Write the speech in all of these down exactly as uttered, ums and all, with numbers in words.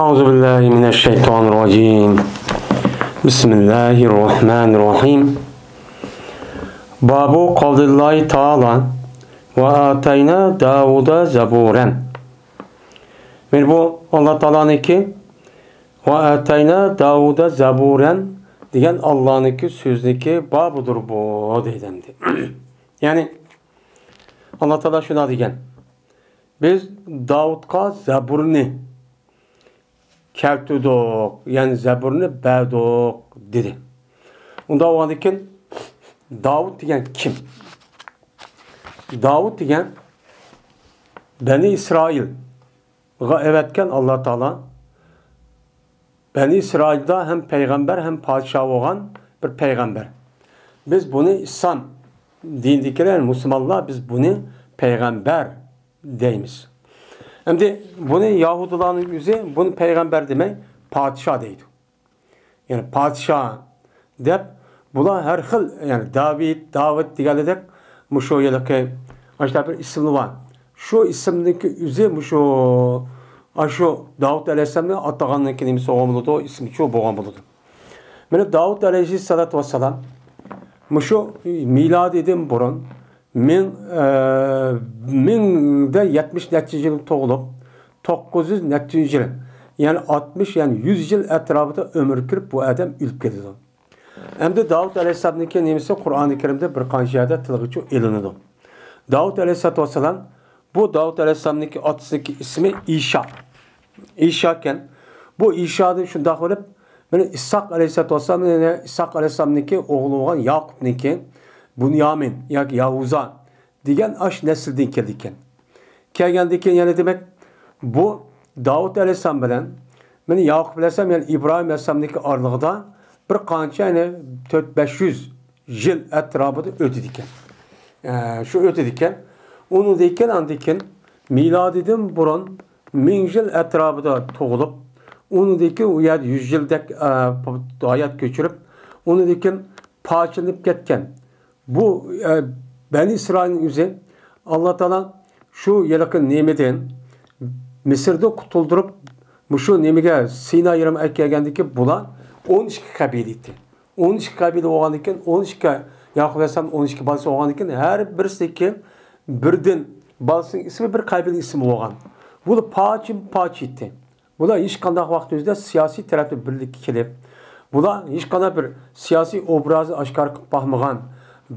أعوذ بالله من الشيطان الرجيم. بسم الله الرحمن الرحيم. باب قول الله تعالى: وآتينا داود زبورا. مانا بۇ ئاللا تائالانىڭكى «وآتينا داود زبورا» دېگەن ئاللانىڭكى سۆزىنىڭكى بابىدۇر بۇ، دەيدۇ ئەمدى. يەنى ئاللا تائالا شۇنداق دېگەن: «بىز داۋۇتقا زەبۇرنى كەلتۈردۇق، يەنى زەبۇرنى بەردۇق» دېدى. ئۇنداق بولغاندىكىن داۋۇت دېگەن كىم؟ داۋۇت دېگەن بەنى ئىسرائىلغا ئەۋەتكەن ئاللا تائالا. بەنى ئىسرائىلدا ھەم پەيغەمبەر، ھەم پادىشاھ بولغان بىر پەيغەمبەر. بىز بۇنى ئىسلام دىنىدىكىلەر، مۇسۇلمانلار، بىز بۇنى پەيغەمبەر دەيمىز. ئەمدى بۇنى يەھۇدىيلارنىڭ ئۆزى بۇنى پەيغەمبەر دېمەي، پادىشاھ دەيدۇ. يەنى پادىشاھ دەپ، بۇلار ھەر خىل، يەنى داۋىد، داۋۇت دېگەنلىدەك مۇشۇ ھېلىقى ئاشۇنداق بىر ئىسىملار بار. شۇ ئىسىمنىڭكى ئۆزى مۇشۇ، ئاشۇ داۋۇت ئەلەيھىسسالامنى ئاتىغاننىڭكى نېمىسى بولغان بولىدۇ، ئىسمىچۇ بولغان بولىدۇ. مانا داۋۇت ئەلەيھىسسالاتۇ ۋەسسالام مۇشۇ مىلادىدىن بۇرۇن مىڭ، ئە، مىڭدە يەتمىش نەچچە يىل تۇغۇلۇپ، توققۇز يۈز نەچچىنچى يىل، يەنى ئاتمىش، يەنى يۈز يىل ئەتراپىدا ئۆمۈر كۆرۈپ، بۇ ئادەم ئۆلۈپ كېتىدۇ. ئەمدى داۋۇت ئەلەيھىسسالامنىڭكى نېمىسى قۇرئانى كەرىمدە بىر قانچە يەردە تىلغىچۇ ئېلىنىدۇ. داۋۇت ئەلەيھىسسالاتۇ ۋەسسالام، بۇ داۋۇت ئەلەيھىسسالامنىڭكى ئاتىسىنىڭكى ئىسمى ئىشا. ئىشا ئىكەن. بۇ ئىشادىن شۇنداق بولۇپ، مانا ئىسھاق ئەلەيھىسسالاتۇ ۋەسسالام، يەنى ئىسھاق ئەلەيھىسسالامنىڭكى ئوغلى بولغان ياقۇپنىڭكى بۇنيامىن ياكى ياھۇزا دېگەن ئاش نەسلىدىن كېلىدىكەن. كەلگەندىن كېيىن يەنە دېمەك، بۇ داۋۇت ئەلەيھىسسالام بىلەن مانا ياقۇپ ئەلەيھىسسالام، يەنى ئىبراھىم ئەلەيھىسسالامنىڭكى ئارىلىقىدا بىر قانچە، يەنى تۆت بەش يۈز يىل ئەتراپىدا ئۆتىدىكەن. ئە، شۇ ئۆتىدىكەن. ئۇنىڭدىن كېيىن، ئاندىن كېيىن مىلادىدىن بۇرۇن مىڭ يىل ئەتراپىدا تۇغۇلۇپ، ئۇنىڭدىن كېيىن ئۇ يەردە يۈز يىلدەك، ئە، ھايات كۆچۈرۈپ، ئۇنىڭدىن كېيىن پارچىلىنىپ كەتكەن. بۇ، ئە، بەنى ئىسرائىلنىڭ ئۆزى ئاللا تائالا شۇ ھېلىقى نېمىدىن، مىسىردىن قۇتۇلدۇرۇپ، مۇشۇ نېمىگە، سىنا يېرىمىغا ئەكەلگەندىن كېيىن بۇلار ئون ئىككى قەبىلە ئىدى. ئون ئىككى قەبىلە بولغاندىن كېيىن، ئون ئىككى، ياقۇپ ئەلەيھىسسالام ئون ئىككى بالىسى بولغاندىن كېيىن، ھەر بىرسىدىكى بىردىن بالىسىنىڭ ئىسمى بىر قەبىلە ئىسمى بولغان. بۇلار پارچە-پارچە ئىدى. بۇلار ھېچقانداق ۋاقىت ئۆزىدە سىياسىي تەرەپتىن بىرلىككە كېلىپ، بۇلار ھېچقانداق بىر سىياسىي ئوبرازنى ئاشكارا قىلىپ باقمىغان،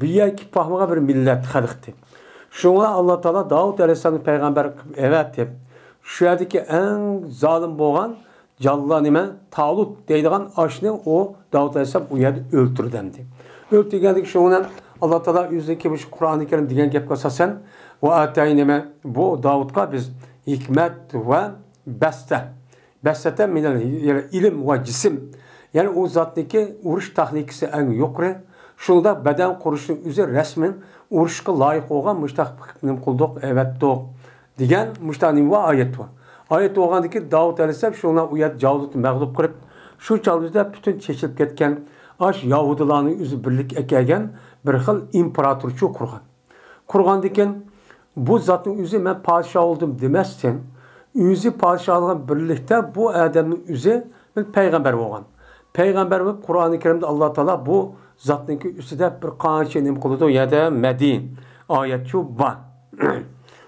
بىر يەرگە كېلىپ باقمىغان بىر مىللەت، خەلقتى. شۇڭا ئاللا تائالا داۋۇت ئەلەيھىسسالامنى پەيغەمبەر قىلىپ ئەۋەتىپ، شۇ يەردىكى ئەڭ زالىم بولغان جاللا نېمە، تالۇت دەيدىغان ئاشنى ئۇ داۋۇت ئەلەيھىسسالام ئۇ يەردە ئۆلتۈردى ئەمدى. ئۆلتۈرگەندىكى شۇنىڭ بىلەن ئاللا تائالا ئۆزىنىڭكى مۇشۇ قۇرئانى كەرىم دېگەن گەپكە ئاساسەن، ۋە ئاتەينىمە، بۇ داۋۇتقا بىز ھېكمەت ۋە بەستە، بەستەتە مىنەل ئىلىم ۋە جىسىم، يەنى ئۇ زاتنىڭكى ئۇرۇش تېخنىكىسى ئەڭ يۇقىرى، شۇنداق بەدەن قۇرۇشنىڭ ئۆزى رەسمەن ئۇرۇشقا لايىق بولغان مۇشتاق نېمە قىلدۇق، ئەۋەتتۇق دېگەن مۇشتاق نېمە بار، ئايەت بار. ئايەت بولغاندىكى داۋۇت ئەلەيھىسسالام شۇنىڭ ئۇ يەردە جالۇتنى مەغلۇپ قىلىپ، شۇ چاغدا پۈتۈن چېچىلىپ كەتكەن ئاش يەھۇدىيلارنى ئۆزى بىرلىككە ئەكەلگەن بىر خىل ئىمپېراتورچۇ قۇرغان. قۇرغاندىكىن بۇ زاتنىڭ ئۆزى مەن پادىشاھ بولدۇم دېمەستىن، ئۆزى پادىشاھ بىلەن بىرلىكتە بۇ ئادەمنىڭ ئۆزى بىر پەيغەمبەر بولغان. پەيغەمبەر بولۇپ قۇرئانى كەرىمدە ئاللا تائالا بۇ زاتنىڭكى ئۈستىدە بىر قانچە نېمە قىلىدۇ، يەنە مەدھىي ئايەتچۇ بار.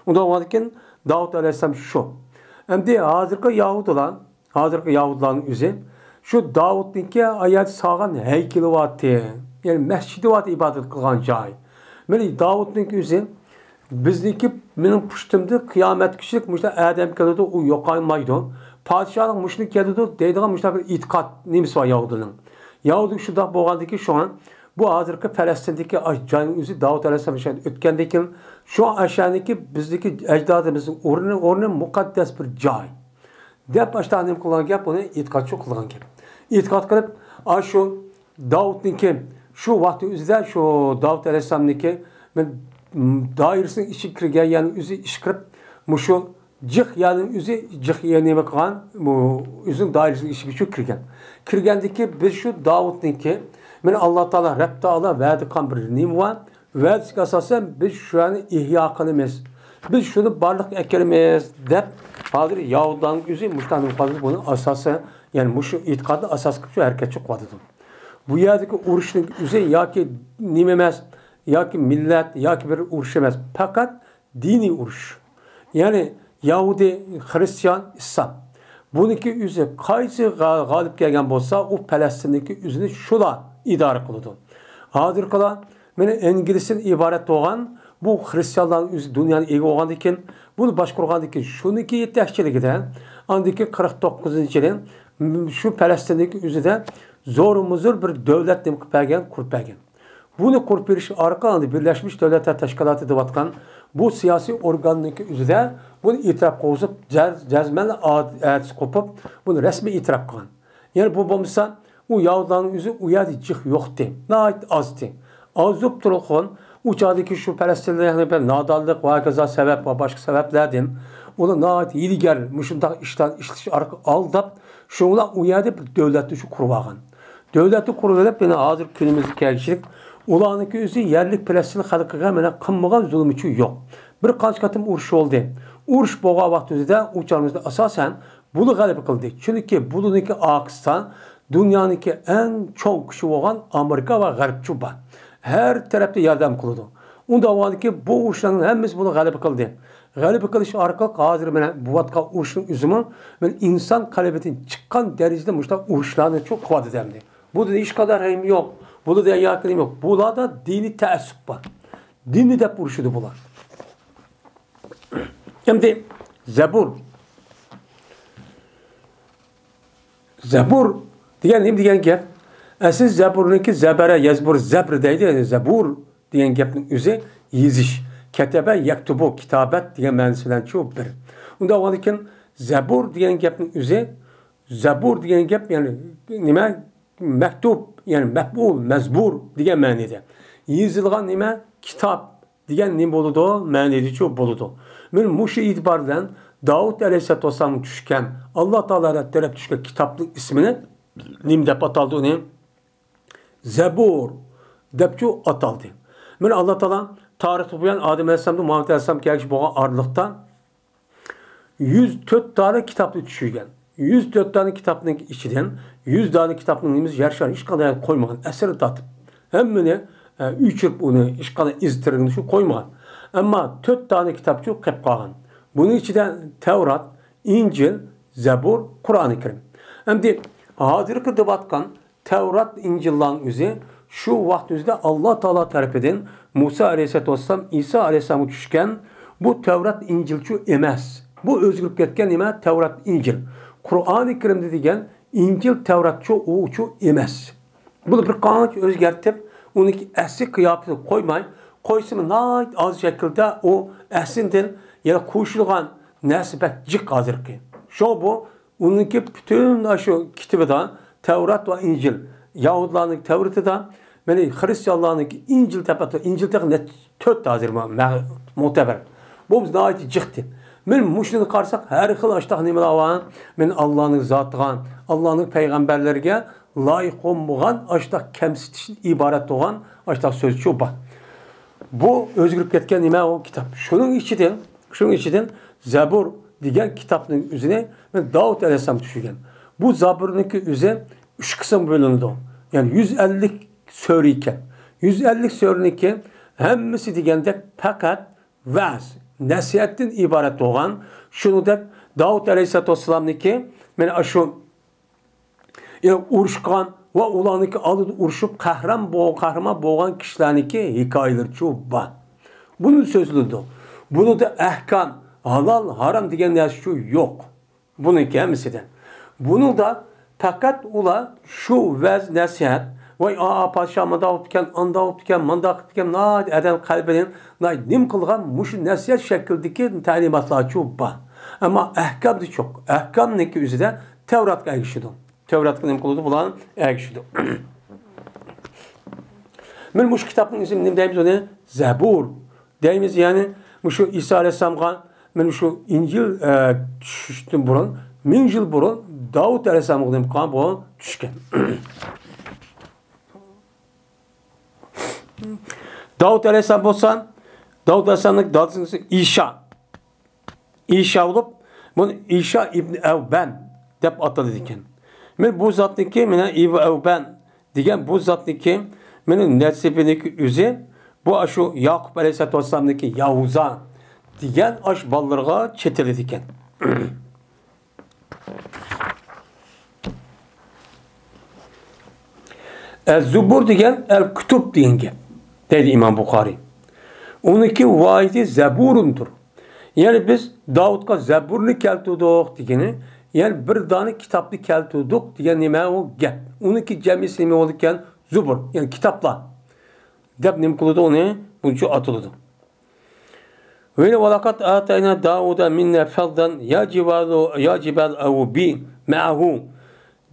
ئۇنداق بولغاندىكىن داۋۇت ئەلەيھىسسالام شۇ. ئەمدى ھازىرقى يەھۇدىيلار، ھازىرقى يەھۇدىيلارنىڭ ئۆزى شۇ داۋۇتنىڭكى ئايەت سالغان ھەيكىلى بارتى، يەنى مەسچىتى بارتى، ئىبادەت قىلغان جاي. مانا داۋۇتنىڭكى ئۆزى بىزنىڭكى، مېنىڭ پۇشتۇمدا قىيامەتكىچىلىك مۇشۇنداق ئادەم كېلىدۇ، ئۇ يوقالمايدۇ. پادىشاھلىق مۇشۇنى كېلىدۇ دەيدىغان مۇشۇنداق بىر ئېتىقاد نېمىسى بار يەھۇدىينىڭ. يەھۇدىي شۇنداق بولغاندىكىن شۇڭا بۇ ھازىرقى پەلەستىندىكى ئاش جاينىڭ ئۆزى داۋۇت ئەلەيھىسسالام ئۆشەندە ئۆتكەندىن كېيىن شۇ ئەشەنىكى بىزدىكى ئەجدادىمىزنىڭ ئورنى، ئورنى مۇقەددەس بىر جاي دەپ ئاشۇنداق نېمە قىلغان گەپ، ئۇنى ئېتىقادچۇ قىلغان گەپ. ئېتىقاد قىلىپ، ئاشۇ داۋۇتنىڭكى شۇ ۋاقىتنىڭ ئۆزىدە شۇ داۋۇت ئەلەيھىسسالامنىڭكى دائىرىسىنىڭ ئىچىگە كىرگەن يەرنىڭ ئۆزى ئىشقىرىپ، مۇشۇ جىق يەرنىڭ ئۆزى، جىق يەر نېمە قىلغان، بۇ ئۆزىنىڭ دائىرىسىنىڭ ئىچىگە شۇ كىرگەن. كىرگەندىكى بىز شۇ داۋۇتنىڭكى، مانا ئاللا تائالا، رەب تائالا ۋەدە قىلغان بىر نېمە بار. ۋەدىسىگە ئاساسەن بىز شۇ يەرنى ئىھيا قىلىمىز. بىز شۇنى بارلىققا ئەكىلىمىز دەپ، ھازىر ياھۇدىيلارنىڭ ئۆزى مۇشۇنداق نېمە قىلىدۇ، بۇنى ئاساسى، يەنى مۇشۇ ئېتىقادنى ئاساس قىلىپ شۇ ھەرىكەتچى قىلىۋاتىدۇ. بۇ يەردىكى ئۇرۇشنىڭ ئۆزى ياكى نېمە ئەمەس، ياكى مىللەت، ياكى بىر ئۇرۇش ئەمەس، پەقەت دىنىي ئۇرۇش. يەنى يەھۇدىي، خرىستىيان، ئىسلام. بۇنىڭكى ئۆزى قايسى غا-، غالىب كەلگەن بولسا، ئۇ پەلەستىندىكى ئۆزىنى شۇلار ئىدارە قىلىدۇ. ھازىرقىلار مانا ئىنگلىزدىن ئىبارەت بولغان بۇ خرىستىيانلارنىڭ ئۆزى دۇنيانى ئىگە بولغاندىن كېيىن، بۇنى باشقۇرغاندىن كېيىن، شۇنىڭكى يېتەكچىلىكىدە، ئاندىن كېيىن قىرىق توققۇزىنچى يىلى شۇ پەلەستىندىكى ئۆزىدە زورمۇزور بىر دۆلەت نېمە قىلىپ بەرگەن، قۇرۇپ بەرگەن. بۇنى قۇرۇپ بېرىش ئارقىلىق ئەمدى بىرلەشمىش دۆلەتلەر تەشكىلاتى دەۋاتقان بۇ سىياسىي ئورگاننىڭكى ئۆزىدە بۇنى ئېتىراپ قىلغۇزۇپ، جەز-، جەزمەن ئا-، ئەتىسى قوپۇپ، بۇنى رەسمىي ئېتىراپ قىلغان. يەنى بۇ بولمىسا، ئۇ يەھۇدىيلارنىڭ ئۆزى ئۇ يەردە جىق يوقتى، ناھايىتى ئازتى. ئازدۇ تۇرۇق ئۇ چاغدىكى شۇ پەلەستىنلەرنىڭ بىر نادانلىق ۋە ھاكازا سەۋەب ۋە باشقا سەۋەبلەردىن ئۇلار ناھايىتى ھىيلىگەر مۇشۇنداق ئىشلار ئىشلىتىش ئارقىلىق ئالداپ، شۇڭا ئۇ يەردە بىر دۆلەتنى شۇ قۇرۇپ ئالغان. دۆلەتنى قۇرۇۋېلىپ، يەنە ھازىر كۈنىمىزگە كەلگۈچىلىك، ئۇلارنىڭكى ئۆزى يەرلىك پەلەستىن خەلقىگە مانا قىلمىغان زۇلۇمىچۇ يوق. بىر قانچە قېتىم ئۇرۇش بولدى. ئۇرۇش بولغان ۋاقتىدا ئۇ چاغىمىزدا ئاساسەن بۇلار غەلىبە قىلدى. چۈنكى بۇلارنىڭكى ئارقىسىدا دۇنيانىڭكى ئەڭ چوڭ كۈچى بولغان ئامېرىكا ۋە غەربچۇ بار. ھەر تەرەپتە ياردەم قىلىدۇ. ئۇنداق بولغاندىكىن بۇ ئۇرۇشلارنىڭ ھەممىسى بۇلار غەلىبە قىلدى. غەلىبە قىلىش ئارقىلىق ھازىر مانا بولۇۋاتقان ئۇرۇشنىڭ ئۆزىمۇ مانا ئىنسان قەلبىدىن چىققان دەرىجىدە مۇشۇنداق ئۇرۇشلارنى چوڭ قىلىۋاتىدۇ ئەمدى. بۇدا ھېچقانداق رەھىم يوق. بۇلاردا ياكى نېمە يوق. بۇلاردا دىنىي تەئەسسۇپ بار. دىننى دەپ ئۇرۇشىدۇ بۇلار. ئەمدى زەبۇر. زەبۇر دېگەن نېمە دېگەن گەپ؟ ئەسلى زەبۇرنىڭكى زەبەرە، يەزبۇر، زەبر دەيدۇ. يەنى زەبۇر دېگەن گەپنىڭ ئۆزى يېزىش. كەتەبە يەكتۇبۇ، كىتابەت دېگەن مەنىسى بىلەنچۇ بىر. ئۇنداق بولغاندىكىن زەبۇر دېگەن گەپنىڭ ئۆزى، زەبۇر دېگەن گەپ، يەنى نېمە؟ مەكتۇب، يەنى مەپئۇل، مەزبۇر دېگەن مەنىدە. يېزىلغان نېمە؟ كىتاب دېگەن نېمە بولىدۇ؟ مەنىدىچۇ بولىدۇ. مانا مۇشۇ ئېتىبار بىلەن داۋۇت ئەلەيھىسسالام چۈشكەن، ئاللا تائالا تەرەپ چۈشكەن كىتابنىڭ ئىسمىنى نېمە دەپ ئاتالدى ئۇنى؟ زەبۇر دەپچۇ ئاتالدى. مانا ئاللا تائالا تارىختا بۇيان ئادەم ئەلەيھىسسالامدىن مۇھەممەد ئەلەيھىسسالام كەلگۈچە بولغان ئارىلىقتا يۈز تۆت دانە كىتابنى چۈشۈرگەن. يۈز تۆت دانە كىتابنىڭ ئىچىدىن يۈز دانە كىتابنىڭ نېمىسى يەر شارى ھېچقانداق يەرگە قويمىغان، ئەسىرلەر تارتىپ. ھەممىنى، ئە، ئۆچۈرۈپ ئۇنى ھېچقانداق ئىز تىرىڭنى شۇ قويمىغان. ئەمما تۆت دانە كىتابچۇ قېلىپ قالغان. بۇنىڭ ئىچىدە تەۋرات، ئىنجىل، زەبۇر، قۇرئانى كەرىم. ئەمدى ھازىرقى دەۋاتقان تەۋرات، ئىنجىللارنىڭ ئۆزى شۇ ۋاقىت ئۆزىدە ئاللا تائالا تەرىپىدىن مۇسا ئەلەيھىسسالاتۇ ۋەسسالام، ئىسا ئەلەيھىسسالامغا چۈشكەن بۇ تەۋرات، ئىنجىلچۇ ئەمەس. بۇ ئۆزگىرىپ كەتكەن نېمە؟ تەۋرات، ئىنجىل. قۇرئانى كەرىمدە دېگەن ئىنجىل، تەۋراتچۇ ئۇچۇ ئەمەس. بۇنى بىر قانچە ئۆزگەرتىپ، ئۇنىڭكى ئەسلى قىياپىتىنى قويماي، قويسىمۇ ناھايىتى ئاز شەكىلدە ئۇ ئەسلىدىن يەنە قوشۇلغان نەرسە بەك جىق ھازىرقى. شۇ بۇ ئۇنىڭكى پۈتۈن شۇ كىتابىدا، تەۋرات ۋە ئىنجىل، يەھۇدىيلارنىڭ تەۋرىتىدا، مانا خرىستىيانلارنىڭ ئىنجىل دەپ ئاتىلىدۇ. ئىنجىل تېخى نەچچە، تۆت ھازىر مۇ-، مە-، مۇتەبەر. بۇ ناھايىتى جىقتى. مانا مۇشۇنى قارىساق، ھەر خىل ئاشتاق نېمىلەر بار. مانا ئاللانىڭ زاتىغا، ئاللانىڭ پەيغەمبەرلىرىگە لايىق بولمىغان ئاشتاق كەمسىتىشتىن ئىبارەت بولغان ئاشتاق سۆزچۇ بار. بۇ ئۆزگىرىپ كەتكەن نېمە ئۇ كىتاب. شۇنىڭ ئىچىدىن شۇنىڭ ئىچىدىن زەبۇر دېگەن كىتابنىڭ ئۆزىنى داۋۇت ئەلەيھىسسالام چۈشۈرگەن. بۇ زەبۇرنىڭكى ئۆزى ئۈچ قىسىم بۆلۈنىدۇ. يەنى يۈز ئەللىك سۈرە ئىكەن. يۈز ئەللىك سۈرىنىڭكى ھەممىسى دېگەندەك پەقەت ۋەز، نەسىھەتتىن ئىبارەت بولغان، شۇنىڭدەك داۋۇت ئەلەيھىسسالاتۇ ۋەسسالامنىڭكى مانا شۇ يەنى ئۇرۇشقان ۋە ئۇلارنىڭكى ئالدىدا ئۇرۇشۇپ قەھرەم بول-، قەھرىمان بولغان كىشىلەرنىڭكى ھېكايىلىرىچۇ بار. بۇنى سۆزلىدۇ. بۇنىڭدا ئەھكام، ھالال، ھارام دېگەن نەرسىچۇ يوق. بۇنىڭكى ھەممىسىدە. بۇنىڭدا پەقەت ئۇلار شۇ ۋەز نەسىھەت، ۋاي ئا، ئا، پادىشاھ مۇنداق بوپتىكەن، ئانداق بوپتىكەن، مۇنداق قىپتىكەن، ناھايىتى ئادەم قەلبىنى ناھايىتى نېمە قىلغان مۇشۇ نەسىھەت شەكلىدىكى تەلىماتلارچۇ بار. ئەمما ئەھكامدا چوق. ئەھكامنىڭكى ئۆزىدە تەۋراتقا ئەگىشىدۇ. تەۋراتقا نېمە قىلىدۇ؟ بۇلار ئەگىشىدۇ. مانا مۇشۇ كىتابنىڭ ئىسمى نېمە دەيمىز ئۇنى؟ زەبۇر دەيمىز. يەنى مۇشۇ ئىسا ئەلەيھىسسالامغا مانا مۇشۇ ئىنجىل، ئە، چۈشۈشتىن بۇرۇن، مىڭ يىل بۇرۇن داۋۇت ئەلەيھىسسالامغا نېمە قىلغان؟ بۇ چۈشكەن. داۋۇت ئەلەيھىسسالام بولسا، داۋۇت ئەلەيھىسسالامنىڭ دادىسىنىڭ ئىسمى ئىشا. ئىشا بولۇپ، بۇنى ئىشا ئىبن ئەۋبەن دەپ ئاتىلىدىكەن. مانا بۇ زاتنىكى، مانا ئىبن ئەۋبەن دېگەن بۇ زاتنىكى، مانا نەسىبىنىكى ئۆزى، بۇ ئاشۇ ياقۇپ ئەلەيھىسسالاتۇ ۋەسسالامنىكى ياھۇزا دېگەن ئاش بالىلىرىغا چېتىلىدىكەن. ئەز-زۇبۇر دېگەن ئەل-كۇتۇب دېگەن گەپ، دەيدۇ ئىمام بۇخارىي. ئۇنىڭكى ۋاھىدى زەبۇرۇندۇر. يەنى بىز داۋۇتقا زەبۇرنى كەلتۈردۇق دېگىنى، يەنى بىر دانە كىتابنى كەلتۈردۇق دېگەن نېمە ئۇ گەپ. ئۇنىڭكى جەمئىسى نېمە بولىدىكەن؟ زۇبۇر، يەنى كىتابلار دەپ نېمە قىلىدۇ ئۇنى؟ بۇنچە ئاتىلىدۇ. ۋەلەقەد ئاتەينا داۋۇدە مىننە فەزلەن يا جىبالۇ، يا جىبالۇ ئەۋبى مەئەھۇ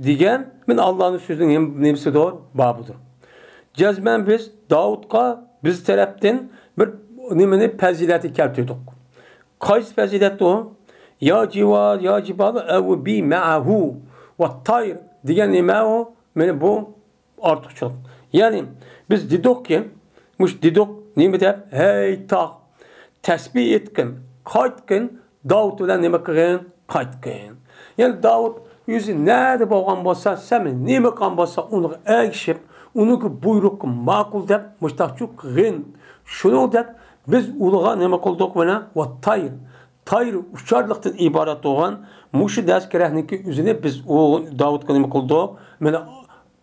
دېگەن، مانا ئاللانىڭ سۆزىنىڭ نېم-، نېمىسىدۇر؟ بابىدۇر. جەزمەن بىز داۋۇتقا بىز تەرەپتىن بىر نېمىنى، پەزىلەتنى كەلتۈردۇق. قايسى پەزىلەتتۇ؟ يا جىبال، يا جىبالۇ ئەۋبى مەئەھۇ ۋەت-تەير دېگەن نېمە ئۇ؟ مانا بۇ ئارتۇقچىلىق. يەنى بىز دېدۇقكى، مۇشۇ دېدۇق نېمە دەپ؟ ھەي تاغ، تەسبىھ ئېيتقىن، قايتقىن، داۋۇت بىلەن نېمە قىلغىن؟ قايتقىن. يەنى داۋۇت ئۆزى نەدە بولغان بولسا، سەن نېمە قىلغان بولسا، ئۇنىڭغا ئەگىشىپ، ئۇنىڭكى بۇيرۇققا ماقۇل دەپ مۇشتاقچۇ قىلغىن. شۇنىڭ دەپ بىز ئۇلىغا نېمە قىلدۇق؟ مانا ۋەت-تەير. تەير ئۇچارلىقتىن ئىبارەت بولغان مۇشۇ دەسكىرەكنىڭكى ئۆزىنى بىز ئۇ داۋۇتقا نېمە قىلدۇق؟ مانا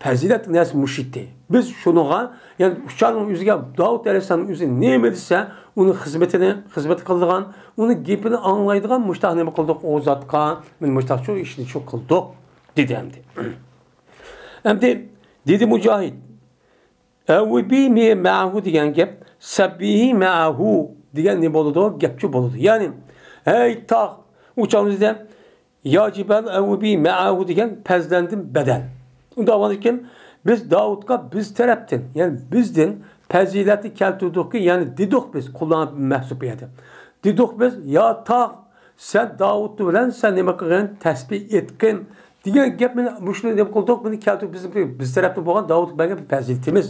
پەزىلەتلىك نەرسە مۇشۇ ئىدى. بىز شۇنىڭغا، يەنى ئۇچارنىڭ ئۆزىگە داۋۇت ئەلەيھىسسالام ئۆزى نېمە دېسە، ئۇنىڭ خىزمىتىنى، خىزمەت قىلىدىغان، ئۇنىڭ گېپىنى ئاڭلايدىغان مۇشتاق نېمە قىلدۇق؟ ئۇ زاتقا مانا مۇشتاق شۇ ئىشنى شۇ قىلدۇق، دېدى ئەمدى. ئەمدى دېدى مۇجاھىد، ئەۋبى مەئەھۇ دېگەن گەپ، سەببىھى مەئەھۇ دېگەن نېمە بولىدۇ؟ گەپچۇ بولىدۇ. يەنى، ھەي تاغ، ئۇچارنىڭ ئۆزىدە يا جىبال ئەۋبى مەئەھۇ دېگەن پەزلەندىن بەدەل. ئۇنداق بولغاندىكىن، بىز داۋۇتقا بىز تەرەپتىن، يەنى بىزدىن پەزىلەتنى كەلتۈردۇقكى، يەنى دېدۇق بىز، قۇللانما مەھزۇپ بۇ يەردە. دېدۇق بىز، يا تاغ، سەن داۋۇت بىلەن سەن نېمە قىلغىن؟ تەسبىھ ئېيتقىن دېگەن گەپ. مانا مۇشۇنى نېمە قىلدۇق؟ بۇنى كەلتۈرۈپ بىزنىڭ، بىز تەرەپتىن بولغان داۋۇتقا بەرگەن بىر پەزىلىتىمىز.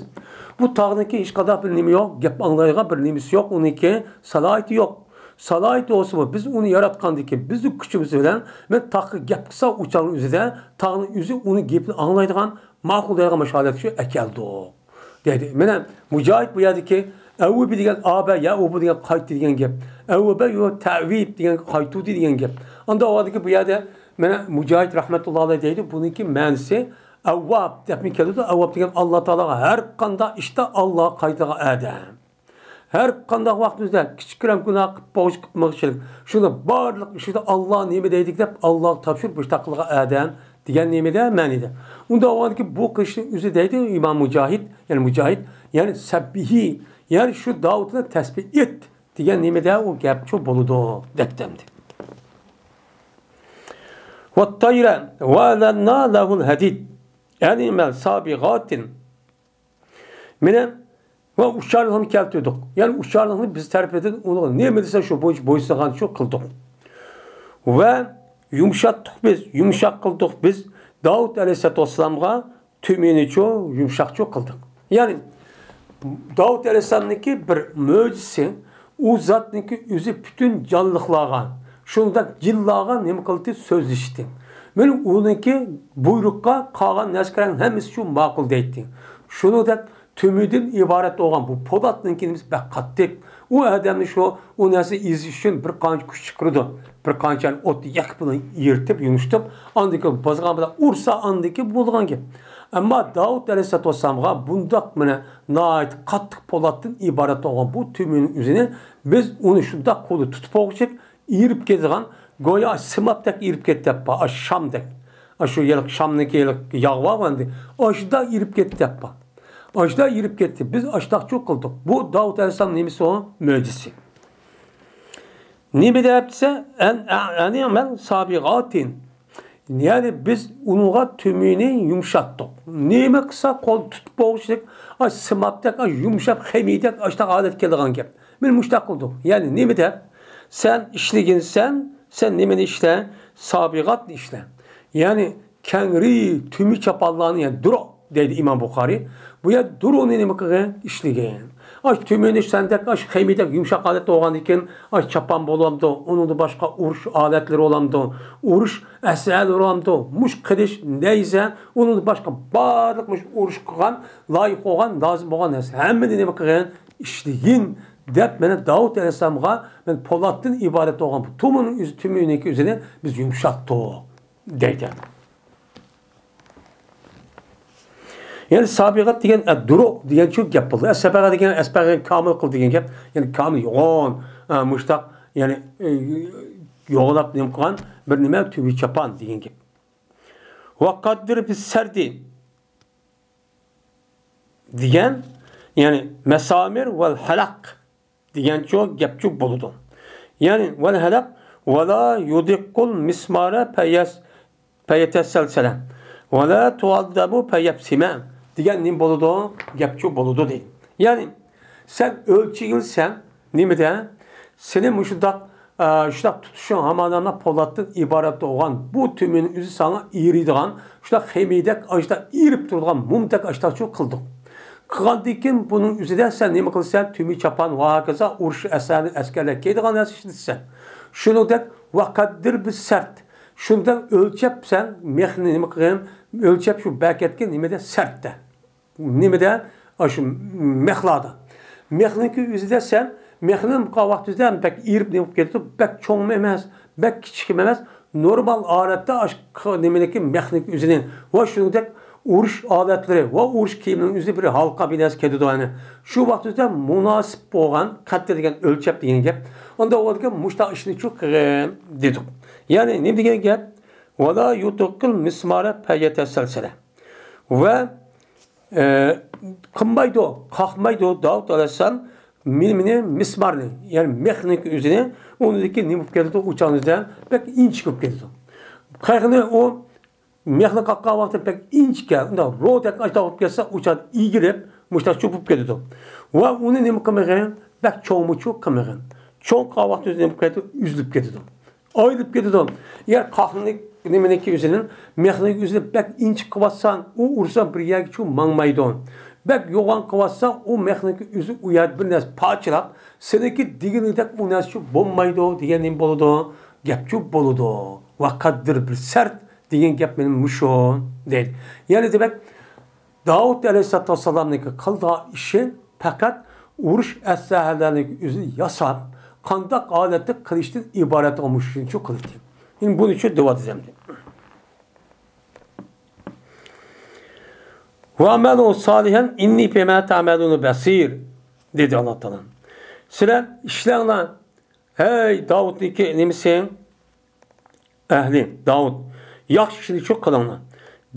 بۇ تاغنىڭكى ھېچقانداق بىر نېمە يوق، گەپ ئاڭلايدىغان بىر نېمىسى يوق، ئۇنىڭكى سالاھىيىتى يوق. سالاھىيىتى بولسىمۇ، بىز ئۇنى ياراتقاندىكىن، بىزنىڭ كۈچىمىز بىلەن، مانا تاغقا گەپ قىلسا، ئۇ چاغنىڭ ئۆزىدە تاغنىڭ ئۆزى ئۇنىڭ گېپىنى ئاڭلايدىغان، ماقۇلدايدىغان مۇشۇ ھالەتكە شۇ ئەكەلدۇق، دەيدۇ. مانا مۇجاھىد بۇ يەردىكى ئەۋۋەبە دېگەن، ئابە يەئۇبۇ دېگەن قايتتى دېگەن گەپ. ئەۋۋەبە يو تەئۋىب دېگەن قايتۇردى دېگەن گەپ. ئاندا ئۇ يەردىكى بۇ يەردە مانا مۇجاھىد رەھمەتۇللا ئەلەيھ دەيدۇ، بۇنىڭكى مەنىسى ئەۋۋاب دەپمۇ كېلىدۇ. ئەۋۋاب دېگەن ئاللا تائالاغا ھەر قانداق ئىشتا ئاللاغا قايتىدىغان ئادەم. ھەر قانداق ۋاقتىمىزدا كىچىك كىرەم گۇناھ قىلىپ بولغۇچە قىلمىغۇچىلىك، شۇنى بارلىق ئىشىدا ئاللا نېمە دەيدىكى دەپ ئاللاغا تاپشۇرۇپ مۇشۇنداق قىلغان ئادەم دېگەن نېمىدە مەنىدە. ئۇنداق بولغاندىكىن بۇ قىلىشنىڭ ئۆزى دەيدۇ ئىمام مۇجاھىد، يەنى مۇجاھىد، يەنى سەببىھى، يەنى شۇ داۋۇتنى تەسبىھ ئېيت دېگەن نېمىدە ئۇ گەپچۇ بولىدۇ دەپتىمدى. ۋەت-تەيرە ۋەلەننا لەھۇل ھەدىد. يەنى مەن سابىغاتىن. مانا ۋە ئۇچارلىقنى كەلتۈردۇق. يەنى ئۇچارلىقنى بىز تەرىپىدىن ئۇنىڭغا نېمە دېسە شۇ بويىچە بويسۇنغانچۇ قىلدۇق. ۋە يۇمشاتتۇق بىز، يۇمشاق قىلدۇق بىز داۋۇت ئەلەيھىسسالاتۇ ۋەسسالامغا تۈمىنىچۇ، يۇمشاقچۇ قىلدۇق. يەنى داۋۇت ئەلەيھىسسالامنىڭكى بىر مۆجىزىسى، ئۇ زاتنىڭكى ئۆزى پۈتۈن جانلىقلارغا، شۇنداق جىنلارغا نېمە قىلدى؟ سۆزلىشتى. مانا ئۇنىڭكى بۇيرۇققا قالغان نەسكىرەنىڭ ھەممىسى شۇ ماقۇل دەيتتى. شۇنىڭدەك تۆمۈردىن ئىبارەت بولغان بۇ پولاتنىڭكى نېمىسى بەك قاتتىق. ئۇ ئادەمنى شۇ، ئۇ نەرسىنى ئېزىش ئۈچۈن بىر قانچە كۈچ چىقىرىدۇ. بىر قانچە ئوت يېقىپ، بۇنى ئېرىتىپ، يۇمشىتىپ، ئاندىن كېيىن بازغان بىلەن ئۇرسا، ئاندىن كېيىن بولىدىغان گەپ. ئەمما داۋۇت ئەلەيھىسسالاتۇ ۋەسسالامغا بۇنداق مانا ناھايىتى قاتتىق پولاتتىن ئىبارەت بولغان بۇ تۆمۈرنىڭ ئۆزىنى بىز ئۇنى شۇنداق قولدا تۇتۇپ بولغۇچە ئېرىپ كېتىدىغان، گويا سىمابتەك ئېرىپ كېتىپ بار، ئاشۇ شامدەك. ئاشۇ ھېلىقى شامنىڭكى ھېلىقى ياغ بارغۇ ئەمدى. ئاشۇنداق ئېرىپ كېتىپ بار. ئاشۇنداق ئېرىپ كەتتى. بىز ئاشۇنداقچۇ قىلدۇق. بۇ داۋۇت ئەلەيھىسسالام نېمىسى ئۇ؟ مۆجىزىسى. نېمە دەپ دېسە، ئەن-، ئەنى مەن سابىغاتىن. يەنى بىز ئۇنىڭغا تۈمىنى يۇمشاتتۇق. نېمە قىلسا قول تۇتۇپ بولغۇچىلىك، ئاش سىمابتەك، ئاش يۇمشاپ، خېمىيدەك، ئاشۇنداق ھالەتكە كېلىدىغان گەپ. مانا مۇشۇنداق قىلدۇق. يەنى نېمە دەپ؟ سەن ئىشلىگىنسەن، سەن نېمىنى ئىشلە؟ سابىغاتنى ئىشلە. يەنى كەڭرى تۈمى چاپانلارنى، يەنى دۇرۇ دەيدۇ ئىمام بۇخارىي. بۇ يەردە دۇرۇنى نېمە قىلغان؟ ئىشلىگەن. ئاش تۈمۈنى سەندەك، ئاش خېمىدەك يۇمشاق ھالەتتە بولغاندىن كېيىن، ئاش چاپان بولامدۇ؟ ئۇنىڭدىن باشقا ئۇرۇش ئالەتلىرى بولامدۇ؟ ئۇرۇش ئەسلىھەلىرى بولامدۇ؟ مۇش قىلىچ، نەيزە، ئۇنىڭدىن باشقا بارلىق مۇش ئۇرۇش قىلغان، لايىق بولغان، لازىم بولغان نەرسە ھەممىنى نېمە قىلغان؟ ئىشلىگىن، دەپ مانا داۋۇت ئەلەيھىسسالامغا مانا پولاتتىن ئىبارەت بولغان بۇ تۇمۇنىڭ ئۆزى، تۈمۈنىڭكى ئۆزىنى بىز يۇمشاتتۇق، دەيدۇ. يەنى سابىغەت دېگەن، ئە، دۇرۇ دېگەن شۇ گەپ بولدى. ئە، سەبەغە دېگەن، ئەسبەغە كامىل قىل دېگەن گەپ. يەنى كامىل يوغان، ئە، مۇشتاق، يەنى، ئە، يوغىناپ نېمە قىلغان بىر نېمە تۈۋى چاپان دېگەن گەپ. ۋەقەددىر بىسسەردى دېگەن، يەنى مەسامىر ۋەل ھەلەق دېگەنچۇ گەپچۇ بولىدۇ. يەنى ۋەل ھەلەق ۋەلا يۇدىققۇل مىسمارە پەيەس-، پەيەتەسسەلسەلە ۋەلا تۇئەززەبۇ پەيەبسىمە دېگەن نېمە بولىدۇ؟ گەپچۇ بولىدۇ دەيدۇ. يەنى سەن ئۆلچىگىلىسەن نېمىدە؟ سېنى مۇشۇنداق، ئە، شۇنداق تۇتۇشۇڭ ھامان ھامان پولاتتىن ئىبارەت بولغان بۇ تۈمىنى ئۆزى ساڭا ئېرىيدىغان، شۇنداق خېمىيدەك، ئاشتا ئېرىپ تۇرىدىغان مۇمدەك ئاشتاقچۇ قىلدۇق. قىلغاندىن كېيىن بۇنىڭ ئۆزىدە سەن نېمە قىلىسەن؟ تۈمى چاپان ۋە ھاكازا ئۇرۇش ئەسلىھەلىرى ئەسكەرلەر كىيىدىغان نەرسە ئىشلىتىسەن. شۇنىڭدەك ۋەقەددىر بىسسەرد. شۇنداق ئۆلچەپ سەن مېخنى نېمە قىلغىن؟ ئۆلچەپ شۇ بەرىكەتكە نېمىدە؟ سەرتتە. نېمىدە؟ ئاشۇ مېخلاردا. مېخنىڭكى ئۆزىدە سەن، مېخنى قىلغان ۋاقتىدا بەك ئېرىپ نېمە بولۇپ كېتىدۇ، بەك چوڭمۇ ئەمەس، بەك كىچىكمۇ ئەمەس، نورمال ھالەتتە ئاشۇ نېمىنىڭكى، مېخنىڭكى ئۆزىنى ۋە شۇنىڭدەك ئۇرۇش ئالەتلىرى ۋە ئۇرۇش كىيىمىنىڭ ئۆزى بىر ھالقا بىر نەرسە كېتىدۇ، يەنى شۇ ۋاقتىدا مۇناسىپ بولغان قەددە دېگەن، ئۆلچەپ دېگەن گەپ. ئۇنداق بولىدىكەن، مۇشتاق ئىشنى شۇ قىلغىن دېدۇق. يەنى نېمە دېگەن گەپ؟ ۋەلا يۇتۇقىل مىسمارە پەيەتەسەلسەلە. ۋە، ئە، قىلمايدۇ، قاقمايدۇ داۋۇت ئەلەيھىسسالام مېنى، مېنى مىسمارنى، يەنى مېخنىڭكى ئۆزىنى، ئۇنىڭدىكى نېمە بولۇپ كېتىدۇ، ئۇ چاغنىڭدا بەك ئىنچىكە بولۇپ كېتىدۇ. قېخىنى ئۇ مېخنى قاققان ۋاقتىدا بەك ئىنچىكە، ئۇنداق رودەك ئاشتاق بولۇپ كەتسە، ئۇ چاغدا ئېگىلىپ، مۇشتاق چوپۇپ كېتىدۇ. ۋە ئۇنى نېمە قىلمىغىن، بەك چوڭمۇچۇ قىلمىغىن. چوڭ قىلغان ۋاقتىدا نېمە بولۇپ كېتىدۇ، ئۈزۈلۈپ كېتىدۇ. ئايرىلىپ كېتىدۇ. يا قاقنى نېمىنىڭكى ئۆزىنىڭ، مېخنىڭكى ئۆزىنى بەك ئىنچىكە قىلىۋاتساڭ، ئۇ ئۇرساڭ بىر يەرگىچۇ ماڭمايدۇ. بەك يوغان قىلىۋاتساڭ، ئۇ مېخنىڭكى ئۆزى ئۇ يەردە بىر نەرسە پارچىلاپ، سېنىڭكى دېگىنىڭدەك ئۇ نەرسىچۇ بولمايدۇ دېگەن نېمە بولىدۇ؟ گەپچۇ بولىدۇ. ۋەقەددىر بىسسەرد دېگەن گەپ مېنىڭ مۇشۇ دەيدۇ. يەنى دېمەك، داۋۇت ئەلەيھىسسالاتۇ ۋەسسالامنىڭكى قىلىدىغان ئىشى پەقەت ئۇرۇش ئەسلىھەلەرنىڭ ئۆزىنى ياساپ، قانداق ھالەتتە قىلىشتىن ئىبارەت بولغان مۇشۇنچە قىلدى. ئەمدى بۇنى شۇ دەۋاتىمەن. ۋەئەمەلۇ سالىھەن ئىننى بىما تەئمەلۇنە بەسىر، دېدى ئاللا تائالا. سىلەر ئىشلەڭلار، ھەي داۋۇتنىڭكى نېمىسى؟ ئەھلى داۋۇت، ياخشى ئىشنى شۇ قىلىڭلار.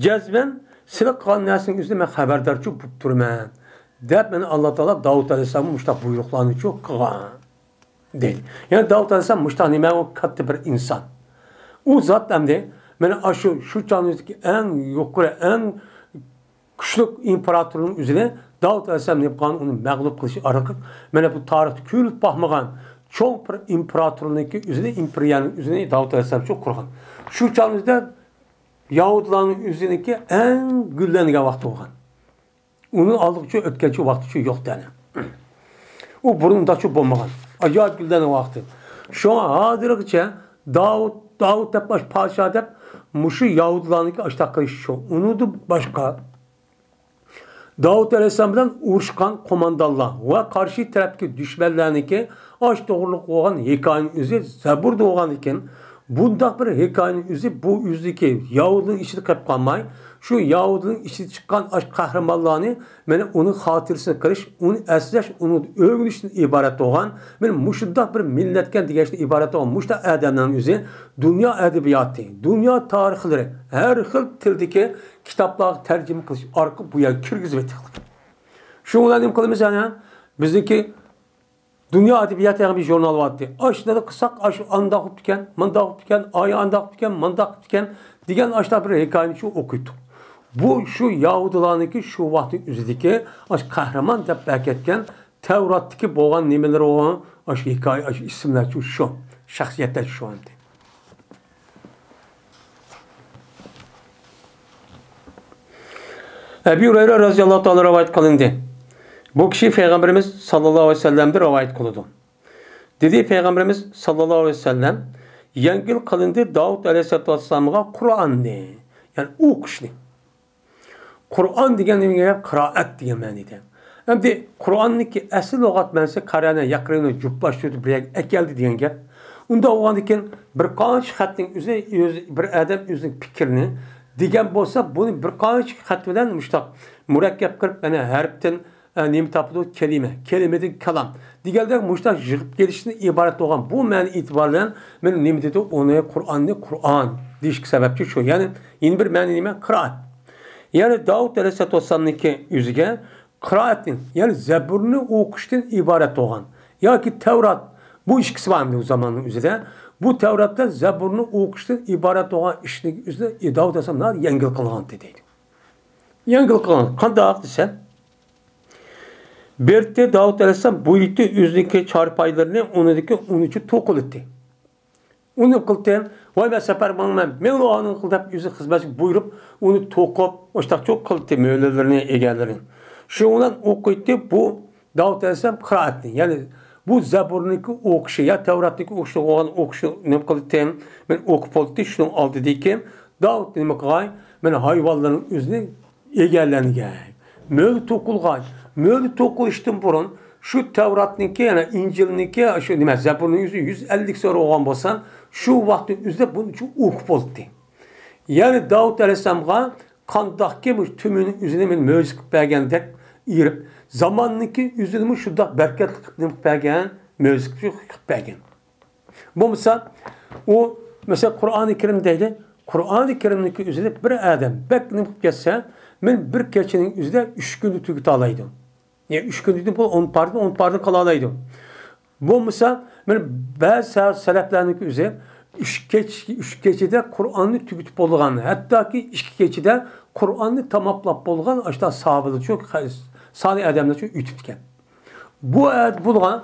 جەزمەن سىلەر قىلغان نەرسىنىڭ ئۆزىدە مەن خەۋەردارچۇ بوپ تۇرىمەن، دەپ مانا ئاللا تائالا داۋۇت ئەلەيھىسسالامغا مۇشۇنداق بۇيرۇقلارنىچۇ قىلغان، دەيدۇ. يەنى داۋۇت ئەلەيھىسسالام مۇشۇنداق نېمە، ئۇ كاتتا بىر ئىنسان. ئۇ زات ئەمدى مانا ئاشۇ شۇ چاغنىڭدىكى ئەڭ يۇقىرى، ئەڭ كۈچلۈك ئىمپېراتورنىڭ ئۆزىنى داۋۇت ئەلەيھىسسالام نېمە قىلغان، ئۇنى مەغلۇپ قىلىش ئارقىلىق، مانا بۇ تارىختا كۆرۈلۈپ باقمىغان چوڭ بىر ئىمپېراتورنىڭكى ئۆزىنى، ئىمپېرىيەنىڭ ئۆزىنى داۋۇت ئەلەيھىسسالامچۇ قۇرغان. شۇ چاغنىڭدا يەھۇدىيلارنىڭ ئۆزىنىڭكى ئەڭ گۈللەنگەن ۋاقتى بولغان. ئۇنىڭ ئالدىغىچۇ ئۆتكەنچۇ ۋاقتىچۇ يوق تەنە. ئۇ بۇرۇن ئۇنداقچۇ بولمىغان. ئاجايىپ گۈللەنگەن ۋاقتى. شۇڭا ھازىرغىچە داۋۇت، داۋۇت دەپ باش پادىشاھ دەپ مۇشۇ يەھۇدىيلارنىڭكى ئاشتاق قىلىشى شۇ. ئۇنىڭدىن باشقا داۋۇت ئەلەيھىسسالام بىلەن ئۇرۇشقان قوماندانلار ۋە قارشى تەرەپتىكى دۈشمەنلەرنىڭكى ئاش توغرىلىق بولغان ھېكايىنىڭ ئۆزى زەبۇردا بولغاندىكىن، بۇنداق بىر ھېكايىنىڭ ئۆزى بۇ ئۆزىدىكى يەھۇدىينىڭ ئىچىدە قېلىپ قالماي، شۇ يەھۇدىينىڭ ئىچىدە چىققان ئاش قەھرىمانلارنى مانا ئۇنىڭ خاتىرىسىنى قىلىش، ئۇنى ئەسلەش، ئۇنىڭدىن ئۆگىنىشتىن ئىبارەت بولغان، مانا مۇشۇنداق بىر مىللەتكەن دېگەن ئىبارەت بولغان مۇشۇنداق ئادەملەرنىڭ ئۆزى دۇنيا ئەدەبىياتى، دۇنيا تارىخلىرى، ھەر خىل تىلدىكى كىتابلارغا تەرجىمە قىلىش ئارقىلىق بۇ يەرگە كىرگۈزۈۋېتىقلىق. شۇنىڭ بىلەن نېمە قىلىمىز يەنە؟ بىزنىڭكى دۇنيا ئەدەبىياتى دېگەن بىر ژۇرنال بارتتى. ئاشۇنى قىلساق، ئاشۇ ئانداق بوپتىكەن، مانداق بوپتىكەن، ئايە ئانداق بوپتىكەن، مانداق بوپتىكەن دېگەن ئاشۇنداق بىر ھېكايىنى شۇ ئوقۇيتتۇق. بۇ شۇ يەھۇدىيلارنىڭكى شۇ ۋاقىتنىڭ ئۆزىدىكى ئاشۇ قەھرىمان دەپ بەركەتكەن تەۋراتتىكى بولغان نېمىلىرى، ئاشۇ ھېكايە، ئاشۇ ئىسىملەر شۇ، شۇ شەخسىيەتلەر شۇ ئەمدى. ئەبۇ ھۇرەيرە رەزىياللاھۇ تائالا رىۋايەت قىلىندى. بۇ كىشى پەيغەمبىرىمىز ساللاللاھۇ ئەلەيھى ۋەسەللەمدىن رىۋايەت قىلىدۇ. دېدى پەيغەمبىرىمىز ساللاللاھۇ ئەلەيھى ۋەسەللەم، يەڭگىل قىلىندى داۋۇت ئەلەيھىسسالاتۇ ۋەسسالامغا قۇرئاننى، يەنى ئوقۇشنى. قۇرئان دېگەن نېمىگە گەپ؟ قىرائەت دېگەن مەنىدە. ئەمدى قۇرئاننىڭكى ئەسلى لۇغەت مەنىسى قەرەنە يەقرىنۇ، جۈپلاشتۇردى، بىر يەرگە ئەكەلدى دېگەن گەپ. ئۇنداق بولغاندىكىن بىر قانچە خەتنىڭ ئۆزى، ئۆزى بىر ئادەم ئۆزىنىڭ پىكرىنى دېگەن بولسا، بۇنى بىر قانچە خەت بىلەن مۇشتاق مۇرەككەپ قىلىپ، يەنە ھەرپتىن ئە، نېمە تاپىدۇ؟ كەلىمە. كەلىمىدىن كالام. دېگەندەك مۇشۇنداق يىغىپ كېلىشتىن ئىبارەت بولغان بۇ مەنە ئېتىبار بىلەن مەن نېمە دېدۇق؟ ئۇنى قۇرئاننى قۇرئان دېيىشكە سەۋەبچى شۇ. يەنى يەنە بىر مەنە نېمە؟ قىرائەت. يەنى داۋۇت ئەلەيھىسسالاتۇ ۋەسسالامنىڭكى ئۆزىگە قىرائەتنى، يەنى زەبۇرنى ئوقۇشتىن ئىبارەت بولغان ياكى تەۋرات، بۇ ئىككىسى بار ئەمدى ئۇ زاماننىڭ ئۆزىدە. بۇ تەۋراتتا زەبۇرنى ئوقۇشتىن ئىبارەت بولغان ئىشنىڭ ئۆزىنى داۋۇت ئەلەيھىسسالام يەڭگىل قىلغانتى دەيدۇ. يەڭگىل قىلغان. قانداق دېسە، بېرىتتى داۋۇت ئەلەيھىسسالام بۇيرۇتتى ئۆزىنىڭكى چارپايلىرىنى ئۇنىڭدىكى ئۇنىچە توقۇلىتتى. ئۇنى قىلتى، ۋاي مەن سەپەر ماڭىمەن، مېڭىلا ئانىڭ قىل دەپ ئۆزى خىزمەتچىگە بۇيرۇپ، ئۇنى توقۇپ، ئاشتاقچۇ قىلتى مۆلىلىرىنى، ئىگەلىرىنى. شۇ بىلەن ئوقۇيتتى بۇ داۋۇت ئەلەيھىسسالام قىرائەتنى، يەنى بۇ زەبۇرنىڭكى ئوقۇشى يا تەۋراتنىڭكى ئوقۇشى بولغان ئوقۇشنى نېمە قىلتى؟ مەن ئوقۇپ بولدى، شۇنىڭ ئالدىدىكى داۋۇت نېمە قىلغاي؟ مەن ھايۋانلارنىڭ ئۆزىنى ئىگىلەنگەي. مۆلە توقۇلغاي. مۆلە توقۇلۇشتىن بۇرۇن شۇ تەۋراتنىڭكى، يەنى ئىنجىلنىڭكى، شۇ نېمە، زەبۇرنىڭ يۈزى يۈز ئەللىك سۈرە بولغان بولسا، شۇ ۋاقىتنىڭ ئۆزىدە بۇنى شۇ ئوقۇپ بولدى. يەنى داۋۇت ئەلەيھىسسالامغا قانداقكى مۇشۇ تۈمىنىڭ ئۆزىنى مەن مۆجىزە قىلىپ بەرگەندەك ئېرىپ، زاماننىڭكى ئۆزىنىمۇ شۇنداق بەرىكەتلىك قىلىپ نېمە قىلىپ بەرگەن؟ مۆجىزە قىلىپ بەرگەن. بولمىسا، ئۇ، مەسىلەن، قۇرئانى كەرىم دەيدۇ. قۇرئانى كەرىمنىڭكى ئۆزىنى بىر ئادەم بەك نېمە قىلىپ كەتسە، مەن بىر كېچىنىڭ ئۆزىدە ئۈچ كۈندە تۈگىتالايدۇ. يا ئۈچ كۈندىن بۇ ئون پارىدىن، ئون پارىدىن قالالايدۇ. بولمىسا، مەن بەزى سە-، سەلەفلەرنىڭكى ئۆزى ئۈچ كېچە، ئۈچ كېچىدە قۇرئاننى تۈگىتىپ بولغان، ھەتتاكى ئىككى كېچىدە قۇرئاننى تاماملاپ بولغان ئاشتا ساھابىلەرچۇ، سالىھ ئادەملەرچۇ ئۆتۈپتىكەن. بۇ ئەدەپ بولغان،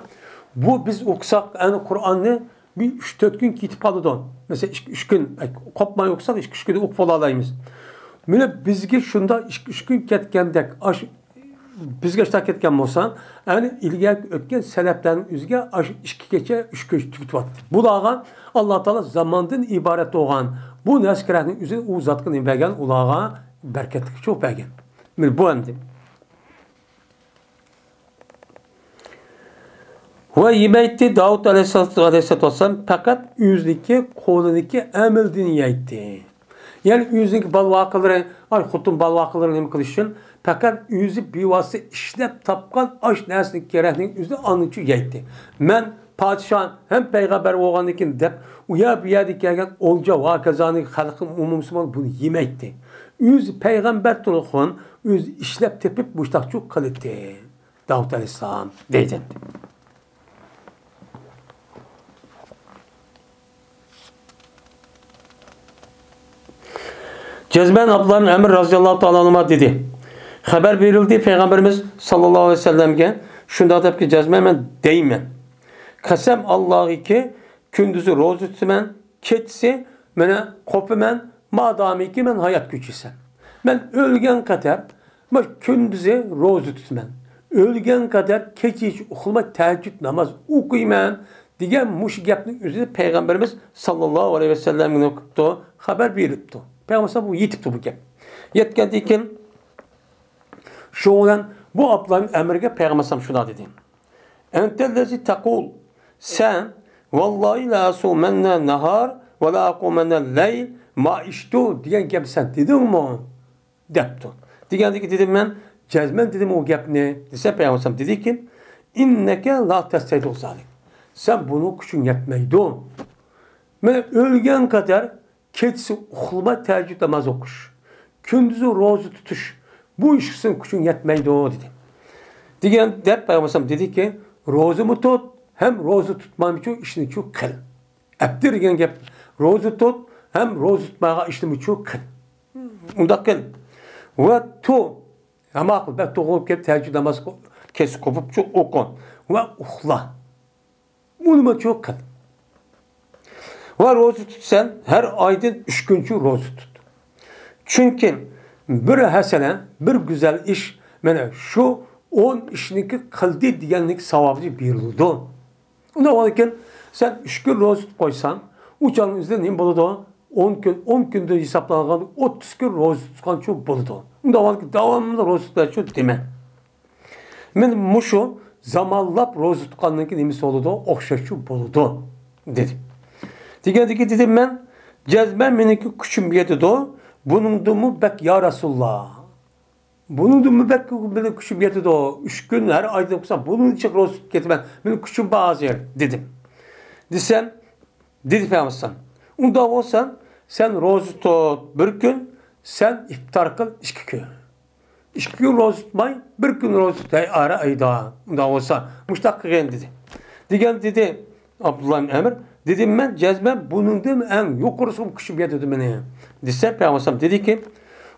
بۇ بىز ئوقۇساق، ئەنە قۇرئاننى بىر ئۈچ تۆت كۈن كېتىپ قالىدۇ. مەسىلەن، ئىككى ئۈچ كۈن، ئەي، قوپماي ئوقۇساق، ئىككى ئۈچ كۈندە ئوقۇپ بولالايمىز. مانا بىزگە شۇنداق ئىككى ئۈچ كۈن كەتكەندەك، ئاش-، بىزگە شۇنداق كەتكەن بولسا، ئەنە ئىلگەرى ئۆتكەن سەلەفلەرنىڭ ئۆزىگە ئاش-، ئىككى كېچە، ئۈچ كېچە تۈگىتىۋاتىدۇ. بۇلارغا ئاللا تائالا زاماندىن ئىبارەت بولغان بۇ نەرسە كېرەكنىڭ ئۆزىنى ئۇ زاتقا نېمە بەرگەن؟ ئۇلارغا بەرىكەتلىك چوق بەرگەن. مانا بۇ ئەمدى. ۋە يېمەيتتى داۋۇت ئەلەيھىسسالاتۇ، ئەلەيھىسسالاتۇ ۋەسسالام پەقەت ئۆزىنىڭكى قولىدىكى ئەمىلىدىن يەيتتى. يەنى ئۆزىنىڭكى بالىۋاقىلىرى، ئاي، خوتۇن بالىۋاقىلىرى نېمە قىلىش ئۈچۈن پەقەت ئۆزى بىۋاسىتە ئىشلەپ تاپقان ئاش نەرسىنى كېرەكنىڭ ئۆزىنى ئانىچۇ يەيتتى. مەن پادىشاھ ھەم پەيغەمبەر بولغاندىن كېيىن دەپ ئۇ يەر بۇ يەردىن كەلگەن ئولجا ۋاكازانى خەلقىم ئومۇمسىمان بۇنى يېمەيتتى. ئۆزى پەيغەمبەر تۇرغۇن، ئۆزى ئىشلەپ تېپىپ مۇشتاقچۇ قىلىتتى. داۋۇت ئەلەيھىسسالام دەيدۇ. جەزمەن ئابدۇللا ئىبن ئەمر رازىياللاھۇ تائالا ئەنھۇما دېدى، خەۋەر بېرىلدى پەيغەمبىرىمىز ساللاللاھۇ ئەلەيھى ۋەسەللەمگە شۇنداق دەپكى، جەزمەن مەن دەيمەن، قەسەم ئاللاھىكى، كۈندۈزى روزا تۇتىمەن، كېچىسى مانا قوپىمەن، مادامىكى مەن ھايات كۆچۈرسەم. مەن ئۆلگەن قەدەر مانا كۈندۈزى روزا تۇتىمەن. ئۆلگەن قەدەر كېچىچە ئۇخلىماي تەھەججۇد ناماز ئوقۇيمەن دېگەن مۇشۇ گەپنى ئۆزى پەيغەمبىرىمىز ساللاللاھۇ ئەلەيھى ۋەسەللەمگە نېمە قىپتۇ؟ خەۋەر بېرىپتۇ. پەيغەمبەر بۇ يېتىپتۇ بۇ گەپ. يەتكەندىن كېيىن شۇنىڭ بىلەن بۇ ئابدۇللا ئەمرىگە پەيغەمبەر ئەلەيھىسسالام شۇنداق دېدى. ئەنتەللەزى تەقۇل، سەن، ۋاللاھى لا ئەسۇمەننە نەھار ۋە لا ئەقۇمەننە لەيل، ما ئىشتۇ دېگەن گەپ سەن دېدىڭمۇ؟ دەپتۇ. دېگەندىكى دېدىم مەن، جەزمەن دېدىم ئۇ گەپنى، دېسە پەيغەمبەر ئەلەيھىسسالام دېدىكى، ئىننەكە لا تەستەيدۇ زالىك. سەن بۇنىڭ كۈچۈڭ يەتمەيدۇ. مانا ئۆلگەن قەدەر كېچىسى ئۇخلىماي تەھەججۇد ناماز ئوقۇش، كۈندۈزى روزا تۇتۇش، بۇ ئىشقا سېنىڭ كۈچۈڭ يەتمەيدۇ، دېدى. دېگەن دەپ پەيغەمبەر ئەلەيھىسسالام دېدىكى، روزىمۇ تۇت، ھەم روزا تۇتمايمىچۇ ئىشنىچۇ قىل. ئەپتى دېگەن گەپ، روزا تۇت، ھەم روزا تۇتمايدىغان ئىشنىمۇچۇ قىل. ئۇنداق قىل. ۋە تۇ، ھەممە قىل، بەك توغرا بولۇپ كېلىپ، تەھەججۇد ناماز قو-، كېچىسى قوپۇپچۇ ئوقۇ. ۋە ئۇخلا. بۇنىمۇچۇ قىل. ۋە روزا تۇت سەن، ھەر ئايدىن ئۈچ كۈنچۇ روزا تۇت. چۈنكى بىر ھەسەنە، بىر گۈزەل ئىش، مانا شۇ ئون ئىشنىڭكى قىلدى دېگەننىڭ ساۋابى بېرىلىدۇ. ئۇنداق بولغاندىكىن، سەن ئۈچ كۈن روزا تۇتۇپ قويساڭ، ئۇ چاغنىڭ ئۆزىدە نېمە بولىدۇ؟ ئون كۈن، ئون كۈندىن ھېسابلانغان ئوتتۇز كۈن روزا تۇتقانچۇ بولىدۇ. ئۇنداق بولغاندىكىن، داۋاملىق روزا تۇتقانچۇ دېمە. مانا مۇشۇ زامانلاپ روزا تۇتقاننىڭكى نېمىسى بولىدۇ؟ ئوخشاشچۇ بولىدۇ، دېدى. دېگەندىكىن دېدىم مەن، جەزمەن مېنىڭكى كۈچۈم يېتىدۇ، بۇنىڭدىنمۇ بەك يا رەسۇلاللا. بۇنىڭدىنمۇ بەك مېنىڭ كۈچۈم يېتىدۇ. ئۈچ كۈن ھەر ئايدىن قىلسام، بۇنىڭدىن جىق روزا تۇتۇپ كېتىمەن. مېنىڭ كۈچۈم بار ھازىر، دېدىم. دېسەم، دېدى پەيغەمبەر ئەلەيھىسسالام، ئۇنداق بولسا، سەن روزا تۇت بىر كۈن، سەن ئىپتار قىل ئىككى كۈن. ئىككى كۈن روزا تۇتماي، بىر كۈن روزا تۇت ھەر ئايدا. ئۇنداق بولسا، مۇشۇنداق قىلغىن، دېدى. دېگەن دېدى ئابدۇللا ئىبن ئەمر، دېدىم مەن، جەزمەن بۇنىڭدىن ئەڭ يۇقىرىسىغا كۈچۈم يېتىدۇ مېنىڭ، دېسە، پەيغەمبەر ئەلەيھىسسالام دېدىكى،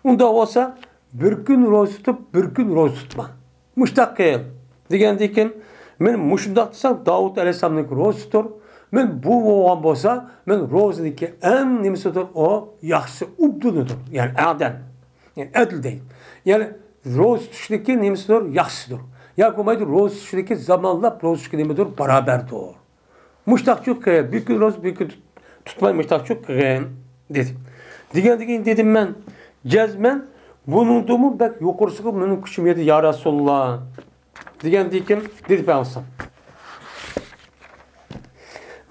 ئۇنداق بولسا، بىر كۈن روزا تۇتۇپ، بىر كۈن روزا تۇتما. مۇشۇنداق قىل، دېگەندىكىن، مەن مۇشۇنداق دېسەڭ، داۋۇت ئەلەيھىسسالامنىڭ روزىسىدۇر. مەن بۇ بولغان بولسا، مەن روزىنىڭكى ئەڭ نېمىسىدۇر، ئۇ ياخشىسى، ئوبدىلىدۇر، يەنى ئەدەل، يەنى ئەدىل دەيدۇ. يەنى روزا تۇتۇشنىڭكى نېمىسىدۇر، ياخشىسىدۇر. ياكى بولمايدۇ، روزا تۇتۇشنىڭكى زامانلاپ روزا تۇتۇشقا نېمىدۇر، باراۋەردۇر. مۇشتاقچۇ قىل، بىر كۈن روزا، بىر كۈن تۇت-، تۇتماي مۇشتاقچۇ قىلغىن، دېدى. دېگەندىكىن دېدىم مەن، جەزمەن بۇنىڭدىنمۇ بەك يۇقىرىسىغا مېنىڭ كۈچۈم يېتىدۇ، يا رەسۇلاللا. دېگەندىكىن دېدى پەيغەمبەر،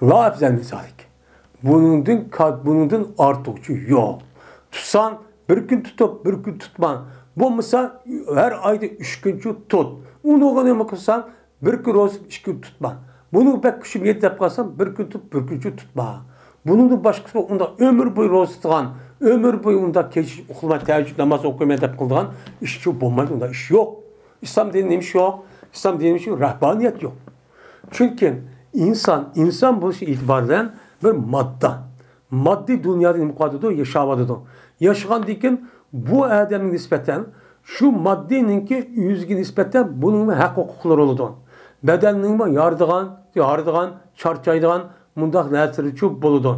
لا ئەفزەل مىن زالىك. بۇنىڭدىن كات-، بۇنىڭدىن ئارتۇقچە يوق. تۇتساڭ، بىر كۈن تۇتۇپ، بىر كۈن تۇتما. بولمىسا، ھەر ئايدا ئۈچ كۈنچە تۇت. ئۇنىڭغا نېمە قىلساڭ، بىر كۈن روزا، ئىككى كۈن تۇتما. بۇنىڭ بەك كۈچۈم يەتتى دەپ قالساڭ، بىر كۈن تۇتۇپ، بىر كۈنچە تۇتما. بۇنىڭدىن باشقىسى ئۇنداق ئۆمۈر بويى روزا تۇتقان، ئۆمۈر بويى ئۇنداق كېچە ئۇخلىماي تەھەججۇد نامازى ئوقۇيمەن دەپ قىلىدىغان ئىشچۇ بولمايدۇ، ئۇنداق ئىش يوق. ئىسلام دىنىدا نېمە ئىش يوق؟ ئىسلام دىنىدا شۇ رەھبانىيەت يوق. چۈنكى ئىنسان، ئىنسان بولۇشى ئېتىبارى بىلەن بىر ماددا. ماددىي دۇنيادا نېمە قىلىۋاتىدۇ؟ ياشاۋاتىدۇ. ياشىغاندىن كېيىن بۇ ئادەمگە نىسبەتەن شۇ ماددىينىڭكى ئۆزىگە نىسبەتەن بۇنىڭ ھەق ھوقۇقلىرى بولىدۇ. بەدەننىڭمۇ يارىدىغان، ھارىدىغان، چارچايدىغان مۇنداق نەرسىلىرىچۇ بولىدۇ.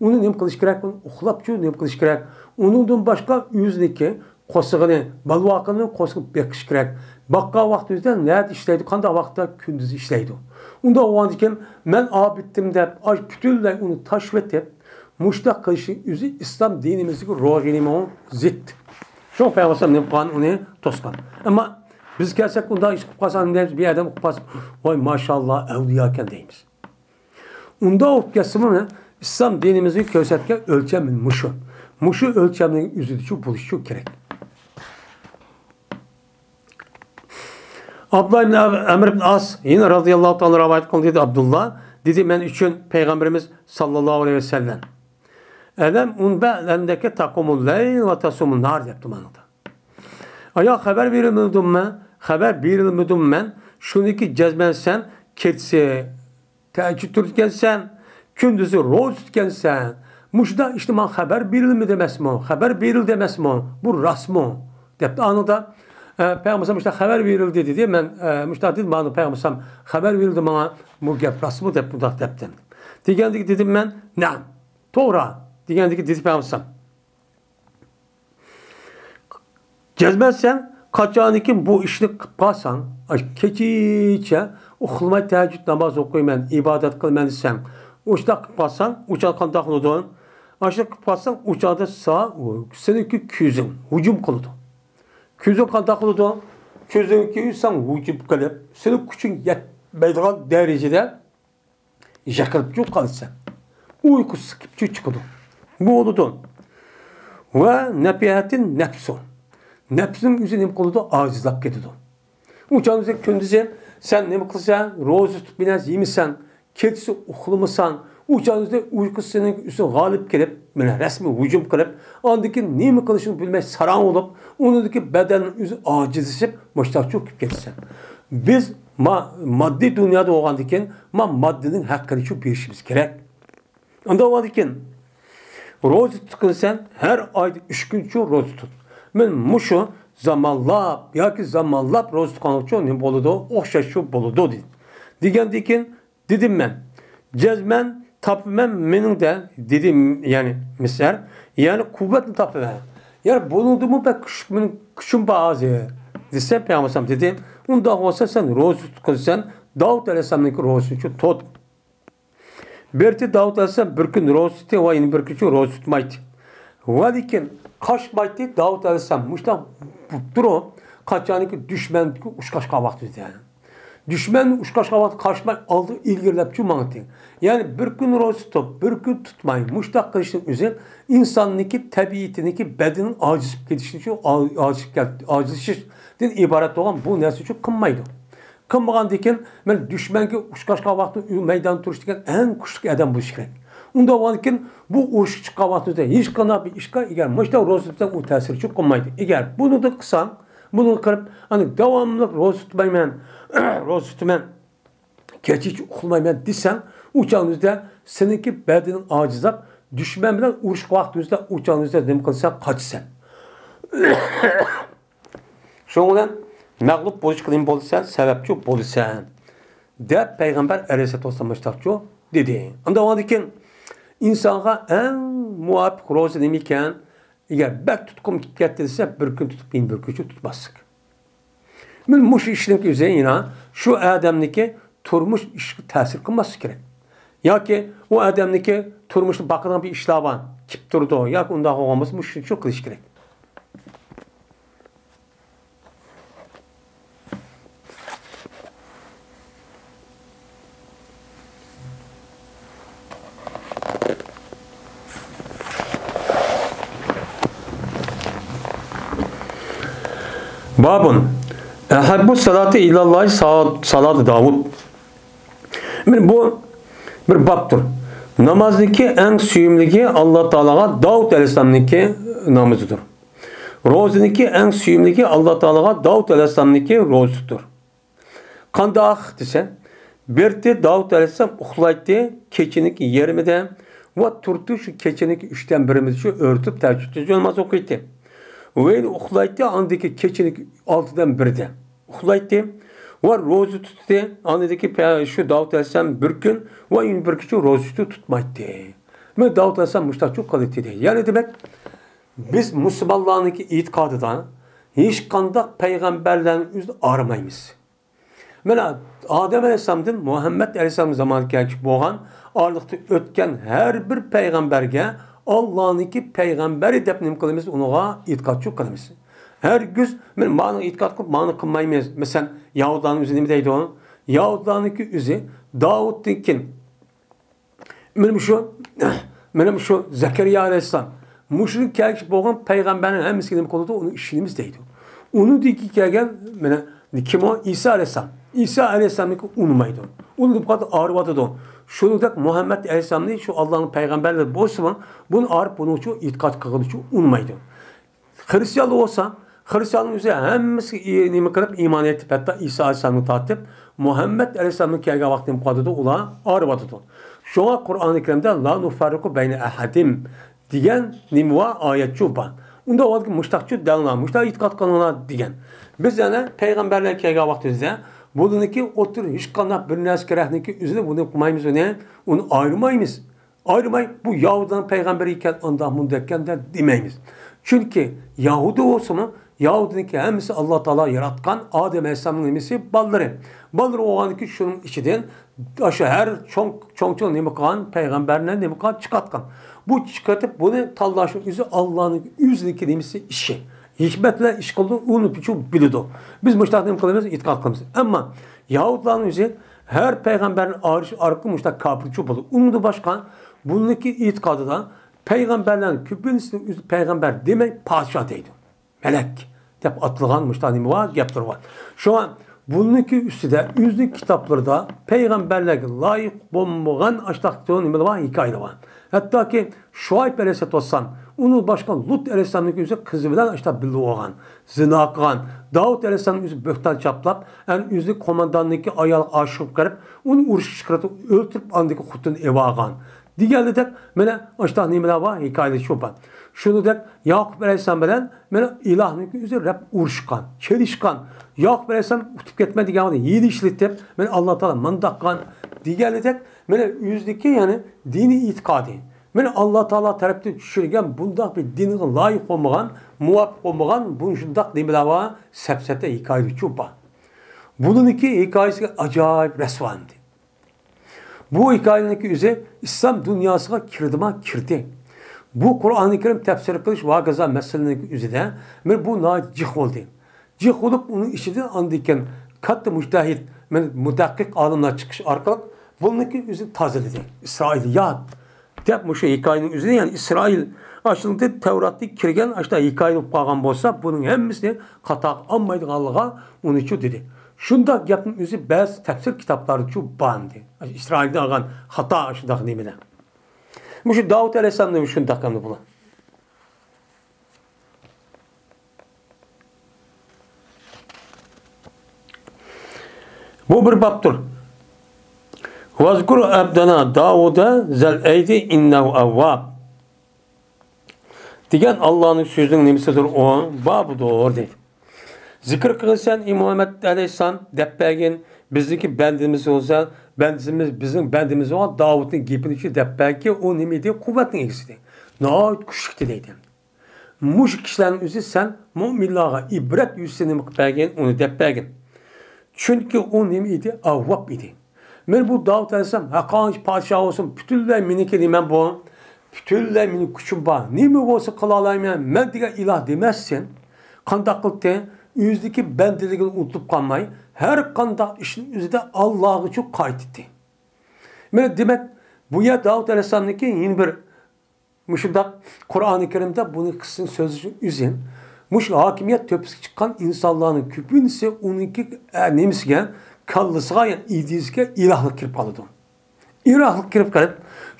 ئۇنى نېمە قىلىش كېرەك؟ ئۇنى ئۇخلاپچۇ نېمە قىلىش كېرەك؟ ئۇنىڭدىن باشقا ئۆزىنىڭكى قورسىقىنى، بالىۋاقىنى قورسىقىنى بېقىش كېرەك. باققان ۋاقتى ئۆزىدە نەدە ئىشلەيدۇ، قانداق ۋاقىتتا؟ كۈندۈز ئىشلەيدۇ. ئۇنداق بولغاندىكىن مەن ئاپىتىم دەپ، ئاش پۈتۈنلەي ئۇنى تاشلىۋېتىپ، مۇشۇنداق قىلىشنىڭ ئۆزى ئىسلام دىنىمىزدىكى روھىنىمۇ زىت. شۇڭا پەيغەمبەر نېمە قىلغان؟ ئۇنى توسقان. ئەمما بىز كەلسەك، ئۇنداق ئىش قىلىپ قالسا، نېمە دەيمىز؟ بىر ئادەم قىلىپ قالسا، ۋاي ماشائاللا، ئەۋلىيا ئىكەن دەيمىز. ئۇنداق بولۇپ كەتسىمۇ، ئىسلام دىنىمىزنى كۆرسەتكەن ئۆلچەم مۇشۇ. مۇشۇ ئۆلچەمنىڭ ئۆزىدىچۇ بولۇشىچۇ كېرەك. ئابدۇللا ئىبن ئەمر ئىبن ئاس يەنە رازىياللاھۇ تائالا رىۋايەت قىلدى، دېدى ئابدۇللا، دېدى، مەن ئۈچۈن پەيغەمبىرىمىز ساللاللاھۇ ئەلەيھى ۋەسەللەم، ئەلەم ئۇنبە ئەننەكە تەقۇمۇل لەيل ۋە تەسۇمۇن نار، دەپتۇ ماڭا. ئايا، خەۋەر بېرىلمىدىممۇ؟ خەۋەر بېرىلمىدىممۇ مەن؟ شۇنىڭكى جەزمەن سەن كېچىسى تەھەججۇد تۇرىدىكەنسەن، كۈندۈزى روزا تۇتىدىكەنسەن. مۇشۇنداق ئىشنى ماڭا خەۋەر بېرىلمىدى ئەمەسمۇ؟ خەۋەر بېرىلدى ئەمەسمۇ؟ بۇ راستمۇ؟ دەپتۇ. ئانىدا، ئە، پەيغەمبەر مۇشۇنداق خەۋەر بېرىلدى دېدى. مەن، ئە، مۇشۇنداق دېدىم، مانا پەيغەمبەر خەۋەر بېرىلدى ماڭا، بۇ گەپ راستمۇ دەپ، بۇنداق دەپتۇ. دېگەندىكىن دېدىم مەن، نەم، توغرا. دېگەندىكىن دېدى پەيغەمبەر، جەزمەن سەن قاچانكى بۇ ئىشنى قىلىپ قالساڭ، ئاشۇ كېچىچە ئۇخلىماي تەھەججۇد ناماز ئوقۇيمەن، ئىبادەت قىلىمەن دېسەڭ، ئۇشۇنداق قىلىپ قالساڭ، ئۇ چاغدا قانداق بولىدۇ؟ ئاشۇنداق قىلىپ قالساڭ، ئۇ چاغدا سا-، سېنىڭكى كۆزۈڭ ھۇجۇم قىلىدۇ. كۆزۈڭ قانداق قىلىدۇ؟ كۆزۈڭكى ساڭا ھۇجۇم قىلىپ، سېنىڭ كۈچۈڭ يەتمەيدىغان دەرىجىدە يىقىلىپچۇ قالىسەن. ئۇيقۇ سىقىپچۇ چىقىدۇ. بولىدۇ. ۋە نەپىھەتىن نەپسۇ. نەپسىنىڭ ئۆزى نېمە قىلىدۇ؟ ئاجىزلاپ كېتىدۇ. ئۇ چاغدا كۈندۈزى سەن نېمە قىلىسەن؟ روزا تۇتۇپ بىر نەرسە يېمىسەن، كېچىسى ئۇخلىمىساڭ، ئۇ چاغدا ئۇيقۇ سېنىڭ ئۈستۈڭگە غالىب كېلىپ، مانا رەسمىي ھۇجۇم قىلىپ، ئاندىن كېيىن نېمە قىلىشىڭنى بىلمەي ساراڭ بولۇپ، ئۇنىڭدىكى بەدەننىڭ ئۆزى ئاجىزلىشىپ، مۇشتاق چۆكۈپ كېتىسەن. بىز ما-، ماددىي دۇنيادا بولغاندىكىن، ما ماددىنىڭ ھەققىنى شۇ بېرىشىمىز كېرەك. ئاندىن بولغاندىكىن، روزا تۇتقىنىسەن، ھەر ئايدا ئۈچ كۈنچۇ روزا تۇت. مەن مۇشۇ زامانلاپ ياكى زامانلاپ روزا تۇتقانلىقچۇ نېمە بولىدۇ؟ ئوخشاشچۇ بولىدۇ، دېدى. دېگەندىكىن، دېدىم مەن، جەزمەن تاپىمەن مېنىڭدە، دېدى، يەنى مىسەر، يەنى قۇۋۋەتنى تاپىمەن. يەنى بۇنىڭدىمۇ بەك كۈچلۈك مېنىڭ كۈچۈم بار ھازىر دېسە، پەيغەمبەر ئەلەيھىسسالام دېدى، ئۇنداق بولسا سەن روزا تۇتقۇزسەن، داۋۇت ئەلەيھىسسالامنىڭكى روزىسىنى شۇ تۇت. بىرتى داۋۇت ئەلەيھىسسالام بىر كۈن روزا تۇتتى ۋە يەنە بىر كۈن روزا تۇتمايتتى. ۋە لېكىن قاچمايتتى داۋۇت ئەلەيھىسسالام، مۇشۇنداق بوپتۇرۇ، قاچانكى دۈشمەنگە ئۇچراشقان ۋاقتىدا. دۈشمەن ئۇچراشقان ۋاقىتتا قاچماي ئالدىغا ئىلگىرىلەپچۇ ماڭدى. يەنى بىر كۈن روزا تۇتۇپ، بىر كۈن تۇتماي، مۇشۇنداق قىلىشنىڭ ئۆزى ئىنساننىڭكى تەبىئىتىنىڭكى بەدىنىنىڭ ئاجىزىپ كېتىشىنى شۇ، ئاجىزىپ كەت-، ئاجىزلىشىشتىن ئىبارەت بولغان بۇ نەرسە ئۈچۈن قىلمايدۇ. قىلمىغاندىكىن، مەن دۈشمەنگە ئۇچراشقان ۋاقىتتا مەيداندا تۇرۇش دېگەن ئەڭ كۈچلۈك ئادەم بولۇشى كېرەك. ئۇنداق بولغاندىكىن، بۇ ئۇرۇشقا چىققان ۋاقتىمىزدا ھېچقانداق بىر ئىشقا ئەگەر مۇشۇنداق روزا تۇتساڭ، ئۇ تەسىرى چوقۇم قىلمايدۇ. ئەگەر بۇنى قىلساڭ، بۇنى قىلىپ، ئاندىن داۋاملىق روزا تۇتمايمەن، روزا تۇتىمەن، كېچىچە ئۇخلىمايمەن دېسەڭ، ئۇ چاغنىڭدا سېنىڭكى بەدىنىڭ ئاجىزلاپ، دۈشمەن بىلەن ئۇرۇشقان ۋاقتىمىزدا ئۇ چاغنىڭدا نېمە قىلساڭ، قاچىسەن. شۇنىڭ بىلەن مەغلۇپ بولۇشقا نېمە بولىسەن؟ سەۋەبچى بولىسەن، دەپ پەيغەمبەر ئەلەيھىسسالاتۇ ۋەسسالام مۇشۇنداقچۇ دېدى. ئاندىن ئاندىن كېيىن ئىنسانغا ئەڭ مۇۋاپىق روزا نېمە ئىكەن؟ ئەگەر بەك تۇتقۇم كېلىپ كەتتى دېسە، بىر كۈن تۇتۇپ، يەنە بىر كۈنچە تۇتماسلىق. مانا مۇشۇ ئىشنىڭكى ئۆزى يەنە شۇ ئادەمنىڭكى تۇرمۇش ئىشىغا تەسىر قىلماسلىقى كېرەك. ياكى ئۇ ئادەمنىڭكى تۇرمۇشتا باقىدىغان بىر ئىشلار بار، كېلىپ تۇرىدۇ، ياكى ئۇنداق بولغان بولسا، مۇشۇنى شۇ قىلىش كېرەك. بابۇن. ئەھەببۇ سالاتا ئىلاللاھى سا-، سالاتۇ داۋۇد. مانا بۇ بىر بابتۇر. نامازنىڭكى ئەڭ سۆيۈملۈكى ئاللا تائالاغا داۋۇت ئەلەيھىسسالامنىڭكى نامىزىدۇر. روزىنىڭكى ئەڭ سۆيۈملۈكى ئاللا تائالاغا داۋۇت ئەلەيھىسسالامنىڭكى روزىسىدۇر. قانداق دېسە، بىرتى داۋۇت ئەلەيھىسسالام ئۇخلايتتى، كېچىنىڭكى يېرىمىدە ۋە تۇرتى شۇ كېچىنىڭكى ئۈچتىن بىرىمىدە شۇ ئۆرتۈپ تەھەججۇد نامازى ئوقۇيتتى. ۋە يەنە ئۇخلايتتى، ئاندىكى كېچىنىڭكى ئالتىدىن بىردە ئۇخلايتتى. ۋە روزا تۇتتى، ئاندىكى پە-، شۇ داۋۇت ئەلەيھىسسالام بىر كۈن ۋە يەنە بىر كېچە روزا تۇتۇپ تۇتمايتتى. مانا داۋۇت ئەلەيھىسسالام مۇشۇنداقچۇ قىلىتتى دەيدۇ. يەنى دېمەك، بىز مۇسۇلمانلارنىڭكى ئېتىقادىدا ھېچقانداق پەيغەمبەرلەرنى ئۆزىنى ئارىمايمىز. مانا ئادەم ئەلەيھىسسالامدىن مۇھەممەد ئەلەيھىسسالام زامانىغا كەلگۈچە بولغان ئارىلىقتا ئۆتكەن ھەر بىر پەيغەمبەرگە ئاللانىڭكى پەيغەمبىرى دەپ نېمە قىلىمىز؟ ئۇنىڭغا ئېتىقادچۇ قىلىمىز. ھەرگىز مانا ماڭا ئېتىقاد قىلىپ، ماڭا قىلمايمىز. مەسىلەن، يەھۇدىيلارنىڭ ئۆزى نېمە دەيدۇ؟ يەھۇدىيلارنىڭكى ئۆزى داۋۇتتىن كېيىن مانا مۇشۇ، مانا مۇشۇ زەكەرىيا ئەلەيھىسسالام، مۇشۇدىن كەلگۈچە بولغان پەيغەمبەرنىڭ ھەممىسىگە نېمە قىلىدۇ؟ ئۇنى ئىشىنىمىز دەيدۇ. ئۇنىڭدىن كېيىن كەلگەن، مانا، كىم ئۇ؟ ئىسا ئەلەيھىسسالام. ئىسا ئەلەيھىسسالامنىڭكى ئۇنىمايدۇ. ئۇنى نېمە قىلىدۇ؟ ئارىۋاتىدۇ. شۇنىڭدەك مۇھەممەد ئەلەيھىسسالامنى شۇ ئاللانىڭ پەيغەمبەرلىرى بولسىمۇ، بۇنى ئارىپ، بۇنىڭچۇ ئېتىقاد قىلغىنىچۇ ئۇنىمايدۇ. خرىستىيانلار بولسا، خرىستىياننىڭ ئۆزى ھەممىسىگە ئى-، نېمە قىلىپ ئىمان ئېيتىپ، ھەتتا ئىسا ئەلەيھىسسالامغا تارتىپ، مۇھەممەد ئەلەيھىسسالامنىڭ كەلگەن ۋاقتى نېمە قىلىۋاتىدۇ؟ ئۇلار ئارىۋاتىدۇ. شۇڭا قۇرئانى كەرىمدە «لا نۇفەررىقۇ بەينە ئەھەدىم» دېگەن نېمە بار؟ ئايەتچۇ بار. ئۇنداق ۋاقىتتا مۇشتاقچۇ دەڭلار، مۇشتاق ئېتىقاد قىلىڭلار دېگەن. بىز يەنە پەيغەمبەرلەر كەلگەن ۋاقتىمىزدا بۇلىرىنىڭكى ئوتتۇرىدا ھېچقانداق بىر نەرسە كېرەكنىكى ئۆزىنى بۇنى قىلمايمىز، ئۇنى، ئۇنى ئايرىمايمىز. ئايرىماي، بۇ يەھۇدىينىڭ پەيغەمبىرى ئىكەن، ئانداق مۇنداق ئىكەن دەپ دېمەيمىز. چۈنكى يەھۇدىي بولسىمۇ، يەھۇدىينىڭكى ھەممىسى ئاللا تائالا ياراتقان، ئادەم ئەلەيھىسسالامنىڭ نېمىسى؟ بالىلىرى. بالىلىرى بولغاندىكىن شۇنىڭ ئىچىدىن ئاشۇ ھەر چوڭ، چوڭ، چوڭ نېمە قىلغان؟ پەيغەمبەرنى نېمە قىلغان؟ چىقارتقان. بۇ چىقىرتىپ، بۇنى تاللاشنىڭ ئۆزى ئاللانىڭ ئۆزىنىڭكى نېمىسى؟ ئىشى. ھېكمەت بىلەن ئىش قىلىدۇ، ئۇنى شۇ بىلىدۇ. بىز مۇشۇنداق نېمە قىلىمىز؟ ئېتىقاد قىلىمىز. ئەمما يەھۇدىيلارنىڭ ئۆزى ھەر پەيغەمبەرنى ئايرىش ئارقىلىق مۇشۇنداق كاپىرچۇ بولىدۇ. ئۇنىڭدىن باشقا، بۇنىڭكى ئېتىقادىدا پەيغەمبەرلەرنى كۆپىنچىسىنى ئۆزى پەيغەمبەر دېمەي، پادىشاھ دەيدۇ. مەلەك دەپ ئاتىلغان مۇشۇنداق نېمە بار، گەپلىرى بار. شۇڭا بۇنىڭكى ئۈستىدە ئۆزىنىڭ كىتابلىرىدا پەيغەمبەرلەرگە لايىق بولمىغان ئاشتاق نېمىلەر بار، ھېكايىلەر بار. ھەتتاكى شۇئەيب ئەلەيھىسسالاتۇ ۋەسسالام، ئۇنىڭ باشقا لۇت ئەلەيھىسسالامنىڭكى ئۆزى قىزى بىلەن ئاشتاق بىللە بولغان، زىنا قىلغان. داۋۇت ئەلەيھىسسالام ئۆزى بۆھتان چاپلاپ، ئەنە ئۆزىنىڭ قومانداننىڭكى ئايالىغا ئاشىق بولۇپ قېلىپ، ئۇنى ئۇرۇشقا چىقىرىپ ئۆلتۈرۈپ، ئاندىكى خوتۇنىنى ئېلىۋالغان. دېگەنلىدەك، مانا ئاشتاق نېمىلەر بار، ھېكايىلەر شۇ بار. شۇنىڭدەك ياقۇپ ئەلەيھىسسالام بىلەن مانا ئىلاھنىڭكى ئۆزى رەب ئۇرۇشقان، چېلىشقان. ياقۇپ ئەلەيھىسسالام ئۇتۇپ كەتمە دېگەن ۋاقىتتا ھىيلە ئىشلىتىپ، مانا ئاللا تائالا مۇنداق قىلغان دېگەنلىدەك، مانا ئۆزىنىڭكى، يەنى دىنىي ئېتىقادى. مانا ئاللا تائالا تەرەپتىن چۈشۈرگەن بۇنداق بىر دىنغا لايىق بولمىغان، مۇۋاپىق بولمىغان مۇشۇنداق نېمىلەر بار، سەپسەتە ھېكايىلىرىچۇ بار. بۇنىڭكى ھېكايىسىگە ئاجايىپ رەسۋا ئەمدى. بۇ ھېكايىنىڭكى ئۆزى ئىسلام دۇنياسىغا كىردىما كىردى. بۇ قۇرئانى كەرىم تەپسىر قىلىش ۋە ھاكازا مەسىلىنىڭكى ئۆزىدە مانا بۇ ناھايىتى جىق بولدى. جىق بولۇپ، ئۇنىڭ ئىچىدىن ئاندىن كېيىن كاتتا مۇجتەھىد، مانا مۇدەققىق ئالىملار چىقىش ئارقىلىق بۇنىڭكى ئۆزىنى تازىلىدى. ئىسرائىلىيات دەپ مۇشۇ ھېكايىنىڭ ئۆزىنى، يەنى ئىسرائىل ئاشۇنداق تەۋراتتا كىرگەن ئاشۇنداق ھېكايە بولۇپ قالغان بولسا، بۇنىڭ ھەممىسىنى خاتاغا ئالمايدىغانلىقىغا ئۇنىچۇ دېدى. شۇنداق گەپنىڭ ئۆزى بەزى تەپسىر كىتابلارچۇ بار ئىدى. ئىسرائىلدىن ئالغان خاتا شۇنداق نېمىلەر. مۇشۇ داۋۇت ئەلەيھىسسالامنى شۇنداق ئەمدى بۇلار. بۇ بىر بابتۇر. «ۋەزكۇر ئەبدەنا داۋۇدە زەل ئەيدى ئىننەھۇ ئەۋۋاب» دېگەن ئاللانىڭ سۆزىنىڭ نېمىسىدۇر ئۇ؟ بابىدۇر دەيدۇ. زىكىر قىلغىن سەن، ئى مۇھەممەد ئەلەيھىسسالام، دەپ بەرگىن بىزنىڭكى بەندىمىز بولسا، بەندىمىز، بىزنىڭ بەندىمىز بولغان داۋۇتنىڭ گېپىنى شۇ دەپ بەرگىن، ئۇ نېمە ئىدى؟ قۇۋۋەتنىڭ ئىگىسى ئىدى. ناھايىتى كۈچلۈك ئىدى دەيدۇ. مۇشۇ كىشىلەرنىڭ ئۆزى سەن مۆمىنلارغا ئىبرەت يۈزىسى نېمە قىلىپ بەرگىن، ئۇنى دەپ بەرگىن. چۈنكى ئۇ نېمە ئىدى؟ ئەۋۋاب ئىدى. مانا بۇ داۋۇت ئەلەيھىسسالام، ھەققانىي پادىشاھ بولسۇن، پۈتۈنلەي مېنىڭكى نېمەم بۇ. پۈتۈنلەي مېنىڭ كۈچۈم بار. نېمە بولسا قىلالايمەن. مەن دېگەن ئىلاھ دېمەستىن، قانداق قىلدى؟ ئۆزىدىكى بەندىلىكىنى ئۇنتۇپ قالماي، ھەر قانداق ئىشنىڭ ئۆزىدە ئاللاغىچۇ قايتتى. مانا دېمەك، بۇ يەر داۋۇت ئەلەيھىسسالامنىڭكى يەنە بىر مۇشۇنداق قۇرئانى كەرىمدە بۇنى قىسسىنى سۆزلىشى ئۈزۈن، مۇشۇ ھاكىمىيەت تۆپىسىگە چىققان ئىنسانلارنىڭ كۆپىنچىسى ئۇنىڭكى، ئە، نېمىسىگە، كاللىسىغا، يەنى ئىدىيىسىگە ئىلاھلىق كىرىپ قالىدۇ. ئىلاھلىق كىرىپ قېلىپ،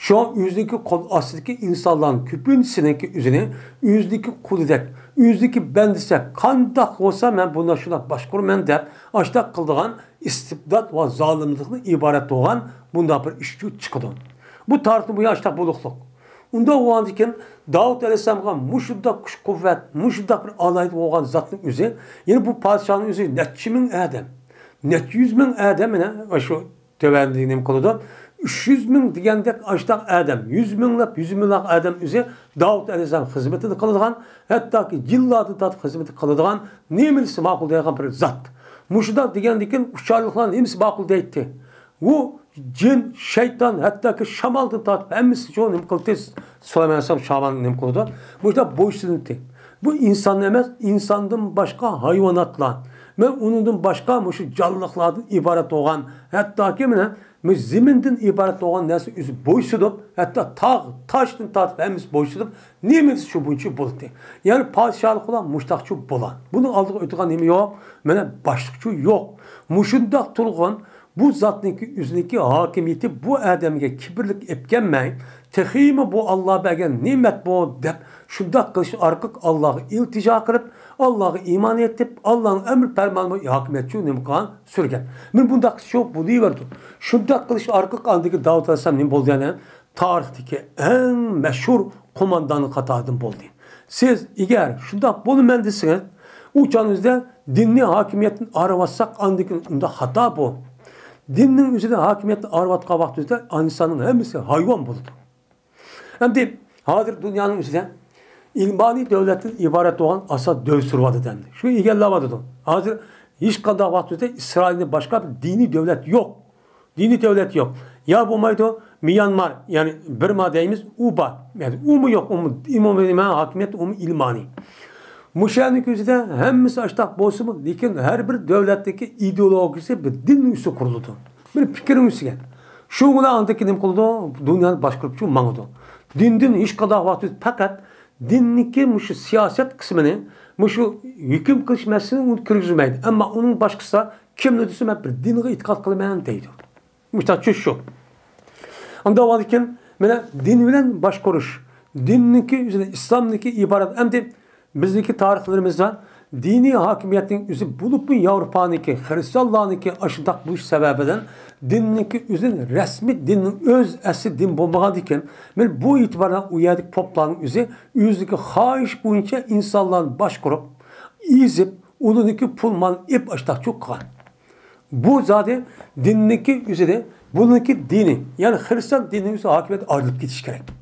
شۇڭا ئۆزىنىڭكى قول ئاستىدىكى ئىنسانلارنىڭ كۆپىنچىسىنىڭكى ئۆزىنى ئۆزىنىڭكى قۇلىدەك، ئۆزىنىڭكى بەندىسىدەك، قانداق بولسا مەن بۇنداق شۇنداق باشقۇرىمەن دەپ، ئاشۇنداق قىلىدىغان ئىستىبدات ۋە زالىملىقتىن ئىبارەت بولغان بۇنداق بىر ئىشچۇ چىقىدۇ. بۇ تارىختىن بۇيان ئاشۇنداق بولۇقلۇق. ئۇنداق بولغاندىكىن داۋۇت ئەلەيھىسسالامغا مۇشۇنداق كۈچ-قۇۋۋەت، مۇشۇنداق بىر ئالاھىدە بولغان زاتنىڭ ئۆزى، يەنى بۇ پادىشاھنىڭ ئۆزى نەچچە مىڭ ئادەم، نەچچە يۈز مىڭ ئادەم مانا شۇ تۆۋەندە نېمە قىلىدۇ؟ ئۈچ يۈز مىڭ دېگەندەك ئاشۇنداق ئادەم، يۈز مىڭلاپ، يۈز مىڭلاپ ئادەم ئۆزى داۋۇت ئەلەيھىسسالام خىزمىتىنى قىلىدىغان، ھەتتاكى يىللاردىن تارتىپ خىزمىتى قىلىدىغان، نېمە دېسە ماقۇل دەيدىغان بىر زات. مۇشۇنداق دېگەندىكىن ئۇچارلىقلار نېمىسى ماقۇل دەيتتى؟ ئۇ جىن، شەيتان، ھەتتاكى شامالدىن تارتىپ ھەممىسى شۇ نېمە قىلدى؟ سۇلايمان ئەلەيھىسسالام شامالنى نېمە قىلىدۇ؟ مۇشۇنداق بويسۇندى. بۇ ئىنسان ئەمەس، ئىنساندىن باشقا ھايۋاناتلار، مەن ئۇنىڭدىن باشقا مۇشۇ جانلىقلاردىن ئىبارەت بولغان، ھەتتاكى مانا مۇشۇ زېمىندىن ئىبارەت بولغان نەرسە ئۆزى بويسۇنۇپ، ھەتتا تاغ، تاشتىن تارتىپ ھەممىسى بويسۇنۇپ، نېمە دېسە شۇ بويىچە بولاتتى. يەنى پادىشاھلىقلار مۇشتاقچۇ بولا. بۇنىڭ ئالدىغا ئۆتىدىغان نېمە يوق؟ مانا باشلىقچۇ يوق. مۇشۇنداق تۇرغان بۇ زاتنىڭكى ئۆزىنىڭكى ھاكىمىيىتى بۇ ئادەمگە كىبىرلىك ئەپكەنمەي، تېخىمۇ بۇ ئاللا بەرگەن نېمەت بۇ دەپ شۇنداق قىلىش ئارقىلىق ئاللاغا ئىلتىجا قىلىپ، ئاللاغا ئىمان ئېيتىپ، ئاللانىڭ ئەمر پەرمانى بويىچە ھاكىمىيەتچۇ نېمە قىلغان سۈرگەن. مانا بۇنداق قىلىش يوق، بولۇۋېرىدۇ. شۇنداق قىلىش ئارقىلىق ئاندىكى داۋۇت ئەلەيھىسسالام نېمە بولدى يەنە؟ تارىختىكى ئەڭ مەشھۇر قومانداننىڭ قاتارىدىن بولدى. سىز ئەگەر شۇنداق بولىمەن دېسىڭىز، ئۇ چاغنىڭىزدا دىننى ھاكىمىيەتتىن ئايرىۋاتساق، ئاندىن كېيىن ئۇنداق خاتا بۇ. دىننىڭ ئۆزىنى ھاكىمىيەتتىن ئايرىۋاتقان ۋاقتىمىزدا ئىنساننىڭ ھەممىسى ھايۋان بولىدۇ. ئەمدى ھازىر دۇنيانىڭ ئۆزىدە ئىلمانىي دۆلەتتىن ئىبارەت بولغان ئاساس دۆلەت سۈرۈۋاتىدۇ ئەمدى. شۇ ئىگىلەۋاتىدۇ. ھازىر ھېچقانداق ۋاقتىمىزدا ئىسرائىلدىن باشقا بىر دىنىي دۆلەت يوق. دىنىي دۆلەت يوق. يا بولمايدۇ، ميانمار، يەنى بىرما دەيمىز، ئۇ بار. يەنى ئۇمۇ يوق، ئۇمۇ ئىمام ھاكىمىيەت، ئۇمۇ ئىلمانىي. مۇشۇ يەرنىڭ ئۆزىدە ھەممىسى ئاشتاق بولسىمۇ، لېكىن ھەر بىر دۆلەتتىكى ئىدېئولوگىيىسى بىر دىننىڭ ئۈستىگە قۇرۇلىدۇ. بىر پىكىرنىڭ ئۈستىگە. شۇ بىلەن ئاندىكى نېمە قىلىدۇ؟ دۇنيانى باشقۇرۇپچۇ ماڭىدۇ. دىندىن ھېچقانداق ۋاقىت پەقەت دىننىڭكى مۇشۇ سىياسەت قىسمىنى، مۇشۇ ھۆكۈم قىلىش مەسىلىسىنى ئۇنى كىرگۈزمەيدۇ. ئەمما ئۇنىڭ باشقىسى كىمنى دېسە، مەن بىر دىنغا ئېتىقاد قىلىمەن دەيدۇ. مۇشۇنداق چۈش شۇ. ئاندىن كېيىن مانا دىن بىلەن باشقۇرۇش، دىننىڭكى ئۆزىنى، ئىسلامنىڭكى ئىبارەت. ئەمدى بىزنىڭكى تارىخلىرىمىزدا دىنىي ھاكىمىيەتنىڭ ئۆزى بولۇپمۇ ياۋروپانىڭكى، خرىستىيانلارنىڭكى ئاشۇنداق بولۇش سەۋەبىدىن دىننىڭكى ئۆزىنى رەسمىي دىننىڭ ئۆز ئەسلى دىن بولمىغاندىكىن، مانا بۇ ئېتىباردا ئۇ يەردىكى پوپلارنىڭ ئۆزى ئۆزىنىڭكى خاھىش بويىچە ئىنسانلارنى باشقۇرۇپ، ئېزىپ، ئۇلىنىڭكى پۇل مال ئېپ ئاشتاقچۇ قىلغان. بۇ زادى دىننىڭكى ئۆزىدە، بۇنىڭكى دىنى، يەنى خرىستىيان دىنىنىڭ ئۆزى ھاكىمىيەت ئايرىلىپ كېتىشى كېرەك.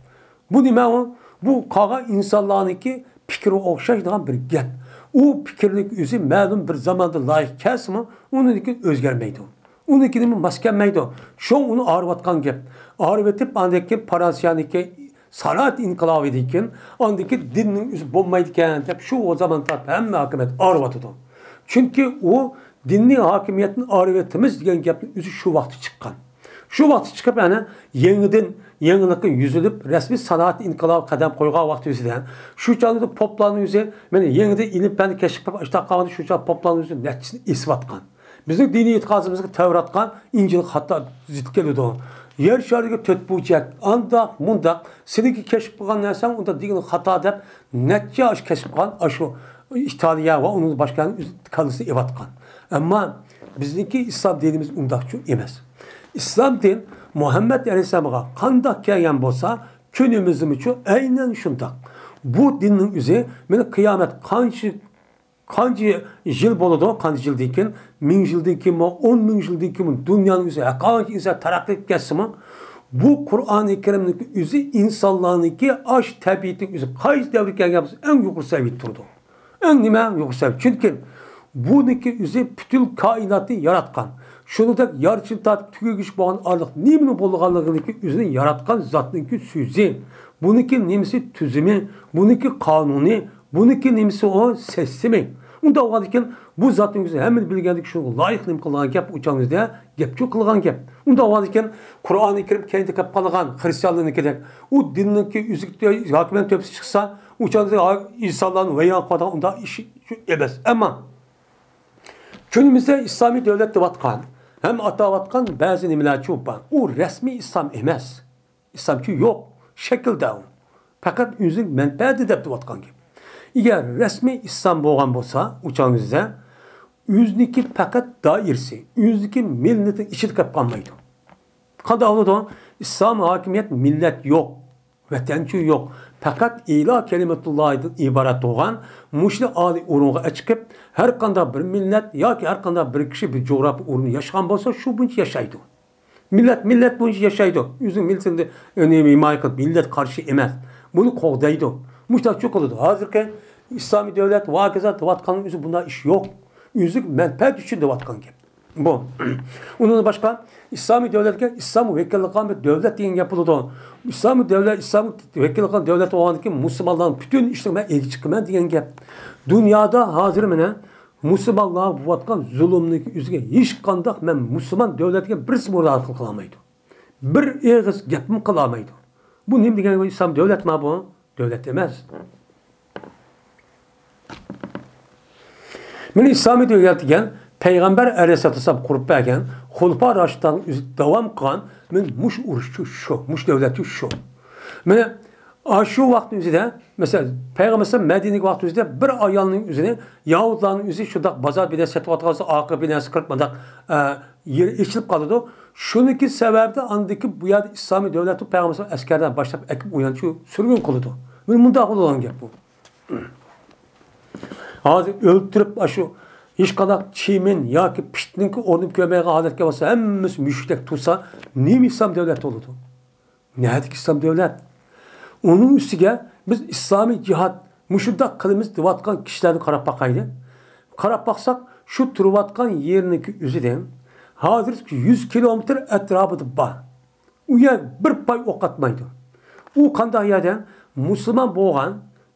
بۇ نېمە ئۇ؟ بۇ قالغان ئىنسانلارنىڭكى پىكرىگە ئوخشايدىغان بىر گەپ. ئۇ پىكىرنىڭ ئۆزى مەلۇم بىر زاماندا لايىق كەلسىمۇ، ئۇنىڭدىن كېيىن ئۆزگەرمەيدۇ. ئۇنىڭدىن كېيىن ماس كەلمەيدۇ. شۇڭا ئۇنى ئاغرىۋاتقان گەپ. ئاغرىۋېتىپ، ئاندىن كېيىن فرانسىيەنىڭكى سانائەت ئىنقىلابىدىن كېيىن، ئاندىن كېيىن دىننىڭ ئۆزى بولمايدىكەن دەپ، شۇ زامان تارتىپ ھەممە ھاكىمىيەت ئاغرىۋاتىدۇ. چۈنكى ئۇ دىننى ھاكىمىيەتتىن ئاغرىۋېتىمىز دېگەن گەپنىڭ ئۆزى شۇ ۋاقىتتا چىققان. شۇ ۋاقىتتا چىقىپ، يەنە يېڭىدىن يېڭىلىققا يۈزلىنىپ، رەسمىي سانائەت ئىنقىلابىغا قەدەم قويغان ۋاقتى ئۆزىدە، شۇ چاغدا پوپلارنىڭ ئۆزى، مانا يېڭىدىن ئىلىم پەننى كەشىپ قىلىپ، ئاشۇنداق قالغاندا شۇ چاغ پوپلارنىڭ ئۆزى نەچچىسىنى ئېسىۋاتقان. بىزنىڭ دىنىي ئېتىقادىمىزغا تەۋراتقا ئىنجىل خاتا زىت كېلىدۇ. يەر شارىدىكى تۆت بۇرجەك، ئانداق، مۇنداق، سېنىڭكى كەشىپ قىلغان نەرسەڭ ئۇنداق دېگىنى خاتا دەپ، نەچچە ئاشۇ كەشىپ قىلغان ئاشۇ ئىتالىيە ۋە ئۇنىڭ باشقىلارنىڭ ئۆز كاللىسىنى ئېۋاتقان. ئەمما بىزنىڭكى ئىسلام دىنىمىز ئۇنداقچۇ ئەمەس. ئىسلام دىن مۇھەممەد ئەلەيھىسسالامغا قانداق كەلگەن بولسا، كۈنىمىزدىمۇچۇ ئەينەن شۇنداق. بۇ دىننىڭ ئۆزى، مانا قىيامەت قانچە قانچە يىل بولىدۇ، قانچە يىلدىن كېيىن، مىڭ يىلدىن كېيىنمۇ، ئون مىڭ يىلدىن كېيىنمۇ، دۇنيانىڭ ئۆزى ھەرقانچە ئىنسان تەرەققىي قىلىپ كەتسىمۇ، بۇ قۇرئانى كەرىمنىڭكى ئۆزى ئىنسانلارنىڭكى ئاش تەبىئىتىنىڭ ئۆزى قايسى دەۋرگە كەلگەن بولسا، ئەڭ يۇقىرى سەۋىيەدە تۇرىدۇ. ئەڭ نېمە يۇقىرى سەۋىيە؟ چۈنكى بۇنىڭكى ئۆزى پۈتۈن كائىناتنى ياراتقان، شۇنىڭدەك يارىتىشتىن تارتىپ تۈگىگىچە بولغان ئارىلىق نېمىنىڭ بولغانلىقىنىڭكى ئۆزىنى ياراتقان زاتنىڭكى سۆزى، بۇنىڭكى نېمىسى تۈزۈمى، بۇنىڭكى قانۇنى، بۇنىڭكى نېمىسى ئۇ سىستېمى. ئۇنداق بولغاندىكىن بۇ زاتنىڭ ئۆزى ھەممىنى بىلگەندىكىن شۇنىڭغا لايىق نېمە قىلغان گەپ ئۇ چاغنىڭىزدا گەپچۇ قىلغان گەپ. ئۇنداق بولغاندىكىن قۇرئانى كەرىم كەينىدە قېلىپ قالغان خرىستىيانلارنىڭكىدەك ئۇ دىننىڭكى ئۆزى ھاكىمىيەت تۆپىسى چىقسا، ئۇ چاغدا ئىنسانلارنى ۋەيران قىلىدىغان ئۇنداق ئىش ئەمەس. ئەمما كۈنىمىزدە ئىسلامىي دۆلەت دەۋاتقان ھەم ئاتاۋاتقان بەزى نېمىلەرچۇ بار. ئۇ رەسمىي ئىسلام ئەمەس. ئىسلامچۇ يوق. شەكىلدە ئۇ. پەقەت ئۆزىنىڭ مەنپەئەتى دەپ دەۋاتقان گەپ. ئەگەر رەسمىي ئىسلام بولغان بولسا، ئۇ چاغنىڭىزدا ئۆزىنىڭكى پەقەت دائىرىسى، ئۆزىنىڭكى مىللىتىنىڭ ئىچىدە كەپ قالمايدۇ. قانداق بولىدۇ؟ ئىسلام ھاكىمىيەت مىللەت يوق، ۋەتەنچۇ يوق. پەقەت ئىلا كەلىمەتۇللاھىدىن ئىبارەت بولغان مۇشۇنى ئالىي ئورۇنغا ئەچىقىپ، ھەر قانداق بىر مىللەت ياكى ھەر قانداق بىر كىشى بىر جۇغراپىيە ئورنىدا ياشىغان بولسا، شۇ بويىچە ياشايدۇ. مىللەت مىللەت بويىچە ياشايدۇ. ئۆزىنىڭ مىللىتىنى ئۈنۈمىي ھىمايە قىلىپ، مىللەت قارشى ئەمەس. بۇنى قوغدايدۇ. مۇشۇنداقچۇ قىلىدۇ. ھازىرقى ئىسلامىي دۆلەت ۋاكىزا دەۋاتقاننىڭ ئۆزى بۇنداق ئىش يوق. ئۆزىنىڭ مەنپەئەتى ئۈچۈن دەۋاتقان گەپ. بۇ. ئۇنىڭدىن باشقا، ئىسلامىي دۆلەتكە ئىسلام ۋەكىللىك قىلغان بىر دۆلەت دېگەن گەپ بولىدۇ. ئىسلامىي دۆلەت، ئىسلام ۋەكىللىك قىلغان دۆلەت بولغاندىن كېيىن، مۇسۇلمانلارنىڭ پۈتۈن ئىشلىرىغا مەن ئىگە چىقىمەن دېگەن گەپ. دۇنيادا ھازىر مانا مۇسۇلمانلارغا بولۇۋاتقان زۇلۇمنىڭ ئۆزىگە ھېچقانداق مەن مۇسۇلمان دۆلەتكە بىرسى مۇداخىلە قىلالمايدۇ. بىر ئېغىز گەپمۇ قىلالمايدۇ. بۇ نېمە دېگەن ئىسلام دۆلەتما بۇ؟ دۆلەت ئەمەس. مانا ئىسلامىي دۆلەت دېگەن پەيغەمبەر ئەلەيھىسسالاتۇ ۋەسسالام قۇرۇپ بەرگەن خۇلىپا راشىدلارنىڭ ئۆزى داۋام قىلغان مانا مۇشۇ ئۇرۇشچۇ شۇ، مۇشۇ دۆلەتچۇ شۇ. مانا ئاشۇ ۋاقىتنىڭ ئۆزىدە، مەسىلەن، پەيغەمبەر ئەلەيھىسسالام مەدىنىدىكى ۋاقىت ئۆزىدە بىر ئايالنىڭ ئۆزىنى يەھۇدلارنىڭ ئۆزى شۇنداق بازار بىلەن سېتىۋاتقان بولسا، ئارقا بىناسى قىرىپ مۇنداق، ئە، يېرى ئېچىلىپ قالىدۇ. شۇنىڭكى سەۋەبىدە ئاندىكى بۇ يەردە ئىسلامىي دۆلەتنى پەيغەمبەر ئەسكەرلەر باشلاپ ئەكىپ ئۇيانچۇ سۈرگۈن قىلىدۇ. مۇنداق بولىدىغان گەپ بۇ. ھازىر ئۆلتۈرۈپ، ئاشۇ ھېچقانداق چىمىن ياكى پىتنىڭكى ئورنىنى كۆرمەيدىغان ھالەتكە بولسا، ھەممىسى مۈشۈكتەك تۇرسا، نېمە ئىسلام دۆلەت بولىدۇ؟ نەدىكى ئىسلام دۆلەت؟ ئۇنىڭ ئۈستىگە بىز ئىسلامىي جىھاد، مۇشۇنداق قىلىمىز دەۋاتقان كىشىلەرنى قاراپ باقايلى. قاراپ باقساق، شۇ تۇرۇۋاتقان يېرىنىڭكى ئۆزىدىن ھازىر يۈز كىلومېتىر ئەتراپىدا بار. ئۇ يەر بىر پاي ئوق ئاتمايدۇ. ئۇ قانداق يەردە؟ مۇسۇلمان بولغان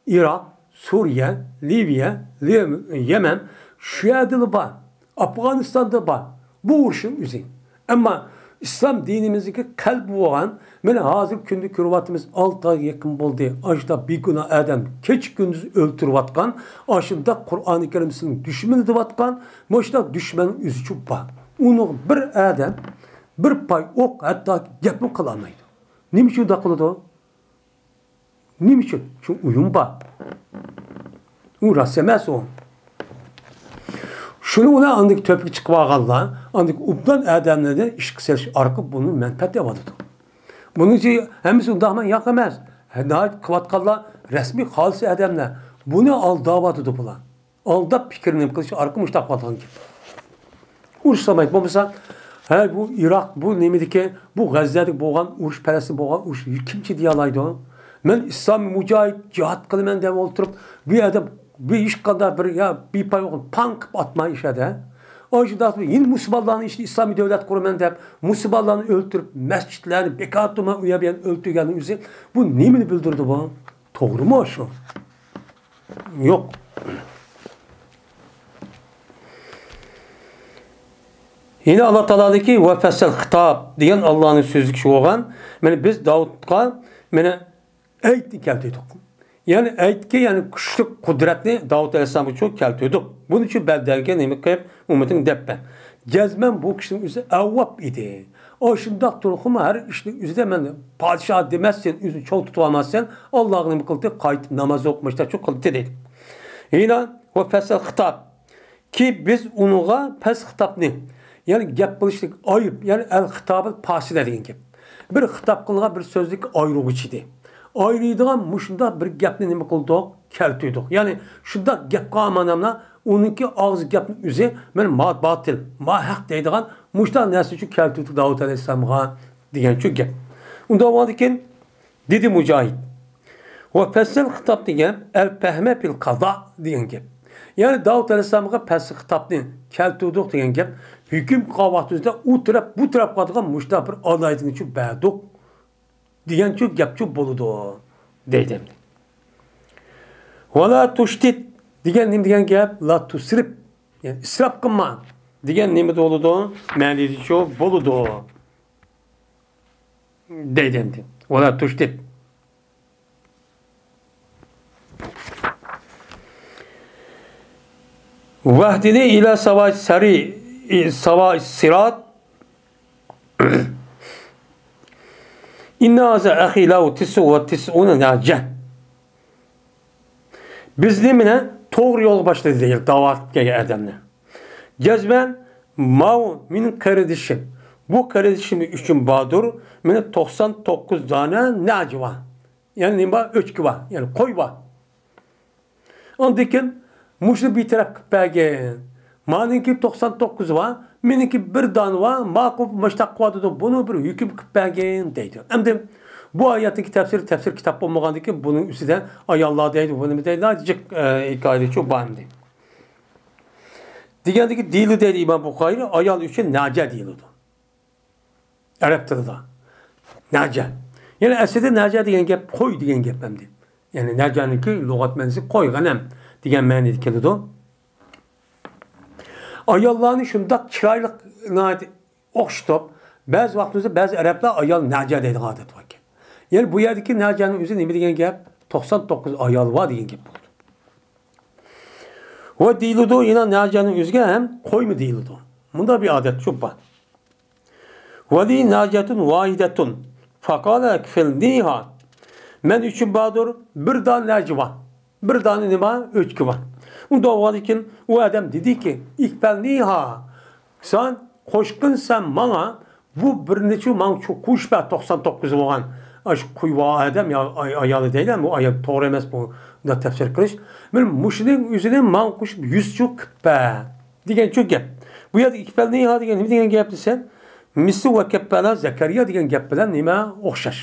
ئىراق، سۈرىيە، لىۋىيە، لىم-، يەمەن، شۇ يەردىلا بار. ئافغانىستاندا بار. بۇ ئۇرۇشنىڭ ئۆزى. ئەمما ئىسلام دىنىمىزدىكى قەلبى بولغان، مانا ھازىر كۈندە كۆرۈۋاتىمىز، ئالتە ئايغا يېقىن بولدى. ئاشۇنداق بىگۇناھ ئادەم كېچە كۈندۈز ئۆلتۈرۈۋاتقان، ئاشۇنداق قۇرئانى كەرىمسىنىڭ دۈشمىنى دەۋاتقان، مۇشۇنداق دۈشمەن ئۆزىچۇ بار. ئۇنىڭ بىر ئادەم، بىر پاي ئوق ھەتتا گەپمۇ قىلالمايدۇ. نېمە ئۈچۈن ئۇنداق قىلىدۇ؟ نېمە ئۈچۈن؟ چۈنكى ئويۇن بار. ئۇ راست ئەمەس ئۇ. شۇنى ئۇلار ئاندىكى تۆپكە چىقىپ ئالغانلار، ئاندىكى ئوبدان ئادەملەرنى ئىشقا سېلىش ئارقىلىق بۇنى مەنپەئەت ئېلىۋاتىدۇ. بۇنىڭ ئۈچۈن ھەممىسى ئۇنداقمۇ؟ ياق ئەمەس. ناھايىتى قىلىۋاتقانلار رەسمىي خالىس ئادەملەر. بۇنى ئالداۋاتىدۇ بۇلار. ئالداپ پىكىرنى نېمە قىلىش ئارقىلىق مۇشۇنداق قىلىۋاتقان گەپ. ئۇرۇش سالمايدۇ. بولمىسا، ھە، بۇ ئىراق، بۇ نېمىدىكى، بۇ غەززەدىكى بولغان ئۇرۇش، پەلەستىن بولغان ئۇرۇش كىمچە دېيالايدۇ؟ مەن ئىسلامىي مۇجاھىد جىھاد قىلىمەن دەپ ئولتۇرۇپ، بۇ يەردە بۇ ھېچقانداق بىر يا بىپايە پاڭ قىلىپ ئاتما ئىش ئەدە. ئاشۇنداق يەنە مۇسۇلمانلارنىڭ ئىچىدە ئىسلامىي دۆلەت قۇرىمەن دەپ، مۇسۇلمانلارنى ئۆلتۈرۈپ، مەسچىتلەرنى بىكار تۇرما ئۇ يەر بۇ يەرنى ئۆلتۈرگەننىڭ ئۆزى، بۇ نېمىنى بىلدۈرىدۇ بۇ؟ توغرىمۇ شۇ؟ يوق. يەنە ئاللا تائالادىكى «ۋە فەسسەل خىتاب» دېگەن ئاللانىڭ سۆزلۈكى بولغان. مانا بىز داۋۇتقا مانا ئەيتنى كەلتۈردۇق. يەنى ئەيتكە، يەنى كۈچلۈك قۇدرەتنى داۋۇت ئەلەيھىسسالامغا شۇ كەلتۈردۇق. بۇنى شۇ بەندەرگە نېمە قىلىپ ئۈمىدىڭ دەپ بەر. جەزمەن بۇ كىشىنىڭ ئۆزى ئەۋۋاب ئىدى. ئاشۇنداق تۇرۇقمۇ ھەر ئىشنىڭ ئۆزىدە مەن پادىشاھ دېمەسسەن، ئۆزىنى چوڭ تۇتۇۋالماسسەن، ئاللاغا نېمە قىلدى؟ قايتىپ ناماز ئوقۇماشتا شۇ قىلدى دېدى. يەنە «ۋە فەسسەل خىتاب» كى بىز ئۇنىڭغا پەس خىتابنى، يەنى گەپ قىلىشلىق ئايىپ، يەنى ئەل خىتابىل پاسىلە دېگەن گەپ. بىر خىتاب قىلغان بىر سۆزلۈك ئايرىغۇچ ئىدى. ئايرىيدىغان مۇشۇنداق بىر گەپنى نېمە قىلدۇق؟ كەلتۈردۇق. يەنى شۇنداق گەپ قىلغان ماناملا ئۇنىڭكى ئاغزى گەپنىڭ ئۆزى مەن ما باتىل، ما ھەق دەيدىغان مۇشۇنداق نەرسە ئۈچۈن كەلتۈردۇق داۋۇت ئەلەيھىسسالامغا دېگەن شۇ گەپ. ئۇنداق بولغاندىكىن دېدى مۇجاھىد. «ۋە فەسسەل خىتاب» دېگەن «ئەل پەھمە پىل قازا» دېگەن گەپ. يەنى داۋۇت ئەلەيھىسسالامغا پەسسەل خىتابنى كەلتۈردۇق دېگەن گەپ، ھۆكۈم قىلغان ۋاقتىمىزدا ئۇ تەرەپ، بۇ تەرەپ قىلىدىغان مۇشۇنداق بىر ئالاھىدىلىكنى بەردۇق دېگەن شۇ گەپچۇ بولىدۇ دەيدۇ. «ۋە لا تۇشتىت» دېگەن نېمە دېگەن گەپ؟ «لا تۇسرىپ»، يەنى ئىسراپ قىلما دېگەن نېمە بولىدۇ؟ مەنىدىچۇ بولىدۇ. دەيدۇ ئەمدى. «ۋە لا تۇشتىت. ۋەھدىنى ئىلە ساۋا سەرى، ساۋا سىرات. ئىننە ھازا ئەخى لەھۇ تىسئۇ ۋە تىسئۇنە نەجە.» بىزنى مانا توغرا يولغا باشلىدى دەيدۇ، داۋا قىلىپ كەلگەن ئادەمنى. جەزمەن ماۋۇ مېنىڭ قېرىندىشىم. بۇ قېرىندىشىم ئۈچۈن باردۇر، مېنىڭ توقسان توققۇز دانە نەجى بار. يەنى نېمە بار؟ ئۆچكە بار، يەنى قوي بار. ئاندىن كېيىن مۇشۇنى بىتەرەپ قىلىپ بەرگىن. مانىڭكى توقسان توققۇزى بار، مېنىڭكى بىر دانە بار، ماقۇل مۇشتاق قىلىۋاتىدۇ، بۇنى بىر ھۆكۈم قىلىپ بەرگىن دەيدۇ. ئەمدى بۇ ئايەتنىڭكى تەپسىرى، تەپسىر كىتاب بولمىغاندىن كېيىن بۇنىڭ ئۈستىدە ئاياللار دەيدۇ، بۇ نېمە دەيدۇ، جىق، ئە، ھېكايىلىرى بار ئەمدى. دېگەندىكى دېيىلىدۇ دەيدۇ ئىمام بۇخارى، ئايال ئۈچۈن نەجە دېيىلىدۇ. ئەرەب تىلىدا. نەجە. يەنى ئەسلىدە نەجە دېگەن گەپ قوي دېگەن گەپ ئەمدى. يەنى نەجەنىڭكى لۇغەت مەنىسى قوي، غەنەم دېگەن مەنىدە كېلىدۇ. ئاياللارنى شۇنداق چىرايلىق، ناھايىتى ئوخشىتىپ، بەزى ۋاقتىمىزدا بەزى ئەرەبلەر ئايال نەجە دەيدىغان ئادەت باركەن. يەنى بۇ يەردىكى نەجەنىڭ ئۆزى نېمە دېگەن گەپ؟ توقسان توققۇز ئايال بار دېگەن گەپ بولىدۇ. ۋە دېيىلىدۇ، يەنە نەجەنىڭ ئۆزىگە ھەم قويمۇ دېيىلىدۇ. مۇنداق بىر ئادەت شۇ بار. ۋەلى نەجەتۇن ۋاھىدەتۇن. فەقالە ئەكفىلنىھا. مەن ئۈچۈن باردۇر، بىر دانە نەجە بار. بىر دانە نېمە؟ ئۆچكە بار. ئۇنداق بولغاندىكىن ئۇ ئادەم دېدىكى، ئىكفەلنىھا. سەن قوشقىن سەن ماڭا، بۇ بىرنى چۇ ماڭا چۇ قوشۇپ بەر، توقسان توققۇز بولغان. ئاشۇ قوي بار ئادەم يا ئاي-، ئايالى دەيلى، بۇ ئايال توغرا ئەمەس، بۇ، بۇنداق تەپسىر قىلىش. مانا مۇشۇنىڭ ئۆزىنى ماڭا قوشۇپ يۈز چۇ قىلىپ بەر. دېگەن شۇ گەپ. بۇ يەردە ئىكفەلنىھا دېگەن نېمە دېگەن گەپ دېسە، مىسلى ۋە كەپپەلە زەكەرىيا دېگەن گەپ بىلەن نېمە ئوخشاش.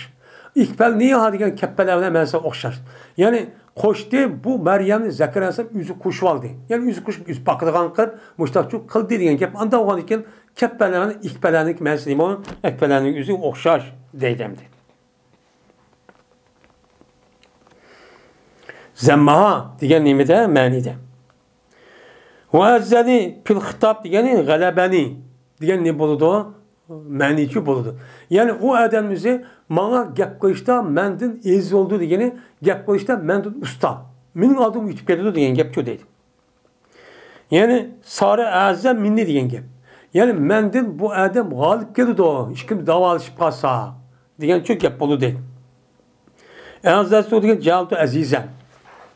ئىكفەلنىھا دېگەن كەپپەلە بىلەن مەنىسى ئوخشاش. يەنى قوشتى، بۇ مەريەمنى زەكەرىيا ئەلەيھىسسالام ئۆزى قوشۇۋالدى. يەنى ئۆزى قوشۇپ، ئۆزى باقىدىغان قىلىپ، مۇشتاق قىلدى دېگەن گەپ. ئانداق بولغاندىكىن كەپپەلە بىلەن ئىكفەلەنىڭ مەنىسى نېمە؟ ئەكفەلەنىڭ ئۆزى ئوخشاش دەيدۇ ئەمدى. زەمماھا دېگەن نېمىدە؟ مەنىدە. ۋە ئەززەنى پىل خىتاب دېگەنى غەلەبەنى دېگەن نېمە بولىدۇ؟ مەنىچۇ بولىدۇ. يەنى ئۇ ئادەم ئۆزى ماڭا گەپ قىلىشتا مەندىن ئېزىز بولىدۇ دېگىنى، گەپ قىلىشتا مەندىن ئۇستا. مېنىڭ ئالدىمغا ئۆتۈپ كېتىدۇ دېگەن گەپچۇ دەيدۇ. يەنى سارە ئەززە مىننى دېگەن گەپ. يەنى مەندىن بۇ ئادەم غالىب كېلىدۇ، ئىككىمىز داۋالىشىپ قالساق دېگەن شۇ گەپ بولىدۇ. ئەززەتۇ دېگەن جەلتۇ ئەزىزەن.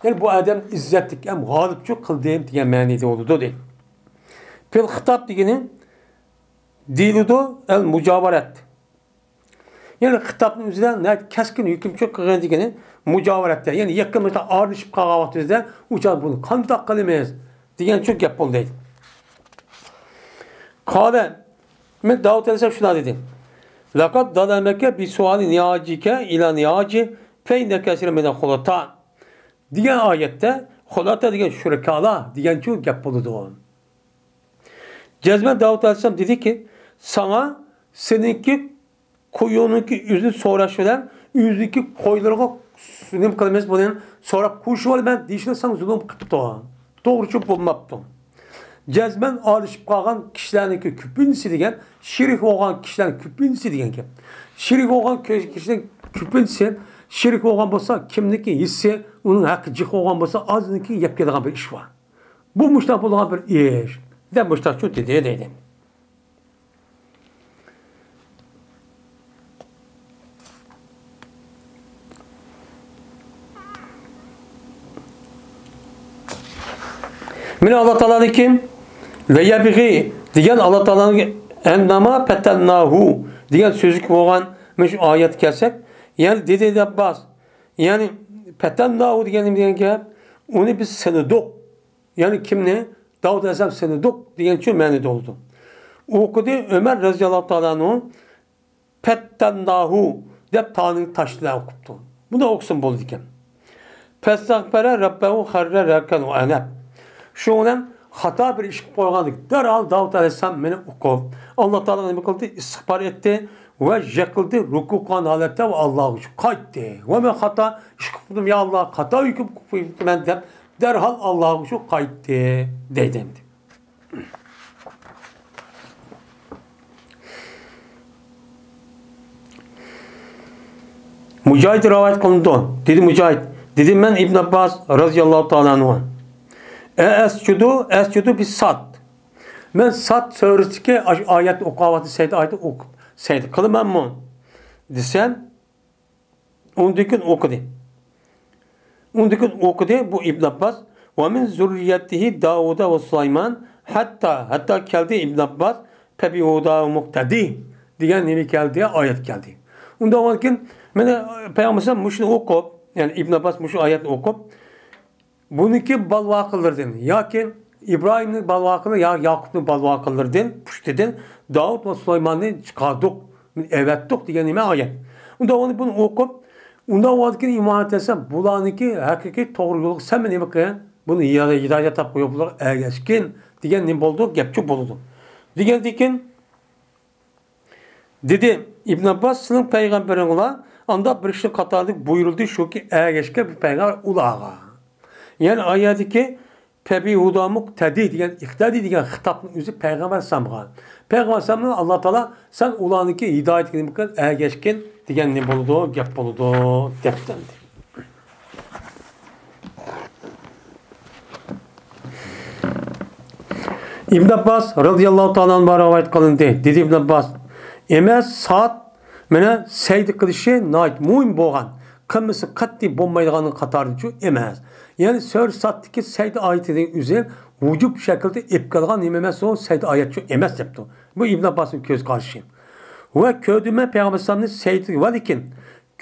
يەنى بۇ ئادەم ئىززەتلىك ھەم غالىبچۇ قىلدىم دېگەن مەنىدە بولىدۇ دەيدۇ. پىل خىتاب دېگىنى دېيىلىدۇ ئەل مۇجاۋەرەت. يەنى خىتابنىڭ ئۆزىدە ناھايىتى كەسكىن ھۆكۈمچى قىلغان دېگىنى مۇجاۋەرەتتە، يەنى يېقىن مۇشۇنداق ئارىلىشىپ قالغان ۋاقتىمىزدا ئۇ چاغدا بۇنى قانداق قىلىمىز دېگەن شۇ گەپ بولدى. قالە، مەن داۋۇت ئەلەيھىسسالام شۇنداق دېدى. لەقەد زەلەمەكە بىسۇئالى نىئاجىكە ئىلە نىئاجى بين كثير من الخلطاء دېگەن ئايەتتە خۇلەتا دېگەن شۇرىكالار دېگەنچۇ گەپ بولىدۇ. جەزمەن داۋۇت ئەلەيھىسسالام دېدىكى، ساڭا سېنىڭكى قويۇڭنىڭكى ئۆزىنى سوراش بىلەن ئۆزىنىڭكى قويلىرىغا نېمە قىلىمىز بۇنى سوراپ قويۇشۇۋالىمەن دېيىشنى ساڭا زۇلۇم قىپتۇ. توغرىچۇ بولماپتۇ. جەزمەن ئادىشىپ قالغان كىشىلەرنىڭكى كۆپىنچىسى دېگەن، شېرىك بولغان كىشىلەرنىڭ كۆپىنچىسى دېگەن گەپ. شېرىك بولغان كۆ-، كىشىلەرنىڭ كۆپىنچىسى، شېرىك بولغان بولسا، كىمنىڭكى ھېسسى، ئۇنىڭ ھەققى جىق بولغان بولسا، ئازىنىڭكى يەپ كېلىدىغان بىر ئىش بار. بۇ مۇشۇنداق بولىدىغان بىر ئىش، دەپ مۇشۇنداقچۇ دېدى، دەيدۇ. مانا ئاللا تائالانىڭكى ۋەيەبغى دېگەن ئاللا تائالانىڭ ئەننەما پەتەنناھۇ دېگەن سۆزلۈك بولغان مۇشۇ ئايەتكە كەلسەك، يەنى دېدى ئابباس، يەنى پەتەنناھۇ دېگەن نېمە دېگەن گەپ؟ ئۇنى بىز سىنىدۇق. يەنى كىمنى؟ داۋۇت ئەلەيھىسسالام سىنىدۇق دېگەنچۇ مەنىدە بولىدۇ. ئوقۇدى، ئۆمەر رەزىياللاھۇ تائالا ئەنھۇ پەتتەنناھۇ دەپ تانى تاشلىدى ئوقۇپتۇ. بۇنى ئوقۇسىمۇ بولىدىكەن. فەستەغفەرە رەببەھۇ خەررە رەكەن ۋە ئەنەب. شۇنىڭ بىلەن خاتا بىر ئىش قىلىپ قويغاندىكىن، دەرھال داۋۇت ئەلەيھىسسالام مېنى ئوقۇپ، ئاللا تائالاغا نېمە قىلدى؟ ئىستىغپار ئېيتتى ۋە يىقىلدى، رۇكۇ قىلغان ھالەتتە ۋە ئاللاغا قايتتى. ۋە مەن خاتا ئىش قىلىپ قويدۇم، يا ئاللا، خاتا ھۆكۈم قىلىپ قويۇپتىمەن دەپ، دەرھال ئاللاغا شۇ قايتتى، دەيدۇ ئەمدى. مۇجاھىد رىۋايەت قىلىنىدۇ. دېدى مۇجاھىد، دېدىم مەن ئىبن ئابباس رەزىياللاھۇ تائالا ئەنھۇ، ئەئەسجۇدۇ، ئەسجۇدۇ بىسساد. مەن ساد سۈرىسىدىكى ئاش-، ئايەتنى ئوقۇۋاتىدۇ، سەجدە ئايىتى ئوقۇپ، سەجدە قىلىمەنمۇ؟ دېسەم، ئۇندىن كېيىن ئوقۇدى. ئۇندىن كېيىن ئوقۇدى بۇ ئىبن ئابباس، «ۋە مىن زۇررىيەتىھى داۋۇدە ۋە سۇلايمان، ھەتتا»، ھەتتا كەلدى ئىبن ئابباس، «فەبىھۇدا مۇقتەدى» دېگەن نېمە كەلدى؟ ئايەت كەلدى. ئۇنداق بولغاندىكىن، مانا پەيغەمبەر مۇشۇنى ئوقۇپ، يەنى ئىبن ئابباس مۇشۇ ئايەتنى ئوقۇپ، بۇنىڭكى بالىۋاقىلىرىدىن ياكى ئىبراھىمنىڭ بالىۋاقىلىرى يا ياقۇپنىڭ بالىۋاقىلىرىدىن، پۇشتىدىن داۋۇت ۋە سۇلايماننى چىقاردۇق، ئەۋەتتۇق دېگەن نېمە ئايەت. ئۇنداق بولغاندا بۇنى ئوقۇپ، ئۇنداق بولغاندىكىن ئىمان ئېيتسا، بۇلارنىڭكى ھەقىقىي توغرا يولغا سەن نېمە قىل، بۇنى ھىدايەت تاپقان يول بۇلارغا ئەگەشكىن دېگەن نېمە بولىدۇ؟ گەپچۇ بولىدۇ. دېگەندىكىن، دېدى ئىبن ئابباس، سىزنىڭ پەيغەمبىرىڭلار ئانداق بىر كىشىنىڭ قاتارىدا بۇيرۇلدى، شۇكى ئەگەشكەن بىر پەيغەمبەر ئۇلارغا. يەنى ئايەتتىكى پەبىھۇدا مۇقتەدى دېگەن، ئىقتەدى دېگەن خىتابنىڭ ئۆزى پەيغەمبەر ئەلەيھىسسالامغا. پەيغەمبەر ئەلەيھىسسالامنى ئاللا تائالا سەن ئۇلارنىڭكى ھىدايىتىگە نېمە قىل، ئەگەشكىن دېگەن نېمە بولىدۇ، گەپ بولىدۇ، دەپتۇ. ئىبن ئابباس رەزىياللاھۇ تائالا ئەنھۇ رىۋايەت قىلىندى. دېدى ئىبن ئابباس، ئەمەس، ساد مانا سەجدە قىلىشى ناھايىتى مۇھىم بولغان، قىلمىسا قەتئىي بولمايدىغاننىڭ قاتارىدىچۇ ئەمەس. يەنى سۈرە سادتىكى سەجدە ئايىتىنىڭ ئۆزى ۋۇجۇب شەكىلدە ئېلىپ كەلگەن نېمە ئەمەس، ئۇ سەجدە ئايەتچۇ ئەمەس دەپتۇ. بۇ ئىبن ئابباسنىڭ كۆز قارىشى. ۋە كۆردۈم مەن پەيغەمبەر ئەلەيھىسسالامنى سەجدە، ۋە لېكىن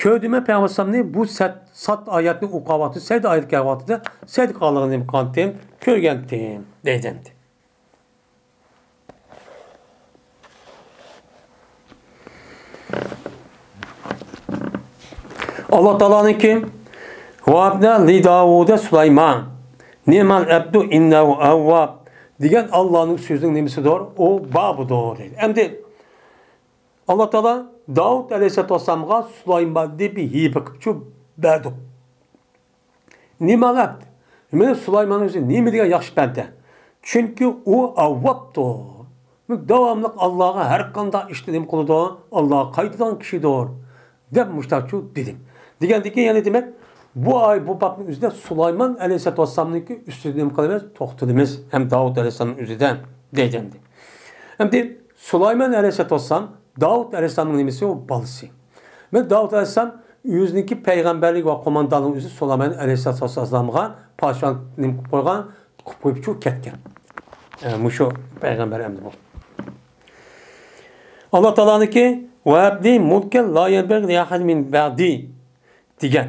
كۆردۈم مەن پەيغەمبەر ئەلەيھىسسالامنى بۇ سەت-، ساد ئايەتنى ئوقۇغان ۋاقتىدا، سەجدە ئايەتكە كەلگەن ۋاقتىدا سەجدە قىلغانلىقىنى نېمە قىلغانتىم؟ كۆرگەنتىم، دەيدۇ ئەمدى. ئاللا تائالانىڭكى، «ۋەھەبنا لىداۋۇدە سۇلايمان، نىئمەل ئەبدۇ ئىننەھۇ ئەۋۋاب» دېگەن ئاللانىڭ سۆزىنىڭ نېمىسىدۇر؟ ئۇ بابىدۇر، دەيدۇ. ئەمدى ئاللا تائالا داۋۇت ئەلەيھىسسالاتۇ ۋەسسالامغا سۇلايماننى بىر ھىبە قىلىپچۇ بەردۇق. نېمە ئەۋەب؟ مانا سۇلايماننىڭ ئۆزى نېمە دېگەن ياخشى بەندە. چۈنكى ئۇ ئەۋۋابتۇر. داۋاملىق ئاللاغا ھەر قانداق ئىشتا نېمە قىلىدۇ؟ ئاللاغا قايتىدىغان كىشىدۇر، دەپ مۇشتاقچۇ دېدى. دېگەندىن كېيىن يەنە دېمەك، بۇ ئاي، بۇ بابنىڭ ئۆزىدە سۇلايمان ئەلەيھىسسالاتۇ ۋەسسالامنىڭكى ئۈستىدە نېمە قىلىمىز؟ توختىلىمىز. ھەم داۋۇت ئەلەيھىسسالامنىڭ ئۆزىدە دەيدۇ ئەمدى. ئەمدى سۇلايمان ئەلەيھىسسالاتۇ ۋەسسالام، داۋۇت ئەلەيھىسسالامنىڭ نېمىسى؟ ئۇ بالىسى. مانا داۋۇت ئەلەيھىسسالام ئۆزىنىڭكى پەيغەمبەرلىك ۋە قوماندانلىق ئۆزى سۇلايمان ئەلەيھىسسالام پادىشاھ نېمە قىلىپ قويغان، قىلىپ قويۇپچۇ كەتكەن. ئە، مۇشۇ پەيغەمبەر ئەمدى بۇ. ئاللا تائالانىڭكى، «ۋەھەبلى مۇلكەن لا يەنبەغى لىئەھەدىن مىن بەئدى» دېگەن.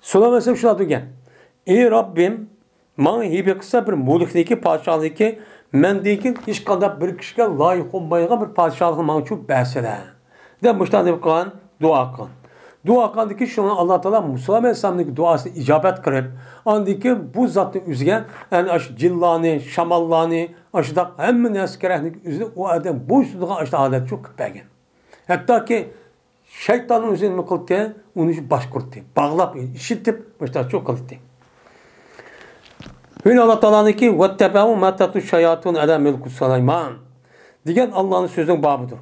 سۇلايمان ئەلەيھىسسالام شۇنداق دېگەن: «ئى رەببىم، ماڭا ھىبە قىلسا بىر مۈلۈكنىكى، پادىشاھلىقنىكى، مەندىن كېيىن ھېچقانداق بىر كىشىگە لايىق بولمايدىغان بىر پادىشاھلىقنى ماڭا شۇ بەرسىلە» دەپ مۇشۇنداق نېمە قىلغان؟ دۇئا قىلغان. دۇئا قىلغاندىكىن شۇڭا ئاللا تائالا سۇلايمان ئەلەيھىسسالامنىڭكى دۇئاسىنى ئىجابەت قىلىپ، ئاندىن كېيىن بۇ زاتنى ئۆزىگە، يەنى ئاشۇ جىنلارنى، شاماللارنى، ئاشۇنداق ھەممە نەرسە كېرەكنى ئۆزىنى ئۇ ئادەم بويسۇنىدىغان ئاشۇنداق ھالەتكە قىلىپ بەرگەن. ھەتتاكى شەيتاننىڭ ئۆزى نېمە قىلدى؟ ئۇنى باشقۇرتتى، باغلاپ، ئىشلىتىپ، مۇشۇنداق قىلدى. يەنە ئاللا تائالانىڭكى «ۋەتتەبەئۇ ما تەتلۇ شەياتىنۇ ئەلا مۇلكى سۇلايمان» دېگەن ئاللانىڭ سۆزىنىڭ بابىدۇر.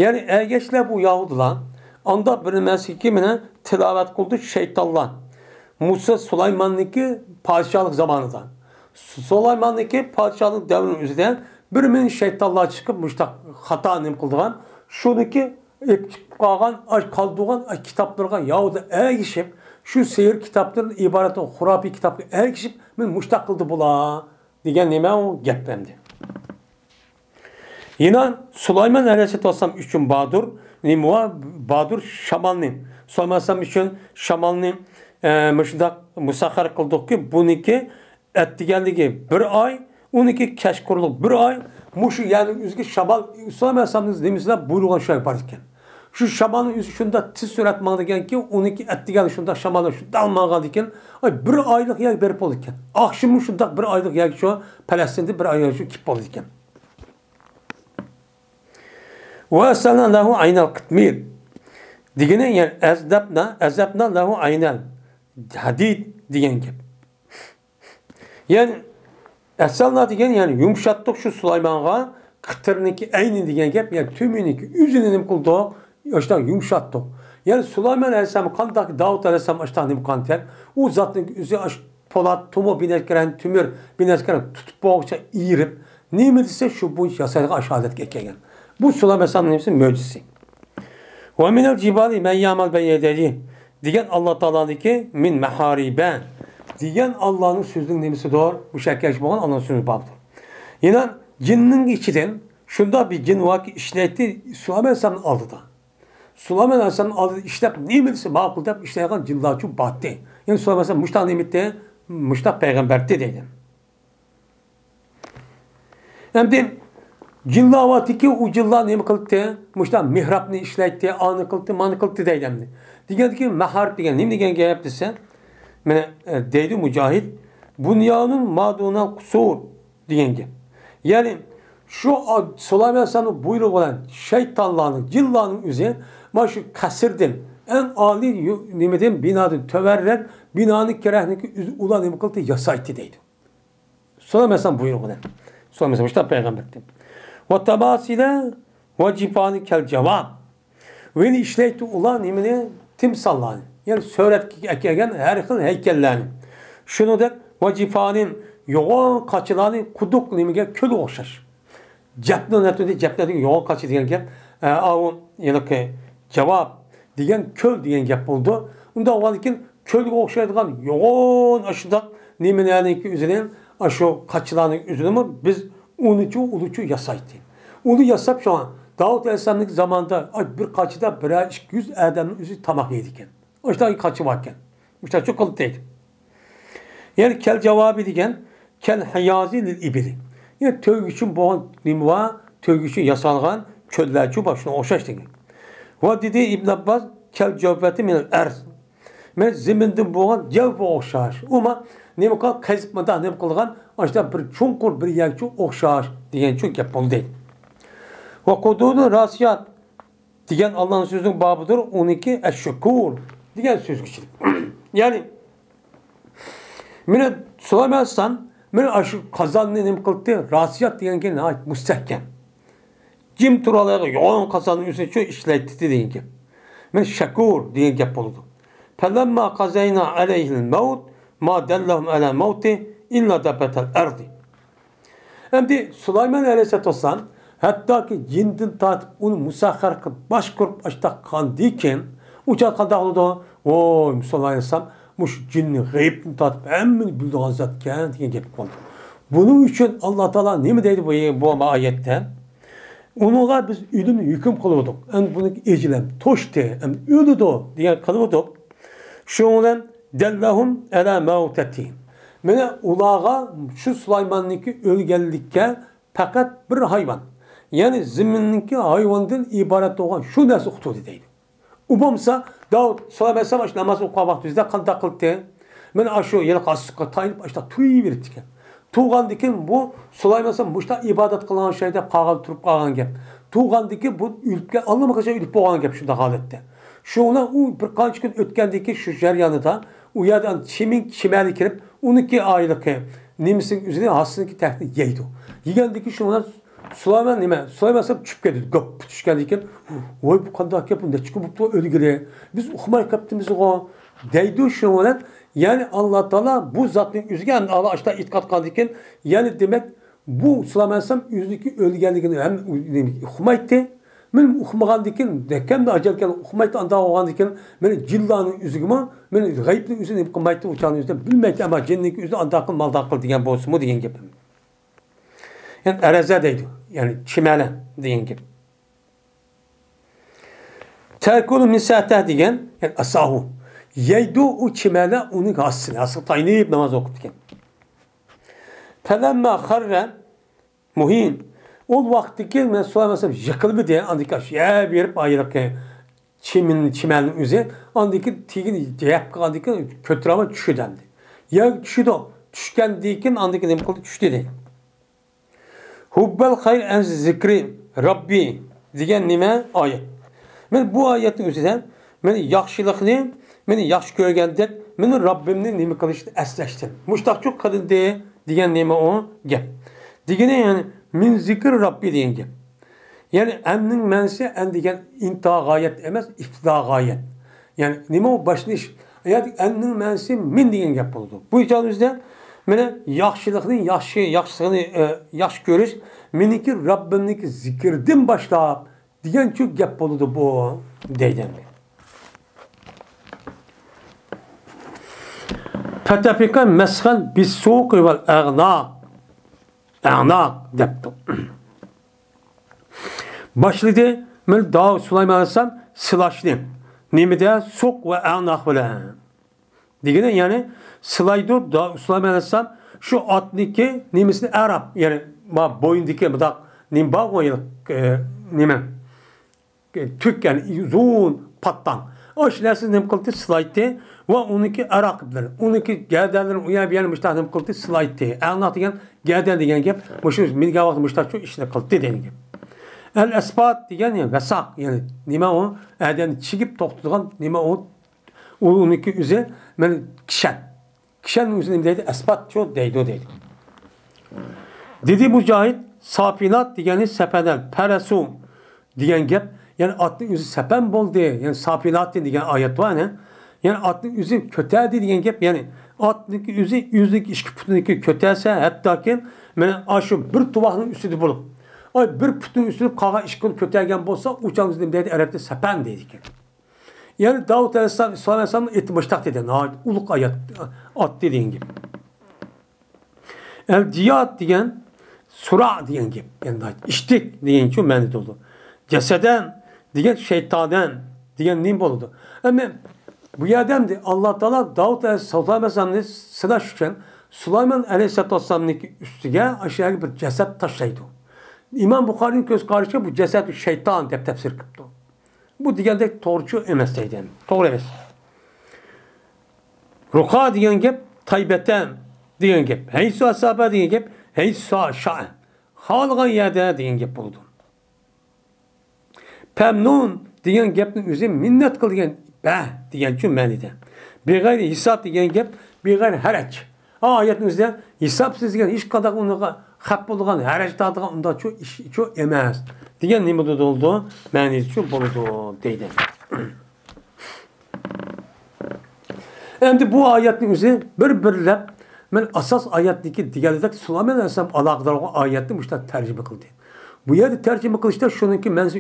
يەنى ئەگەشلەر بۇ يەھۇدىيلار ئانداق بىر نېمىسىكى مېنى تىلاۋەت قىلدى شەيتانلار. مۇسا سۇلايماننىڭكى پادىشاھلىق زامانىدا. سۇلايماننىڭكى پادىشاھلىق دەۋرىنىڭ ئۆزىدە بىر مىنى شەيتانلار چىقىپ مۇشۇنداق خاتا نېمە قىلىدىغان، شۇنىڭكى ئېلىپ چىقىپ قالغان، ئاش قالدۇرغان، ئاش كىتابلىرىغا يەھۇدىيلار ئەگىشىپ، شۇ سېھىر كىتابلىرىدىن ئىبارەت خۇراپىي كىتابقا ئەگىشىپ، مېنى مۇشۇنداق قىلدى بۇلار دېگەن نېمە ئۇ گەپ ئەمدى. يەنە سۇلايمان ئەلەيھىسسالام ئۈچۈن باردۇر، نېمە بار؟ باردۇر شامالنى. سۇلايمان ئەلەيھىسسالام ئۈچۈن شامالنى، ئە، مۇشۇنداق مۇسەخخەر قىلدۇقكى، بۇنىڭكى ئەتىگەنلىكى بىر ئاي، ئۇنىڭكى كەچقۇرۇنلۇق بىر ئاي، مۇشۇ يەرنىڭ ئۆزىگە شامال، سۇلايمان ئەلەيھىسسالامنىڭ نېمىسىدە بۇيرۇغان شۇ بار ئىكەن. شۇ شامالنىڭ ئۆزى شۇنداق تېز سۈرئەت ماڭىدىكەنكى، ئۇنىڭكى ئەتىگەنلىك شۇنداق شامال شۇنداق ماڭغاندىكىن، ئاي، بىر ئايلىق يەرگە بېرىپ بولىدىكەن. ئاخشىمى شۇنداق بىر ئايلىق يەرگە شۇ پەلەستىندە بىر ئاي يەرگە شۇ كېلىپ بولىدىكەن. «ۋە ئەسەلنا لەھۇ ئەينەل قىتمىر» دېگىنى، يەنى ئەزدەپنا، ئەزەپنا لەھۇ ئەينەل ھەدىد دېگەن گەپ. يەنى ئەسەلنا دېگەن، يەنى يۇمشاتتۇق شۇ سۇلايمانغا قىتىرنىكى ئەينى دېگەن گەپ، يەنى تۆمۈرنىكى ئۆزىنى نېمە قىلدۇق؟ ئاشۇنداق يۇمشاتتۇق. يەنى سۇلايمان ئەلەيھىسسالام قانداق داۋۇت ئەلەيھىسسالام ئاشۇنداق نېمە قىلغانىكەن، ئۇ زاتنىڭ ئۆزى ئاشۇ پولات، تومۇر بىنەسكەرەن، تۆمۈر بىنەسكەرەن تۇتۇپ بولغۇچە ئېرىپ، نېمە دېسە شۇ بويىچە ياسايدىغان ئاشۇ ھالەتكە كەلگەن. بۇ سۇلايمان ئەلەيھىسسالامنىڭ نېمىسى؟ مۆجىزىسى. «ۋە مىنەل جىبالى مەن يەئمەنۇ بەينە يەدەيھى» دېگەن ئاللا تائالانىڭكى «مىن مەھارىبە» دېگەن ئاللانىڭ سۆزىنىڭ نېمىسىدۇر؟ مۇشەككەش بولغان ئاللانىڭ سۆزى باردۇر. يەنە جىننىڭ ئىچىدىن شۇنداق بىر جىن باركى ئىشلەيتتى سۇلايمان ئەلەيھىسسالامنىڭ ئالدىدا. سۇلايمان ئەلەيھىسسالامنىڭ ئالدىدا ئىشلەپ، نېمە دېسە ماقۇل دەپ ئىشلەيدىغان جىنلارچۇ بارتتى. يەنى سۇلايمان ئەلەيھىسسالام مۇشۇنداق نېمىتتى، مۇشۇنداق پەيغەمبەرتتى دەيدۇ. ئەمدى جىنلار بارتتىكى، ئۇ جىنلار نېمە قىلتى؟ مۇشۇنداق مېھرابنى ئىشلەيتتى، ئانى قىلتى، مانى قىلتى دەيدۇ ئەمدى. دېگەندىكى مەھارىب دېگەن نېمە دېگەن گەپ دېسە، مانا، ئە، دەيدۇ مۇجاھىد، «بۇنيانۇن ما دۇنەل قۇسۇر» دېگەن گەپ. يەنى شۇ ئا-، سۇلايمان ئەلەيھىسسالامنىڭ بۇيرۇقى بىلەن شەيتانلارنىڭ، جىنلارنىڭ ئۆزى مانا شۇ قەسىردىن، ئەڭ ئالىي يۇ-، نېمىدىن، بىنادىن تۆۋەنرەك بىنانى كېرەكنىكى ئۆزى ئۇلار نېمە قىلدى؟ ياسايتتى دەيدۇ. سۇلايمان ئەلەيھىسسالام بۇيرۇقى بىلەن. سۇلايمان ئەلەيھىسسالام مۇشۇنداق پەيغەمبەر. «ۋە تاماسىلە ۋە جىفانى كەل جاۋاب». ۋە يەنە ئىشلەيتتى ئۇلار نېمىنى؟ تىمساللارنى. يەنى سۈرەتكە ئەكەلگەن ھەر خىل ھەيكەللەرنى. شۇنىڭدەك ۋە جىفانى يوغان قاچىلارنى قۇدۇق نېمىگە؟ كۆلگە ئوخشاش. جەپنە نەتۇدى، جەپنە دېگەن يوغان قاچا دېگەن گەپ. ئە، ئاۋۇ ھېلىقى جاۋاب دېگەن كۆل دېگەن گەپ بولىدۇ. ئۇنداق بولغاندىكىن كۆلگە ئوخشايدىغان يوغان ئاشۇنداق نېمىلەرنىڭكى ئۆزىنى، ئاشۇ قاچىلارنىڭ ئۆزىنىمۇ بىز ئۇنىچۇ، ئۇلىچۇ ياسايتتى. ئۇنى ياساپ شۇڭا داۋۇت ئەلەيھىسسالامنىڭكى زامانىدا، ئاي، بىر قاچىدا بىرەر ئىككى يۈز ئادەمنىڭ ئۆزى تاماق يەيدىكەن. ئاشۇنداق قاچا باركەن. مۇشۇنداقچۇ قىلدى دەيدۇ. يەنى كەل جاۋابى دېگەن كەل ھىيازى لىل ئىبىلى. يەنى تۆگە ئۈچۈن بولغان نېمە بار؟ تۆگە ئۈچۈن ياسالغان كۆللەرچۇ بار، شۇنىڭغا ئوخشاش دېگەن. ۋە دېدى ئىبن ئابباس، كەل جەۋبەتى مىنەل ئەرز. مەن زېمىندىن بولغان جەۋبىگە ئوخشاش. ئۇما نېمە قىلغان؟ قېزىپ مۇنداق نېمە قىلغان؟ ئاشۇنداق بىر چوڭقۇر بىر يەرگىچۇ ئوخشاش دېگەنچۇ گەپ بولدى دەيدۇ. ۋە قۇدۇدۇ راسىيات دېگەن ئاللانىڭ سۆزىنىڭ بابىدۇر، ئۇنىڭكى ئەششۇكۇر دېگەن سۆزگە كېلىپ. يەنى، مانا سۇلايمان ئەلەيھىسسالام، مانا ئاشۇ قازاننى نېمە قىلدى؟ راسىيات دېگەنگە ناھايىتى مۇستەھكەم. جىم تۇرالايدىغان يوغان قازاننىڭ ئۈستىنىچۇ ئىشلەيتتى دېگەن گەپ. مانا شەكۇر دېگەن گەپ بولىدۇ. فەلەمما قەزەينا ئەلەيھىل مەۋت ما دەللەھۇم ئەلە مەۋتى ئىللا دەببەتەل ئەرزى. ئەمدى سۇلايمان ئەلەيھىسسالاتۇ ۋەسسالام ھەتتاكى جىندىن تارتىپ ئۇنى مۇسەخخەر قىلىپ، باشقۇرۇپ، ئاشتاق قىلغاندىن كېيىن، ئۇ چاغ قانداق بولىدۇ؟ ۋوي، سۇلايمان ئەلەيھىسسالام مۇشۇ جىننى غەيىبتىن تارتىپ ھەممىنى بىلىدىغان زاتكەن دېگەن گەپ قالدى. بۇنىڭ ئۈچۈن ئاللا تائالا نېمە دەيدۇ بۇ، بۇ ئايەتتە؟ ئۇنىڭغا بىز ئۆلۈمنى ھۆكۈم قىلىۋاتىدۇق. ئەمدى بۇنىڭ ئەجىلى توشتى، ئەمدى ئۆلىدۇ دېگەن قىلىۋاتىدۇق. شۇنىڭ بىلەن دەللەھۇم ئەلا مەۋتەتى. مانا ئۇلارغا شۇ سۇلايماننىڭكى ئۆلگەنلىككە پەقەت بىر ھايۋان، يەنى زېمىننىڭكى ھايۋاندىن ئىبارەت بولغان شۇ نەرسە ئۇقتۇردى دەيدۇ. ئۇ بولمىسا، داۋۇت سۇلايمان ئەلەيھىسسالام ئاشۇ ناماز ئوقۇغان ۋاقتىدا قانداق قىلدى؟ مانا ئاشۇ يىلقا ئاستىغا تايىنىپ، ئاشۇنداق تۇرۇۋېرىپتىكەن. تۇرغاندىن كېيىن بۇ سۇلايمان ئەلەيھىسسالام مۇشۇنداق ئىبادەت قىلغان ئوخشايدۇ دەپ قالغان، تۇرۇپ قالغان گەپ. تۇرغاندىن كېيىن بۇ ئۆلۈپ كەل-، ئاللىماقاچان ئۆلۈپ بولغان گەپ شۇنداق ھالەتتە. شۇنىڭ بىلەن ئۇ بىر قانچە كۈن ئۆتكەندىن كېيىن شۇ جەريانىدا ئۇ يەردە چىمىن، چىمەنلىك كىرىپ، ئۇنىڭكى ئايلىقى نېمىسىنىڭ ئۆزىنى، ھاسىسىنىڭكى تەختىنى يەيدۇ. يېگەندىن كېيىن شۇنىڭ بىلەن سۇلايمان نېمە؟ سۇلايمان ئەلەيھىسسالام چۈشۈپ كەتتى. گوپ چۈشكەندىن كېيىن، ۋاي، بۇ قانداق گەپ؟ بۇ نەچچە كۈن بوپتۇ ئۆلگىلى؟ بىز ئۇقماي قاپتىمىزغۇ؟ دەيدۇ. شۇنىڭ بىلەن، يەنى، ئاللا تائالا بۇ زاتنىڭ ئۆزىگە ئەمدى ئاللا ئاشتا ئېتىقاد قىلغاندىن كېيىن، يەنى، دېمەك، بۇ سۇلايمان ئەلەيھىسسالام ئۆزىنىڭكى ئۆلگەنلىكىنى ھەم ئۇقمايتتى. مەن ئۇقمىغاندىن كېيىن، دەككەمدە ئاجال كەلگەن ئۇقمايتتى، ئانداق بولغاندىن كېيىن، مەن جىنلارنىڭ ئۆزىگىمۇ، مەن غەيىبنىڭ ئۆزىنى نېمە قىلمايتتى، ئۇ چاغنىڭ ئۆزىدە بىلمەيتتى، ئەمما جىننىڭكى ئۆزىنى ئانداق قىل، مانداق قىل دېگەن بولسىمۇ دېگەن گېپىم. يەنى ئەرەزە دەيدۇ، يەنى چىمەنە دېگەن گەپ. تەكۇلۇ مىن سەئەتىھ دېگەن، يەنى ئەساھۇ. يەيدۇ ئۇ چىمەنە ئۇنىڭ ھاسىسىنى، ھاسىسىغا تايىنىپ ناماز ئوقۇپتىكەن. فەلەممە خەررە مۇھىن. ئۇ ۋاقىتتىكى مەن سۇلايمان ئەلەيھىسسالام يىقىلىۋىدى، ئاندىن كېيىن يەپ بېرىپ ئايرىقى چىمىن، چىمەننىڭ ئۆزى، ئاندىن كېيىن تېگىنى يەپ قىلغاندىن كېيىن كۆتۈرەلمەي چۈشىدۇ ئەمدى. يەرگە چۈشىدۇ. چۈشكەندىن كېيىن ئاندىن كېيىن نېمە قىلدى؟ چۈشتى دەيدۇ. ھۇببەل خەير ئەن زىكرى رەببى دېگەن نېمە؟ ئايەت. مەن بۇ ئايەتنىڭ ئۆزىدە مەن ياخشىلىقنى، مەن ياخشى كۆرگەندەك، مەن رەببىمنى نېمە قىلىشنى ئەسلەشتىم. مۇشتاقچۇ قىلىندى دېگەن نېمە ئۇ گەپ؟ دېگىنى، يەنى، مىن زىكرى رەببى دېگەن گەپ. يەنى، ئەننىڭ مەنىسى ئەن دېگەن ئىنتىھا غايەت ئەمەس، ئىپتىدا غايەت. يەنى، نېمە ئۇ باشلىنىش؟ يەنى، ئەننىڭ مەنىسى مىن دېگەن گەپ بولىدۇ. بۇ ئىجازىمىزدە، مانا، ياخشىلىقنى، ياخشى، ياخشىسىنى، ئە، ياخشى كۆرۈش، مېنىڭكى رەببىمنىڭكى زىكرىدىن باشلاپ دېگەنچۇ گەپ بولىدۇ بۇ، دەيدۇ ئەمدى. فەتەفىقە مەسخەن بىسسۇقى ۋەل ئەغناق. ئەغناق دەپتۇ. باشلىدى، مەن داۋۇت سۇلايمان ئەلەيھىسسالام سىلاشنى. نېمىدە؟ سۇق ۋە ئەغناق بىلەن. دېگىنى، يەنى، سىلايدۇ، دا-، سۇلايمان ئەلەيھىسسالام شۇ ئاتنىڭكى نېمىسىنى ئەراپ، يەنى، ما بوينىدىكى مۇنداق نېمە بارغۇ، ئە، نېمە؟ تۈك، يەنى ئۇزۇن پاتتاڭ. ئاشۇ نەرسىنى نېمە قىلدى؟ سىلايتتى. ۋە ئۇنىڭكى ئاراقىبلىرى، ئۇنىڭكى گەدەنلىرىنى ئۇ يەر بۇ يەرنى مۇشتاق نېمە قىلدى؟ سىلايتتى. ئەغناق دېگەن گەدەن دېگەن گەپ. مۇشۇ مىنگەن ۋاقتى مۇشتاق شۇ ئىشنى قىلدى دېگەن گەپ. ئەل ئەسپات دېگەن، يەنى ۋەساق، يەنى نېمە ئۇ؟ ئادەمنى چىگىپ توختىتىدىغان نېمە ئۇ؟ ئۇ، ئۇنىڭكى ئۆزى، مانا، كىشەن. كىشەننىڭ ئۆزى نېمە دەيدۇ؟ ئەسپاتچۇ دەيدۇ، دەيدۇ. دېدى مۇجاھىد، سافىنات دېگەنى سەپەنەل، پەرەسۇ دېگەن گەپ. يەنى ئاتنىڭ ئۆزى سەپەن بولدى، يەنى سافىناتتىن دېگەن ئايەت بار، يەنى. يەنى ئاتنىڭ ئۆزى كۆتەردى دېگەن گەپ، يەنى ئاتنىڭكى ئۆزى، ئۆزىنىڭكى ئىككى پۇتىنىڭكى كۆتەرسە، ھەتتاكى مانا ئاشۇ بىر تۇۋاقنىڭ ئۈستىدە بولۇپ، ئاي، بىر پۇتنىڭ ئۈستىدە قالغان ئىككى پۇتىنى كۆتەرگەن بولسا، ئۇ چاغدا نېمە دەيدۇ؟ ئەرەبتە سەپەن دەيدىكەن. يەنى داۋۇت ئەلەيھىسسالام، سۇلايمان ئەلەيھىسسالامنىڭ ئېتى مۇشتاق دېدى، ناھايىتى ئۇلۇغ ئايەت، ئاتتى دېگەن گەپ. ئەل جىياد دېگەن سۇرا دېگەن گەپ، يەنى ناھايىتى ئىشتىك دېگەنچۇ مەنىدە بولىدۇ. جەسەدەن دېگەن شەيتانەن دېگەن نېمە بولىدۇ؟ ئەمما بۇ يەردە ئەمدى ئاللا تائالا داۋۇت ئەلەيھىسسالام ئەلەيھىسسالامنى سىناش ئۈچۈن سۇلايمان ئەلەيھىسسالام ئۈستىگە ئاشۇ يەرگە بىر جەسەت تاشلايدۇ. ئىمام بۇخارىنىڭ كۆز قارىشىغا بۇ جەسەت شەيتان دەپ تەپسىر قىپتۇ. بۇ دېگەندەك توغرىچۇ ئەمەس دەيدۇ. توغرا ئەمەس. رۇقا دېگەن گەپ تايبەتەن دېگەن گەپ. ھەيسۇ ئەسابە دېگەن گەپ ھەيسۇ شائە. خالىغان يەردە دېگەن گەپ بولىدۇ. پەمنۇن دېگەن گەپنىڭ ئۆزى مىننەت قىل دېگەن، بە دېگەنچۇ مەنىدە. بىغەيرى ھېساب دېگەن گەپ بىغەيرى ھەرەج. ئا، ئايەتنىڭ ئۆزىدە ھېسابسىز دېگەن، ھېچقانداق ئۇنىڭغا خەپ بولىدىغان، ھەرەج تارتىدىغان ئۇنداقچۇ ئىشچۇ ئەمەس دېگەن نېمە بولىدۇ؟ مەنىسىچۇ بولىدۇ دەيدۇ. ئەمدى بۇ ئايەتنىڭ ئۆزى بىر-بىرلەپ، مەن ئاساس ئايەتتىكى دېگەنلىك سۇلايمان ئەلەيھىسسالام ئالاقىدار بولغان ئايەتنى مۇشۇنداق تەرجىمە قىلدى. بۇ يەردە تەرجىمە قىلىشتا شۇنىڭكى مەنىسى،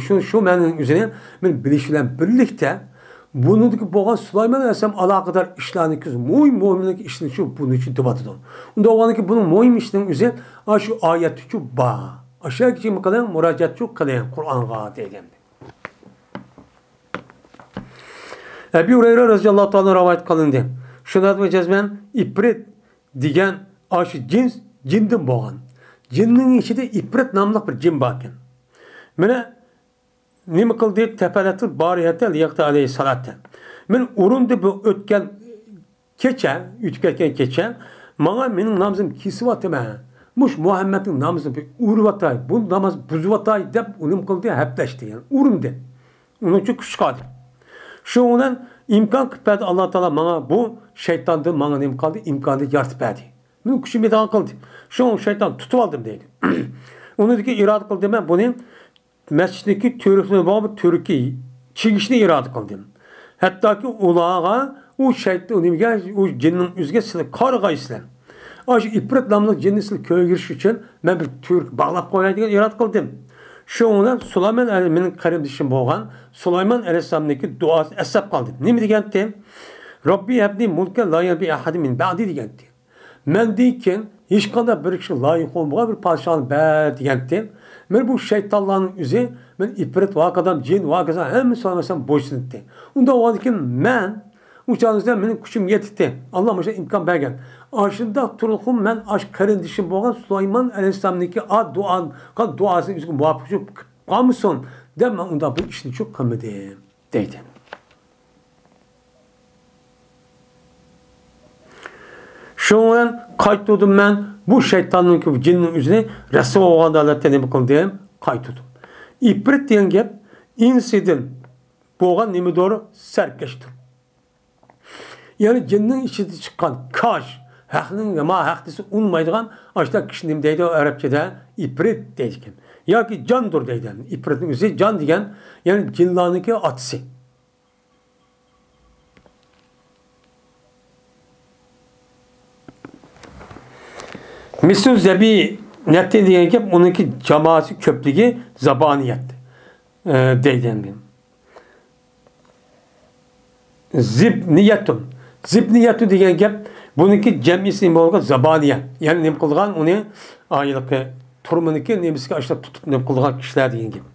شۇ، شۇ مەنىنىڭ ئۆزىنى مەن بىلىش بىلەن بىرلىكتە، بۇنىڭدىكى بولغان سۇلايمان ئەلەيھىسسالام ئالاقىدار ئىشلارنىڭكى مۇھىم، مۇھىملىق ئىشلىرى شۇ بۇنىچۇ دېۋاتىدۇ. ئۇنداق بولغاندىكى بۇنىڭ مۇھىم ئىشىنىڭ ئۆزى ئاشۇ ئايەتتىچۇ بار. ئاشۇ يەرگىچە قىلىڭ، مۇراجىئەتچۇ قىلىڭ قۇرئانغا دېگەن. ئەبى ھۇرەيرە رەزىياللاھۇ تائالا رىۋايەت قىلىندى. شۇنات ۋە جەزمەن ئىپرىت دېگەن ئاشۇ جىنس جىندىن بولغان. جىننىڭ ئىچىدە ئىپرىت ناملىق بىر جىن باركەن. مانا نېمە قىلدى؟ تەپەلەتتىن بارىيەتە لىيەقتە ئەلەيھىسسالاتە. مەن ئۇرۇندى بۇ ئۆتكەن كېچە، ئۆتۈپ كەتكەن كېچە، ماڭا مېنىڭ نامىزىمنى كېسىۋاتىمەن. مۇشۇ مۇھەممەدنىڭ نامىزىنى بىر ئۇرۇۋاتاي، بۇ ناماز بۇزۇۋاتاي دەپ ئۇ نېمە قىلدى؟ ھەپلەشتى، يەنى ئۇرۇندى. ئۇنىڭ ئۈچۈن كۈچ قالدى. شۇنىڭ بىلەن ئىمكان قىلىپ بەردى ئاللا تائالا ماڭا، بۇ شەيتاندىن ماڭا نېمە قىلدى؟ ئىمكاننى يارىتىپ بەردى. مېنىڭ كۈچۈم يېتىدىغان قىلدى. شۇڭا شەيتان تۇتۇۋالدىم دەيدۇ. ئۇنىڭدىكى ئىرادە قىلدىم مەن بۇنى مەسچىتنىڭكى تۈۋرۈكىنى بولغان بىر تۈۋرۈككە چىگىشنى ئىرادە قىلدىم. ھەتتاكى ئۇلارغا، ئۇ شەيت-، ئۇ نېمىگە، ئۇ جىننىڭ ئۆزىگە سىلەر قارىغايسىلەر. ئاشۇ ئىپرىت ناملىق جىننى سىلەر كۆرگۈزۈش ئۈچۈن مەن بىر تۈۋرۈك باغلاپ قوياي دېگەن ئىرادە قىلدىم. شۇنىڭ بىلەن سۇلايمان ئەلەي-، مېنىڭ قېرىندىشىم بولغان سۇلايمان ئەلەيھىسسالامنىڭكى دۇئاسىنى ئەسلەپ قالدىم. نېمە دېگەنتى؟ رەببى ھەبلى مۇلكەن لا يەنبەغى لىئەھەدىن مىن بەئدى دېگەنتى. مەندىن كېيىن ھېچقانداق بىر كىشىگە لايىق بولمىغان بىر پادىشاھنى بەر دېگەنتى. مەن بۇ شەيتانلارنىڭ ئۆزى، مەن ئىپرىت ۋاكادام، جىن ۋاكادام ھەممە سالام بويسۇنۇپتى. ئۇنداق بولغاندىكىن مەن ئۇ چاغدا مېنىڭ كۈچۈم يېتىتتى. ئاللا مۇشۇ ئىمكان بەرگەن. ئاشۇنداق تۇرۇقۇم مەن ئاش قېرىندىشىم بولغان سۇلايمان ئەلەيھىسسالامنىڭكى ئا دۇئا، قىلغان دۇئاسىنى ئۆزىگە مۇۋاپىق قىلىپ قالمىسۇن دەپ مەن ئۇنداق بىر ئىشنى چۇ قىلمىدىم دەيدۇ. شۇنىڭ بىلەن قايتۇردۇم مەن بۇ شەيتاننىڭكى، بۇ جىننىڭ ئۆزىنى رەسۋا بولغان ھالەتتە نېمە قىلدىم؟ قايتۇردۇم. ئىپرىت دېگەن گەپ ئىنسىدىن بولغان نېمىدۇر؟ سەركەشتۇر. يەنى جىننىڭ ئىچىدىن چىققان كاش، ھەقنىڭ ما ھەق دېسە ئۇنىمايدىغان ئاشۇنداق كىشىنى نېمە دەيدۇ ئەرەبچىدە؟ ئىپرىت دەيدىكەن. ياكى جاندۇر دەيدۇ. ئىپرىتنىڭ ئۆزى جان دېگەن، يەنى جىنلارنىڭكى ئاتىسى. مىسلۇ زەبىنەتتىن دېگەن گەپ، ئۇنىڭكى جامائەتى كۆپلۈكى زەبانىيەت، ئە، دەيدىكەن. زىبنىيەتۇن. زىبنىيەتۇن دېگەن گەپ، بۇنىڭكى جەمئىسى نېمە بولغان؟ زەبانىيە. يەنى نېمە قىلغان؟ ئۇنى، ئايلىقى تۈرمىنىڭكى نېمىسىگە ئاشۇنداق تۇتۇپ نېمە قىلغان كىشىلەر دېگەن گەپ.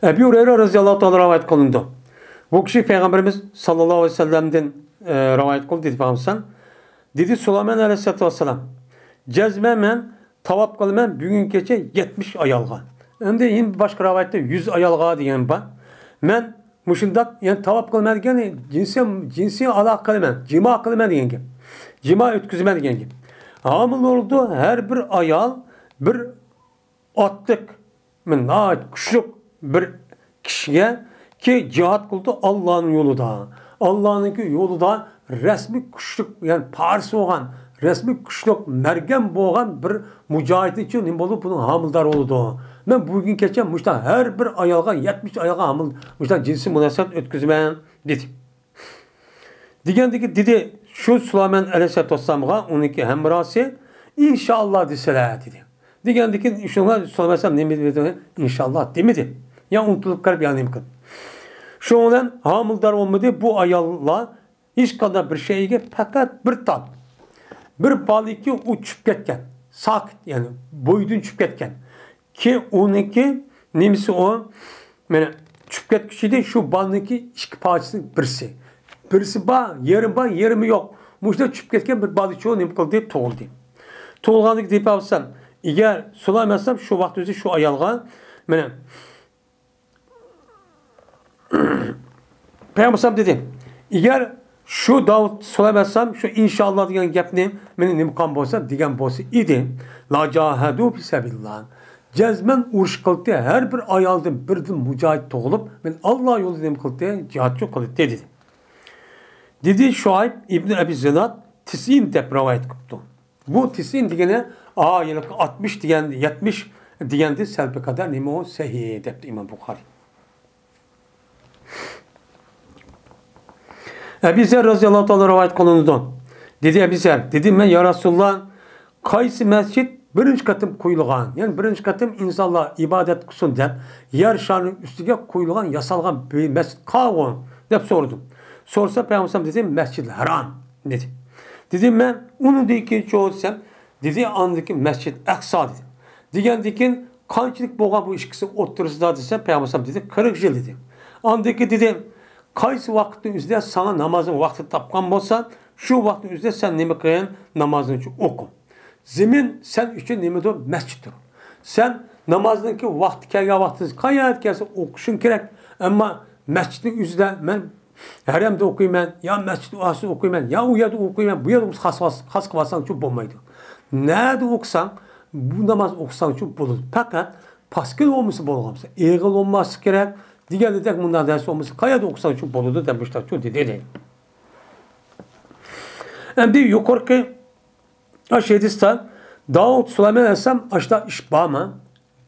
ئەبۇ ھۇرەيرە رەزىياللاھۇ تائالا رىۋايەت قىلىنىدۇ. بۇ كىشى پەيغەمبىرىمىز ساللاللاھۇ ئەلەيھى ۋەسەللەمدىن، ئە، رىۋايەت قىلدى دېدى پەيغەمبەر. دېدى سۇلايمان ئەلەيھىسسالاتۇ ۋەسسالام، جەزمەن مەن تاۋاپ قىلىمەن بۈگۈنگىچە يەتمىش ئايالغا. ئەمدى يەنە باشقا رىۋايەتتە يۈز ئايالغا دېگەن بار. مەن مۇشۇنداق، يەنى تاۋاپ قىلىمەن دېگەن جىنسىي، جىنسىي ئالاقە قىلىمەن، جىما قىلىمەن دېگەن گەپ. جىما ئۆتكۈزىمەن دېگەن گەپ. ھامىلە بولىدۇ، ھەر بىر ئايال بىر ئاتلىق، ناھايىتى كۈچلۈك بىر كىشىگە كى جىھاد قىلىدۇ ئاللانىڭ يولىدا. ئاللانىڭكى يولىدا رەسمىي كۈچلۈك، يەنى پارس بولغان، رەسمىي كۈچلۈك مەرگەن بولغان بىر مۇجاھىدنىڭ ئۈچۈن نېمە بولىدۇ؟ بۇنىڭ ھامىلىدار بولىدۇ. مەن بۈگۈن كەچە مۇشۇنداق ھەر بىر ئايالغا، يەتمىش ئايالغا ھامىلە، مۇشۇنداق جىنسىي مۇناسىۋەت ئۆتكۈزىمەن دېدى. دېگەندىكى دېدى، شۇ سۇلايمان ئەلەيھىسسالاتۇ ۋەسسالامغا ئۇنىڭكى ھەمراھسى، ئىنشائاللا دېسىلە دېدى. دېگەندىكى شۇنىڭغا سۇلايمان ئەلەيھىسسالام نېمە دېدى؟ ئىنشائاللا دېمىدى. يا ئۇنتۇلۇپ قېلىپ يا نېمە قىلدى. شۇنىڭ بىلەن ھامىلىدار بولمىدى. بۇ ئاياللار ھېچقانداق بىر شەيگە پەقەت بىر تال، بىر بالىكى ئۇ چۈشۈپ كەتكەن. ساقىت، يەنى بويىدىن چۈشۈپ كەتكەن. كېيىن ئۇنىڭكى نېمىسى ئۇ؟ مانا چۈشۈپ كەتكۈچى ئىدى، شۇ بالىنىڭكى ئىككى پارچىسىنىڭ بىرسى. بىرسى بار، يېرىمى بار، يېرىمى يوق. مۇشۇنداق چۈشۈپ كەتكەن بىر بالىچۇ نېمە قىلدى؟ تۇغۇلدى. تۇغۇلغاندىكى دېپا بولسام، ئەگەر سۇلايمان ئەلەيھىسسالام شۇ ۋاقىت ئۆزى شۇ ئايالغا، مانا، پەيغەمبەر ئەلەيھىسسالام دېدى، ئەگەر شۇ داۋۇت سۇلايمان ئەلەيھىسسالام شۇ ئىنشائاللا دېگەن گەپنى مېنى نېمە قىلغان بولسا، دېگەن بولسا ئىدى، لاجاھەدۇ فى سەبىلىللا. جەزمەن ئۇرۇش قىلتى، ھەر بىر ئايالدىن بىردىن مۇجاھىد تۇغۇلۇپ، مېنى ئاللا يولىدا نېمە قىلتى؟ جىھادچۇ قىلتى دېدى. دېدى شۇئەيب ئىبنى ئەبى زىناد تىسئىن دەپ رىۋايەت قىپتۇ. بۇ تىسئىن دېگىنى، ئا، ھېلىقى ئاتمىش دېگەن، يەتمىش دېگەندىن سەل بىر قەدەر نېمە ئۇ؟ سەھىھ دەپتۇ ئىمام بۇخارىي. ئەبى زەر رەزىياللاھۇ تائالا رىۋايەت قىلىنىدۇ. دېدى ئەبى زەر، دېدىم مەن، يا رەسۇلاللا، قايسى مەسچىت بىرىنچى قېتىم قۇيۇلغان؟ يەنى بىرىنچى قېتىم ئىنسانلار ئىبادەت قىلسۇن دەپ يەر شارىنىڭ ئۈستىگە قۇيۇلغان، ياسالغان بىر مەسچىت قاۋۇ؟ دەپ سورىدىم. سورىسا پەيغەمبەر دېدى، مەسچىدىل ھەرام دېدى. دېدىم مەن، ئۇنىڭدىن كېيىنچۇ دېسەم، دېدى، ئاندىكى مەسچىد ئەقسا دېدى. دېگەندىن كېيىن قانچىلىك بولغان بۇ ئىككىسى ئوتتۇرىسىدا دېسە، پەيغەمبەر ئەلەيھىسسالام دېدى، قىرىق يىل دېدى. ئاندىن كېيىن دېدى، قايسى ۋاقىتنىڭ ئۆزىدە ساڭا نامازنىڭ ۋاقتى تاپقان بولسا، شۇ ۋاقىتنىڭ ئۆزىدە سەن نېمە قىلغىن؟ نامازنى ئوقۇ. زېمىن سەن ئۈچۈن نېمىدۇر؟ مەسچىتتۇر. سەن نامازنىڭكى ۋاقتى كەلگەن ۋاقتىدا قايەردە كەلسە ئوقۇشۇڭ كېرەك. ئەمما مەسچىتنىڭ ئۆزىدە مەن ھەرەمدە ئوقۇيمەن، يا مەسچىت ئارىسىدا ئوقۇيمەن، يا ئۇ يەردە ئوقۇيمەن، بۇ يەردە ئوقۇسا خاس، خاس قىلىۋالساڭچۇ بولمايدۇ. نەدە ئوقۇساڭ، بۇ ناماز ئوقۇساڭچۇ بولىدۇ. پەقەت پاسكىل بولمىسا بولغان بولسا، ئېغىر بولماسلىقى كېرەك. دېگەندەك مۇنداق نەرسە بولمىسا، قايەردە ئوقۇساڭچۇ بولىدۇ دەپ مۇشتاقچۇ دېدى. ئەمدى يۇقىرىقى ئاشۇ ھەدىستە داۋۇت سۇلايمان ئەلەيھىسسالام ئاشۇنداق ئىش بارمۇ؟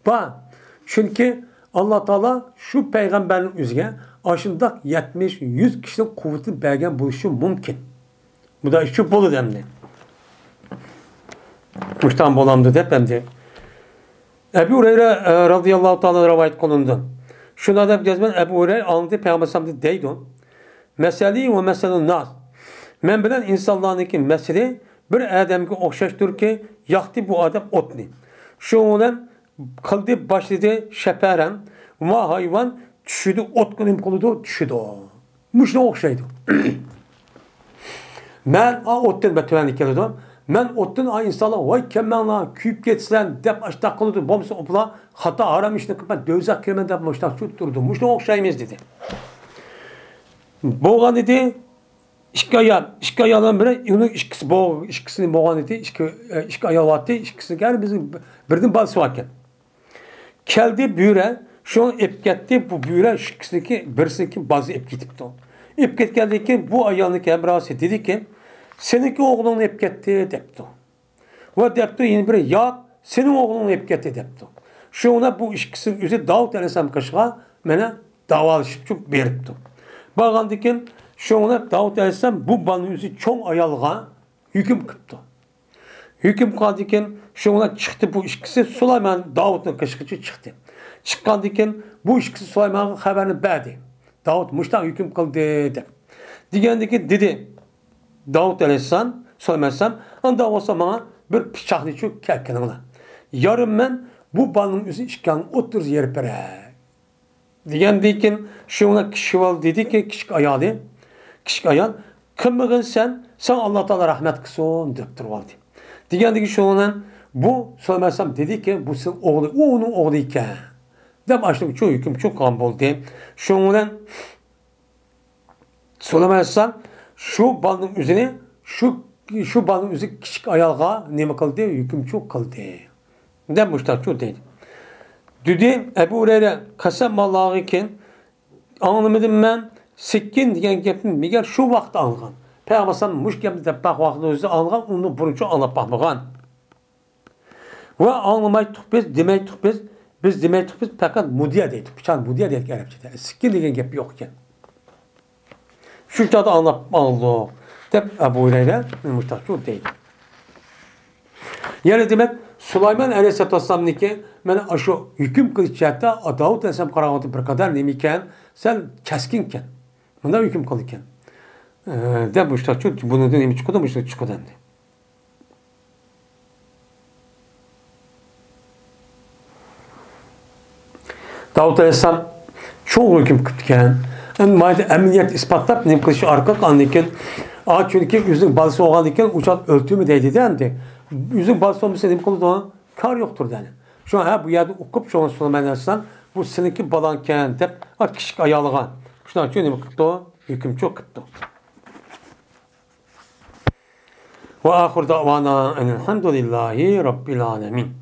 بار. چۈنكى ئاللا تائالا شۇ پەيغەمبەرنىڭ ئۆزىگە ئاشۇنداق يەتمىش، يۈز كىشىنىڭ قۇۋۋىتىنى بەرگەن بولۇشى مۇمكىن. بۇنداق ئىشچۇ بولىدۇ ئەمدى. مۇشتام بولامدۇ دەپ ئەمدى. ئەبۇ ھۇرەيرە، ئە، رازىياللاھۇ تائالا رىۋايەت قىلىنىدۇ. شۇنداق دەپ جەزمەن ئەبۇ ھۇرەيرە ئاڭلىدى، پەيغەمبەر ئەلەيھىسسالام دەيدۇ، مەسەلى ۋە مەسەلۇن ناس. مەن بىلەن ئىنسانلارنىڭكى مەسىلى بىر ئادەمگە ئوخشاشتۇركى، ياقتى بۇ ئادەم ئوتنى. شۇنىڭ بىلەن قىلدى، باشلىدى، شەپەرەن، ما ھايۋان چۈشىدۇ، ئوتقا نېمە قىلىدۇ؟ چۈشىدۇ. مۇشۇنىڭغا ئوخشايدۇ. مەن، ئا، ئوتتىن بە تۆۋەندە كېلىدۇ. مەن ئوتتىن، ئا، ئىنسانلار، ۋاي، كەلمەڭلار، كۈيۈپ كېتىسىلەر، دەپ ئاشتاق قىلىدۇ. بولمىسا ئۇلار خاتا ھارام ئىشنى قىلىپ، مەن دوزاخ كىرىمەن دەپ مۇشتاق تۇرىدۇ. مۇشۇنىڭغا ئوخشايمىز، دېدى. بولغان ئىدى، ئىككى ئايال، ئىككى ئايالنىڭ بىرى، ئۇنىڭ ئىككىسى بو-، ئىككىسىنى بولغان ئىدى، ئىككى، ئىككى ئايال بارتى، ئىككىسىنىڭكى ھەر بىرىنىڭ بىردىن بالىسى باركەن. كەلدى بۆرە، شۇنى ئېلىپ كەتتى. بۇ بۆرە ئىككىسىنىڭكى، بىرسىنىڭكى بالىسىنى ئېلىپ كېتىپتۇ. ئېلىپ كەتكەندىن كېيىن بۇ ئايالنىڭكى ھەمراھىسى دېدىكى، سېنىڭكى ئوغلۇڭنى ئېلىپ كەتتى، دەپتۇ. ۋە دەپتۇ، يەنە بىرى، ياق، سېنىڭ ئوغلۇڭنى ئېلىپ كەتتى، دەپتۇ. شۇڭا بۇ ئىككىسى ئۆزى داۋۇت ئەلەيھىسسالام قېشىغا مانا داۋالىشىپ چۈشۈپ بېرىپتۇ. بارغاندىن كېيىن شۇڭا داۋۇت ئەلەيھىسسالام بۇ بالىنى ئۆزى چوڭ ئايالغا ھۆكۈم قىپتۇ. ھۆكۈم قىلغاندىن كېيىن شۇڭا چىقتى بۇ ئىككىسى سۇلايمان داۋۇتنىڭ قېشىغىچە چىقتى. چىققاندىن كېيىن بۇ ئىككىسى سۇلايمانغا خەۋەرنى بەردى. داۋۇت مۇشۇنداق ھۆكۈم قىلدى دەپ. دېگەندىن كېيىن دېدى، داۋۇت ئەلەيھىسسالام، سۇلايمان ئەلەيھىسسالام، ئانداق بولسا ماڭا بىر پىچاقنى چۈ-، ئەكىلىڭلار. يارىمەن بۇ بالىنىڭ ئۆزىنى ئىككىڭلارنىڭ ئوتتۇرىسىغا يېرىپ بېرەي. دېگەندىن كېيىن شۇڭا كىشى بالا دېدىكى، كىچىك ئايالى، كىچىك ئايال، قىلمىغىن سەن، ساڭا ئاللا تائالا رەھمەت قىلسۇن، دەپ تۇرۇۋالدى. دېگەندىن كېيىن شۇنىڭ بىلەن بۇ سۇلايمان ئەلەيھىسسالام دېدىكى، بۇ سېنىڭ ئوغلى، ئۇ ئۇنىڭ ئوغلى ئىكەن، دەپ ئاشۇنىڭ ئۈچۈن ھۆكۈم چىققان بولدى. شۇنىڭ بىلەن سۇلايمان ئەلەيھىسسالام شۇ بالىنىڭ ئۆزىنى، شۇ، شۇ بالىنىڭ ئۆزى كىچىك ئايالغا نېمە قىلدى؟ ھۆكۈمچى قىلدى. دەپ مۇشتاقچۇ دەيدۇ. دېدى ئەبۇ ھۇرەيرە، قەسەم ئاللاغا كېيىن ئاڭلىمىدىم مەن، سىككىن دېگەن گەپنى مەگەر شۇ ۋاقىتتا ئاڭلىغان. پەيغەمبەر ئەلەيھىسسالام مۇشۇ گەپنى دەپ باققان ۋاقتىدا ئۆزى ئاڭلىغان، ئۇندىن بۇرۇنچە ئاڭلاپ باقمىغان. ۋە ئاڭلىمايتتۇق بىز، دېمەيتتۇق بىز، بىز دېمەيتتۇق بىز، پەقەت مۇدىيە دەيتتۇق. پىچان مۇدىيە دەيدۇ ئەرەبچىدە. سىككىن دېگەن گەپ يوق ئىكەن. شۇ چاغدا ئاڭلاپ ئاڭلىدۇق، دەپ ئەبۇ ھۇرەيرە مۇشتاقچۇ دەيدۇ. يەنى دېمەك، سۇلايمان ئەلەيھىسسالاتۇ ۋەسسالامنىڭكى مانا ئاشۇ ھۆكۈم قىلىش جەھەتتە داۋۇت ئەلەيھىسسالام قارىغاندا بىر قەدەر نېمە ئىكەن، سەل كەسكىن ئىكەن. مۇنداق ھۆكۈم قىلىدىكەن. ئە، دەپ مۇشتاقچۇ، بۇنىڭدىن نېمە چىقىدۇ؟ مۇشۇ چىقىدۇ ئەمدى. داۋۇت ئەلەيھىسسالام چوڭ ھۆكۈم قىپتىكەن. ئەمدى مايدا ئەمەلىيەت ئىسپاتلاپ نېمە قىلىش ئارقىلىق ئاندىن كېيىن، ئا، چۈنكى ئۆزىنىڭ بالىسى بولغاندىن كېيىن ئۇ چاغ ئۆلتۈرمە دەيدىدە ئەمدى. ئۆزىنىڭ بالىسى بولمىسا نېمە قىلىدۇ؟ كار يوقتۇر دەنى. شۇڭا ھە بۇ يەردە ئوقۇپ، شۇڭا سۇلايمان ئەلەيھىسسالام بۇ سېنىڭكى بالاڭكەن دەپ، ئا، كىچىك ئايالىغا شۇنىڭ ئۈچۈن نېمە قىپتۇ؟ ھۆكۈمچى قىپتۇ. وآخر دعوانا أن الحمد لله رب العالمين.